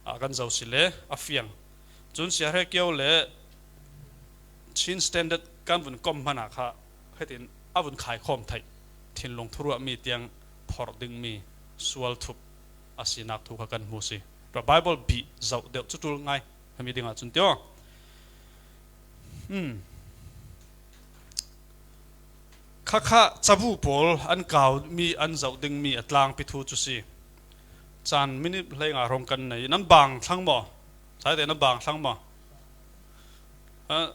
ah kan zo si le a fiang. Cun Siahre Kio le Chin Standard kan vun kom hmanah kha hitin a vun khaikhawm theih. Thinlung thuruahmi tiang phorh dingmi sual thup a sinak thu kha kan hmu si. Tua Bible bih zoh deuh cu ṭul ngai. Hemi dingah cun tio. Hmm. Khakha cabu pawl an kaumi, an zoh dingmi a tlangpi thu cu si. Caan minute hleinga hrawng kan nei. Nan bang thlang maw? Saite nan bang thlang maw? Ah,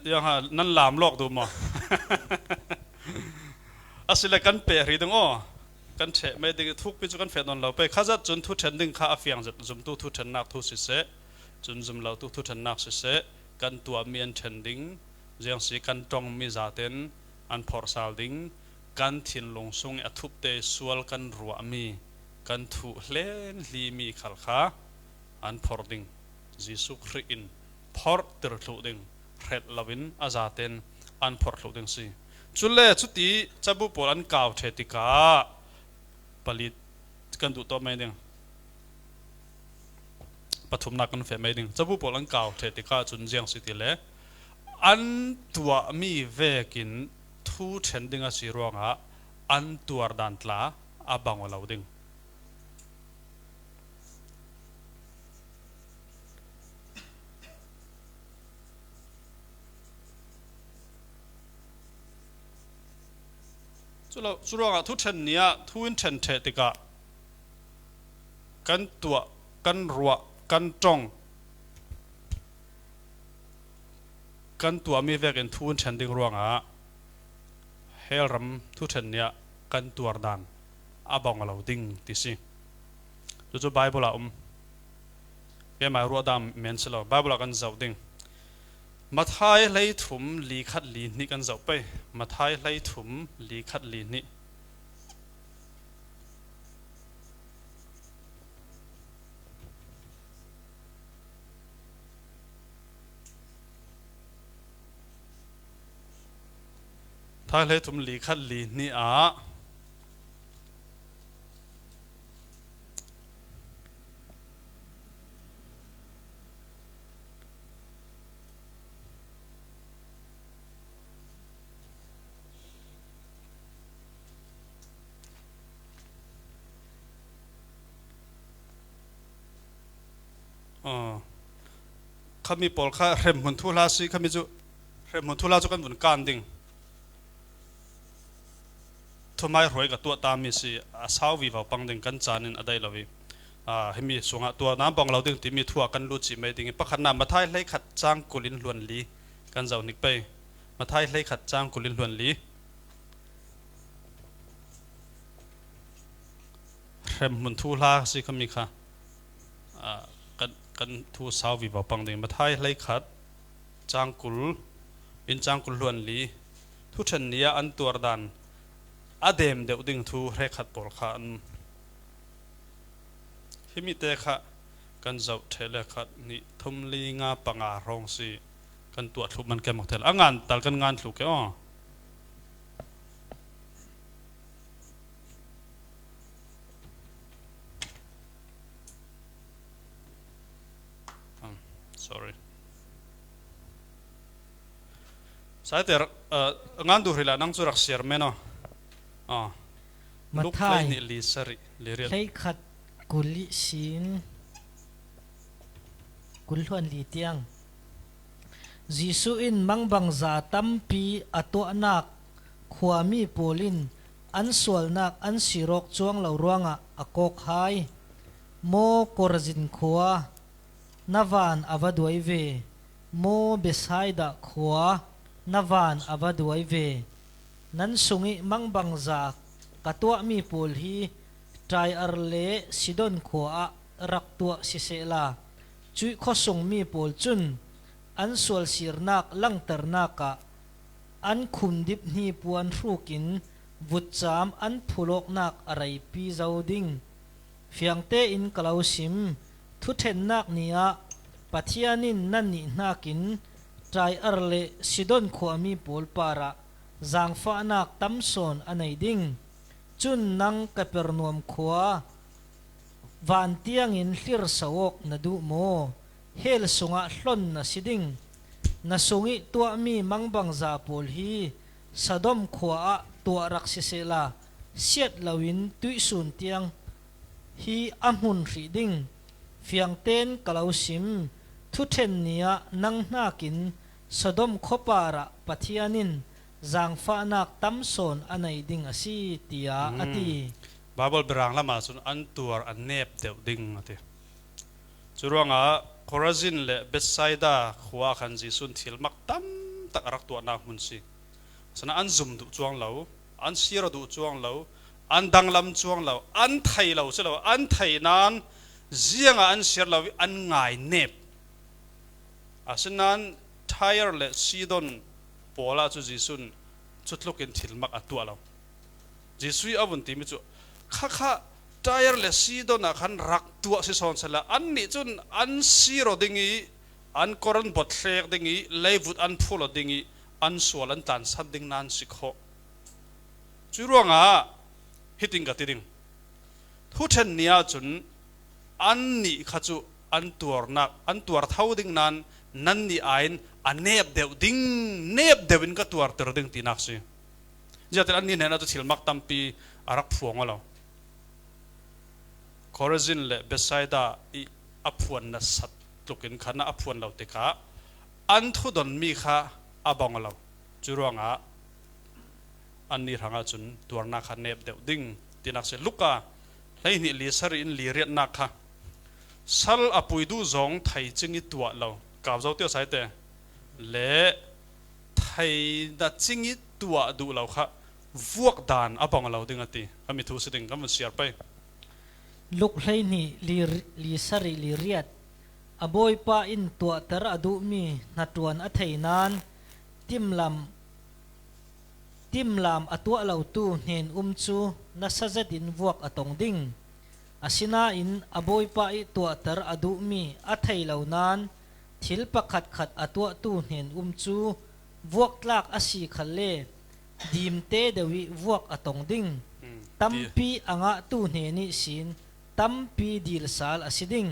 yang ha, nan lam lawk duh maw? Asile kan peh hrih ding aw. Kan ṭheh mai ding i thukpi cu kan feh nawn lo pei. Kha zat cun thu ṭhen ding kha a fiang zet. Zumtu thu ṭhennak thu siseh, cun zum lotu thu ṭhennak siseh, kan tuahmi an ṭhen ding, ziang si kan ṭongmi zaten an phorh sal ding, kan thinlung sung i a thupte sual kan ruahmi, kan thuh hlen hlimi khal kha an phorh ding. Jesuh Khrih in phorhtir thluh ding, hrelh loin a zaten an phorh thluh ding si. Cule cuti cabu pawl an kau ṭheh tikah pali kan duh tawh mai ding. Pathumnak kan feh mai ding. Cabu pawl an kau ṭheh tikah cun ziang si ti le an tuahmi vekin thu ṭhen ding a si ruangah an tuar dan tla a bang aw lo ding. Cu lo, cu ruangah thu ṭhen ni ah thu in ṭhen ṭheh tikah kan tuah, kan ruah, kan ṭong, kan tuahmi vekin thu in ṭhen ding ruangah hell ram thu ṭhen ni ah kan tuar dan a bang aw lo ding ti si. Cucu Baibal ah um. Keimah ruah dan men si lo, Baibal ah kan zoh ding. Matthai hleithum li khat li hnih kan zoh pei. Matthai hleithum li khat li hnih. Matthai hleithum li khat li hnih ah Aw. Khami pawl kha hremhmun thuhla si, khami cu hremhmun thuhla cu kan vun kan ding. Thuhmai hruai ka tuah ta mi si, a sau vivo pang ding kan caan in a daih lo i, aa, himi sungah tuah nan bang lo ding timi thu ah kan lut cih mai ding i, pakhatnak Matthai hleikhat cang kul in hluan li kan zoh hnik pei. Matthai hleikhat cang kul in hluan li. Hremhmun thuhla si khami kha, aa, kan, kan thu sau vivo pang ding. Matthai hleikhat cang kul in cang kul hluan li. Thu ṭhen ni ah an tuar dan a dem deuh ding thu hrekkhat pawl kha an, himi te kha kan zoh ṭheh le khat, hnih, thum, li, nga, panga hrawng si kan tuah thluh man kem awk tel. A ngan tal kan ngan thluh ke aw. Um, sorry. Saiter, uh, ngan duh hrih la nang cu rak siar men aw. Ah. Luk Matthai hleihnih li sarih li riat. Hleikhat kul ihsin kul hluan li tiang. Jesuh in mangbangza tampi a tuahnak khuami pawl in an sualnak an sirawk cuang lo ruangah a kawk hai. Maw Korazin khua, na van a va duai ve. Maw Bethsaida khua, na van a va duai ve. Nan sungih mangbangza ka tuahmi pawl hi Tyre le Sidon khua ah rak tuah sisehla, cuih khuasungmi pawl cun an sualsirnak langternak ah an khumdip hnipuan hrukin vutcam an phulawknak a reipi zo ding. Fiangtein ka lo sim, thuṭhennak ni ah Pathian in nannih hnakin Tyre le Sidon khuami pawl parah zaangfahnak tam sawn a nei ding. Cun nang Kapernaum khua, van tiangin hlirso awk na duh maw? Hell sungah hlon na si ding. Na sungih tuahmi mangbangza pawl hi Sodom khua ah tuah rak sisehla, siat loin tuihsun tiang hi a hmun hrih ding. Fiangten ka lo sim, thuṭhen ni ah nang hnakin Sodom khuapar ah Pathian in zaangfahnak tam sawn a nei ding a si, tiah a ti. Baibal Beram lam ah cun an tuar a nep deuh ding a ti. Curuangah Khorazin le Bethsaida khua ah khan Jesuh in thil mak tam tak a rak tuahnak hmun si. Asinain an zum duh cuang lo, an sir duh cuang lo, an danglam cuang lo, an thei lo si lo, an thei nain ziangah an siar lo i an ngainep. Asinain Tyre le Sidon pawl ah cu Jesuh in cutlukin thil mak a tuah lo. Jesuh a vun timi cu, khakha Tyre le Sidon ah khan rak tuah si sawn sehla, annih cun an sir aw ding i, an kor an bawt thlek ding i, leivut an phul aw ding i, an sual an tlansan ding nan si khawh. Cuih ruangah hiting ka ti ding. Thuṭhen ni ahcun annih kha cu an tuarnak, an tuar tho ding nan nannih aiin a nep deuh ding, nep deuh in ka tuarter ding tinak si. Ziatin annih hnenah cu thilmak tampi a rak phuang aw lo. Khorazin le Bethsaida i a phuan nasat tlukin khan a phuan lo tikah an thudonmi kha a bang lo. Curuangah annih hrangah cun tuarnak kha nep deuh ding tinak si. Luka hleihnih li sarih in li riatnak kha sal a pui duh zong thei cing i tuah lo, kau zo tio saite, le thei na cing i tuah duh lo kha vuak dan a bang lo ding a ti. Kan mi thu si ding, kan vun siar pei. Luk hleihnih li, li sarih li riat. A Bawipa in tuahter a duhmi hnaṭuan a thei nan timlam, timlam a tuah lotu hnen um cu nasa zetin vuak a tong ding. Asinain a Bawipa i tuahter a duhmi a thei lo nan thil pakhatkhat a tuahtu hnen um cu vuaktlak a si khalle dimte deuh i vuak a tong ding. Hmm, tampi a ngahtu hnen ihsin tampi dilsal a si ding.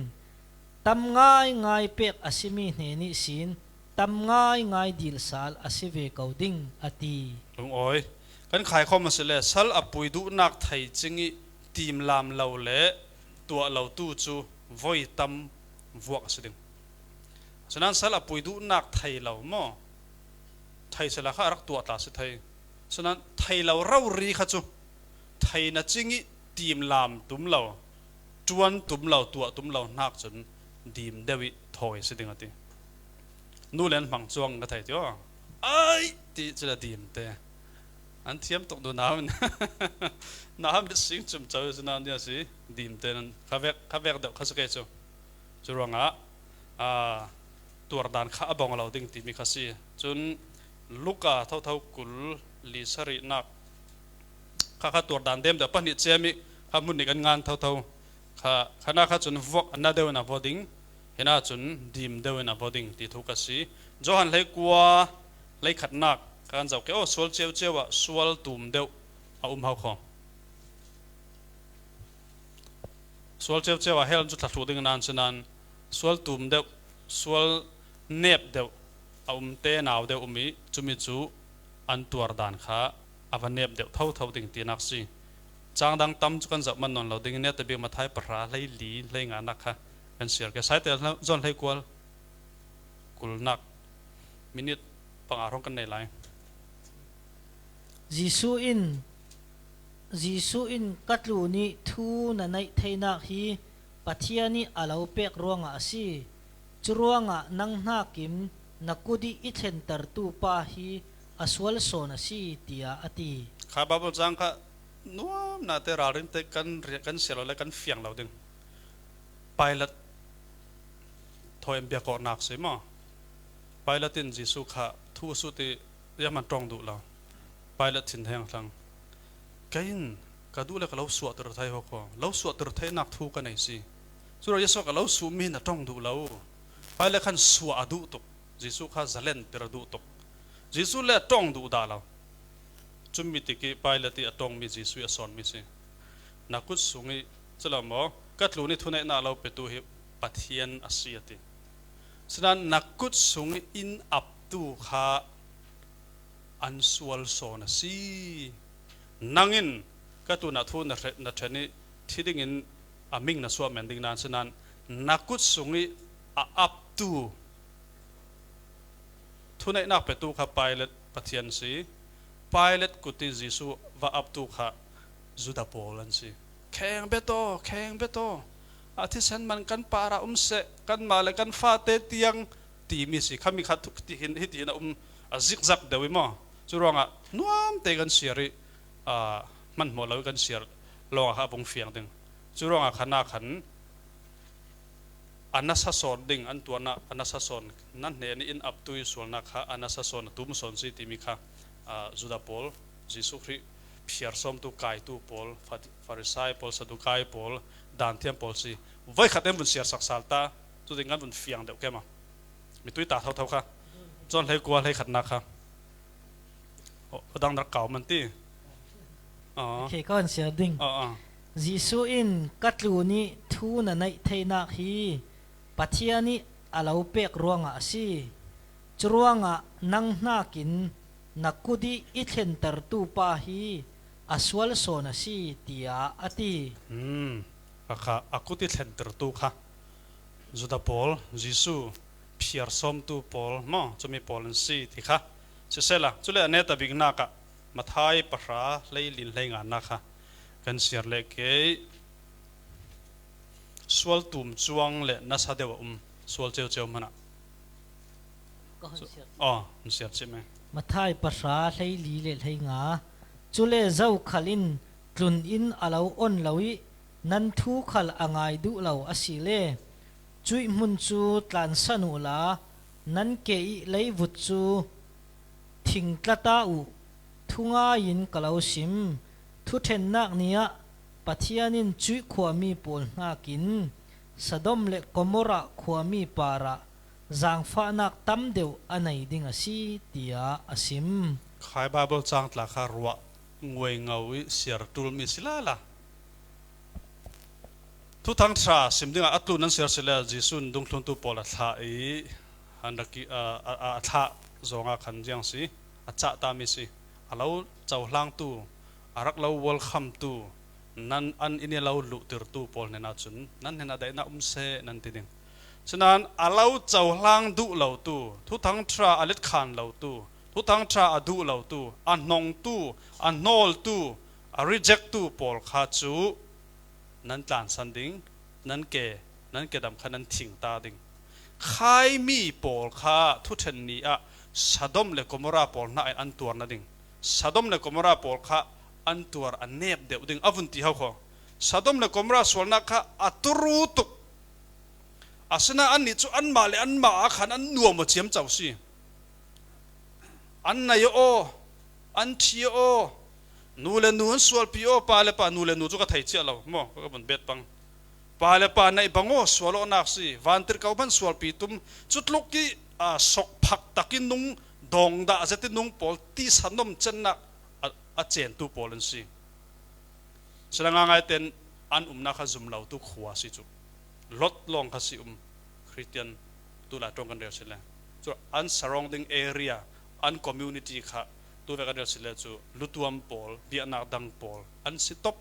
Tam ngaingai pek a simi hnen ihsin tam ngaingai dilsal a si ve ko ding, a ti. Lungawi kan khaikhawm a si le sal a pui duhnak thei cing i timlam lo le tuah lotu cu voi tam vuak a si ding. Asinain sal a pui duhnak thei lo maw? Thei sehla kha a rak tuah tla si thei. Asinain thei lo rori kha cu thei na cing i timlam tum lo, ṭuan tum lo, tuah tum lo hnak cun dim deuh i thawi si ding a ti. Nu len hmang cuang na thei ti aw. Ai ti cila dim te. An thiam tuk duh nau in. Na ham bit sing cum co si nan dia si dim te nan kha vek, kha vek deuh kha si ke cu. Curuangah, aa, tuardan kha a bawng lo ding timi kha si. Cun Luka thotho kul li sarihnak kha, kha tuardan dem deuh pahnih ciami kha hmun nih kan ngan thotho. Kha, khana kha cun vuak na deuh in a vua ding, hina cun dim deuh in a vua ding ti thu ka si. Johan hleikua hleikhatnak kan zoh ke aw, sual ceuceu ah sual tum deuh a um hau kho. Sual ceuceu ah hell cu thla thluh ding nan si nan, sual tum deuh, sual nep deuh a um te nau deuh um i, cumi cu an tuar dan kha a va nep deuh thotho ding tinak si. Cang dang tam cu kan zoh man nawn lo ding i, neta bik Mathai pahra hleili hleinganak kha kan siar ke. Saite John hleikual kulnak minit panga hrawng kan nei lai. Jesuh in, Jesuh in, "Ka tlun i thu na neih theinak hi Pathian i a lo pek ruangah a si. Curuangah nang hnakin na kut i i thlentertu pa hi a sual sawn a si," tiah a ti. Kha Baibal cang kha nuamnate ralrin te kan ria-, kan siar lo le kan fiang lo ding. Pilat thawi an biak awknak si maw? Pilat in Jesuh kha thu a sut i ziahman ṭong duh lo. Pilat thin heng thlang. Kei in ka duh le ka lo suahter thei hawk haw. Lo suahter theinak thu ka nei si. Curuangah Jesuh ka lo suhmi na ṭong duh lo. Pilat khan suah a duh tuk. Jesuh kha zalentir a duh tuk. Jesuh le a ṭong duh dah lo. Cumi tik i Pilat i a ṭongmi Jesuh i a sawnmi si. Na kut sung i, cila maw, ka tlun i thuneihnak lo petu hi Pathian a si a ti. Sinain na kut sung i in aptu kha an sual sawn a si. Nang in ka tlunah thu na hre-, na ṭhen i thi dingin a ming na suah men ding nan sinain na kut sung i a aptu thuneihnak petu kha Pilat Pathian si. Pilat kut i Jesuh va aptu kha Judah pawl an si. Kheng bet aw, kheng bet aw. A thisen man kan parah um seh, kanmah le kan fate tiang timi si. Khami kha thuk tihin, hitihin a um a zikzak deuh i maw? Curuangah nuamte kan siar i, aa, hmanhmawh lo i kan siar lawngah kha a vung fiang ding. Curuangah khan a khan a nasa sawn ding, an tuarnak a nasa sawn, nan hnen i in aptu i sualnak kha a nasa sawn, a tum sawn si timi kha, aa, Judah pawl, Jesuh Khrih phiar sawmtu kaitu pawl, Fa-, Farisai pawl, Sadukai pawl, danthiam pawl si. Voikhat in vun siar sak sal ta, cutin kan vun fiang deuh ke maw? Mitui ta thotho kha. John hleikua hleikhatnak kha. Aw, a dang rak kau man ti. Aw. Okay, ka hon siar ding. Aw, aw. Jesuh in, "Ka tlu nih thu na neih theinak hi Pathian ih a lo pek ruangah a si. Curuangah nang hnakin na kut ih i thlentertu pa hi a sual sawn a si," tiah a ti. Hmm. Kha, kha, a kut ih thlentertu kha Judah pawl, Jesuh phiarsawmtu pawl maw, cumi pawl an si ti kha. Sisehla, cule a neta biknak ah Matthai pahra hleili le hleinga kha kan siar leh kei. Sual tum cuang le nasa deuh a um, sual ceuceu hmanah. Ka hon siar. Aw, hon siar cih me. Matthai pahra hleili le hleinga. Cule zokhal in tlun in a lo on lo ih, nan thu khal a ngai duh lo a si le, cuih hmun cu tlansan uhla, nan ke ih leivut cu thing tla ta uh. Thungai in ka lo sim, thuṭhennak ni ah Pathian in cuih khuami pawl hnakin Sodom le Gomorrah khuami parah zaangfahnak tam deuh a nei ding a si, tiah a sim. Khai Baibal cang tla kha ruah nguaingo ih siar ṭul mi si lala. Thuthang ṭha sim dingah a tlun an siar si le, Jesuh in dungthluntu pawl a thlah ih, an rak i-, a, a, a thlah zongah khan ziang si, a cah ta mi si. A lo cohlangtu, a rak lo welcome tu, nan an in ih lo luhtirtu pawl hnenah cun, "Nan hnenah daihnak um seh," nan ti ding. Sinain a lo cohlang duh lotu, Thuthang ṭha a letkhan lotu, Thuthang ṭha a duh lotu, a hnongtu, a hnawltu, a rejecttu pawl kha cu nan tlansan ding, nan ke, nan kedam kha nan thing ta ding. Khaimi pawl kha thuṭhen ni ah Sodom le Gomorrah pawl hna in an tuar nading. Sodom le Gomorrah pawl kha an tuar a nep deuh ding a vun ti hau kho. Sodom le Gomorrah sualnak kha a turu tuk. Asinain annih cu anmah le anmah ah khan an nuam aw ciamco si. An nai aw, an ṭhi aw, nu le nu an sualpi aw, pa le pa, nu le nu cu ka thei ciah lo maw, ka vun bet pang. Pa le pa naih bang aw, sual awknak si, vantirhko hman sualpi tum, cutluk ih, aa, sokphak tak ih nung, dawngdah zet ih nung pawl tisa nomcennak a, a centu pawl an si. Sila ngaingai ten an umnak kha zum lotu khua a si cu. Lot lawng kha si um, Khristian tulai ṭawng kan rel si le. Cu an surrounding area, an community kha tuvek kan rel si le cu lutuam pawl, biaknak dang pawl an si top.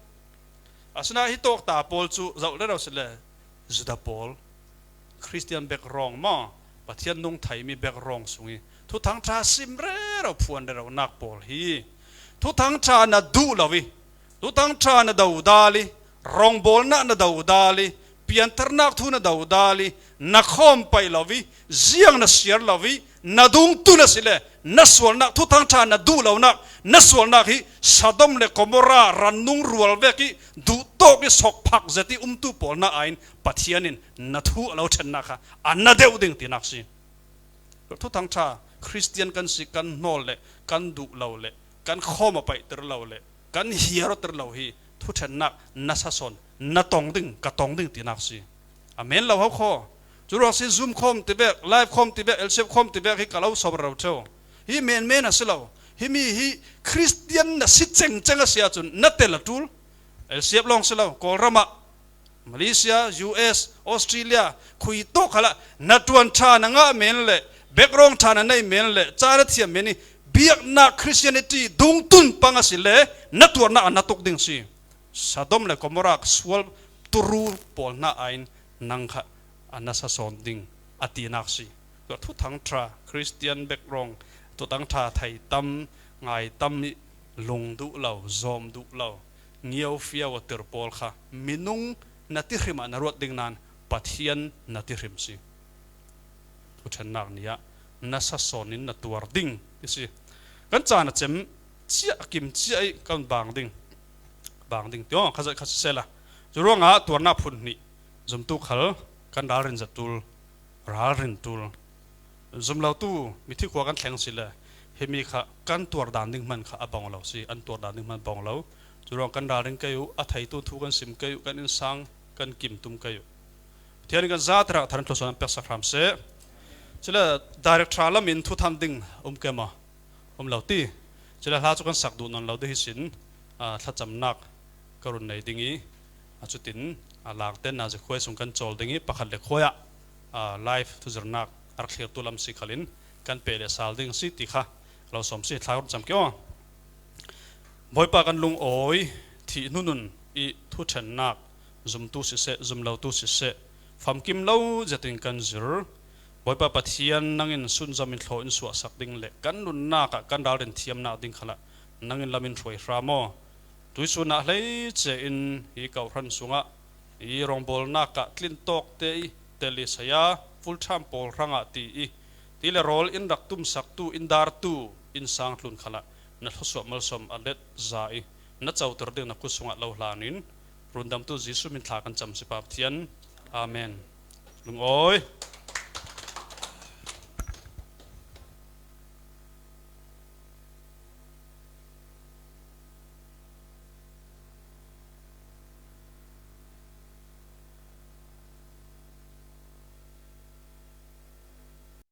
Asinain hi tawk ta pawl cu zoh rero si le, Judah pawl, Khristian background maw, Pathian nung theimi background sung ih Thuthang ṭha sim rero, phuan reronak pawl hi Thuthang ṭha na duh lo ih, Thuthang ṭha na dodal ih, rawngbawlnak na dodal ih, pianternak thu na dodal ih, na khawm paih lo ih, ziang na siar lo ih, na dungtun a si le, na sualnak, Thuthang ṭha na duh lonak, na sualnak hi Sodom le Gomorrah rannung rual vek ih, duhtawk ih sokphak zet ih umtu pawl hna aiin Pathian in na thu a lo ṭhennak kha a na deuh ding tinak si. Thuthang ṭha, Khristian kan si, kan hnawl le, kan duh lo le, kan khawm a paihter lo le, kan hiar awter lo hi thuṭhennak nasa sawn na tong ding, ka tong ding tinak si. A men lo hau kho. Curuang si Zoom khawm tivek, live khawm tivek, L C F khawm tivek hi ka lo sawm rero ṭheu. Hi menmen a si lo. Himi hi Khristian na si cengceng a si ahcun na tel a ṭul. L C F lawng si lo, Kawlram ah, Malaysia, U S, Australia, khui tawk khalah na ṭuan ṭha na ngah men le, background ṭha na nei men le, ca na thiam men ih, biaknak Christianity dungtun pang a si le, na tuarnak a na tuk ding si. Sodom le Gomorrah sual turu pawl hna aiin nang kha a nasa sawn ding a tinak si. Tua Thuthang ṭha, Christian background, Thuthang ṭha thei tam, ngai tam ih lung duh lo, zawm duh lo, ngiau fiau a tir pawl kha minung na tihrim ah na ruat ding nain Pathian na tihrim si. Thuṭhennak ni ah nasa sawn in na tuar ding ti si. Kan caan a cem ciah, a kim ciah ih kan bang ding, bang ding ti aw, kha zat kha sisehla. Curuangah tuarnak phun hnih zumtu khal kan ralrin zat ṭul, ralrin ṭul. Zum lotu mithi khua kan thleng si le, himi kha kan tuar dan ding hman kha a bang lo si, an tuar dan ding hman bang lo. Curuang kan ralrin kei uh, a theitu thu kan sim kei uh, kan innsang kan kim tum kei uh. Pathian in kan zate rak thar in thluasuah an pek sak hram seh. Cule direct ṭha lam in thu than ding um ke maw? Um lo ti. Cule hla chu kan sak duh nawn lo ding hi sin, a, thlacamnak ka run nei ding i, a, cutin, a, langten nazi khuai sung kan cawl ding i, pakhat le khuai ah, a, live thuzirnak a rak thlirtu lam si khalin kan peh le sal ding si ti kha lo sawm si. Thla run cam kio. Bawipa kan lungawi, thih hnunun i thuṭhennak zumtu siseh, zumlotu siseh, famkim lo zetin kan zir. Bawipa Pathian, nangin sunzom in thlaw in suahsak ding le kan nunnak ah kan ralrin thiamnak ding khalah nangin lam in hruai hram aw. Tuisun ah hleice in hi kawhhran sungah i rawngbawlnak ah tlintawkte i tel i saya, full time pawl hrangah ti i ti le rawl in rak tumsaktu, in dartu, in sangtlun khalah na thluasuah malsawm a let za i na coter ding na kut sungah lo hlanin, rundamtu Jesuh min thla kan cam si Pa Pathian. Amen. Lungawi.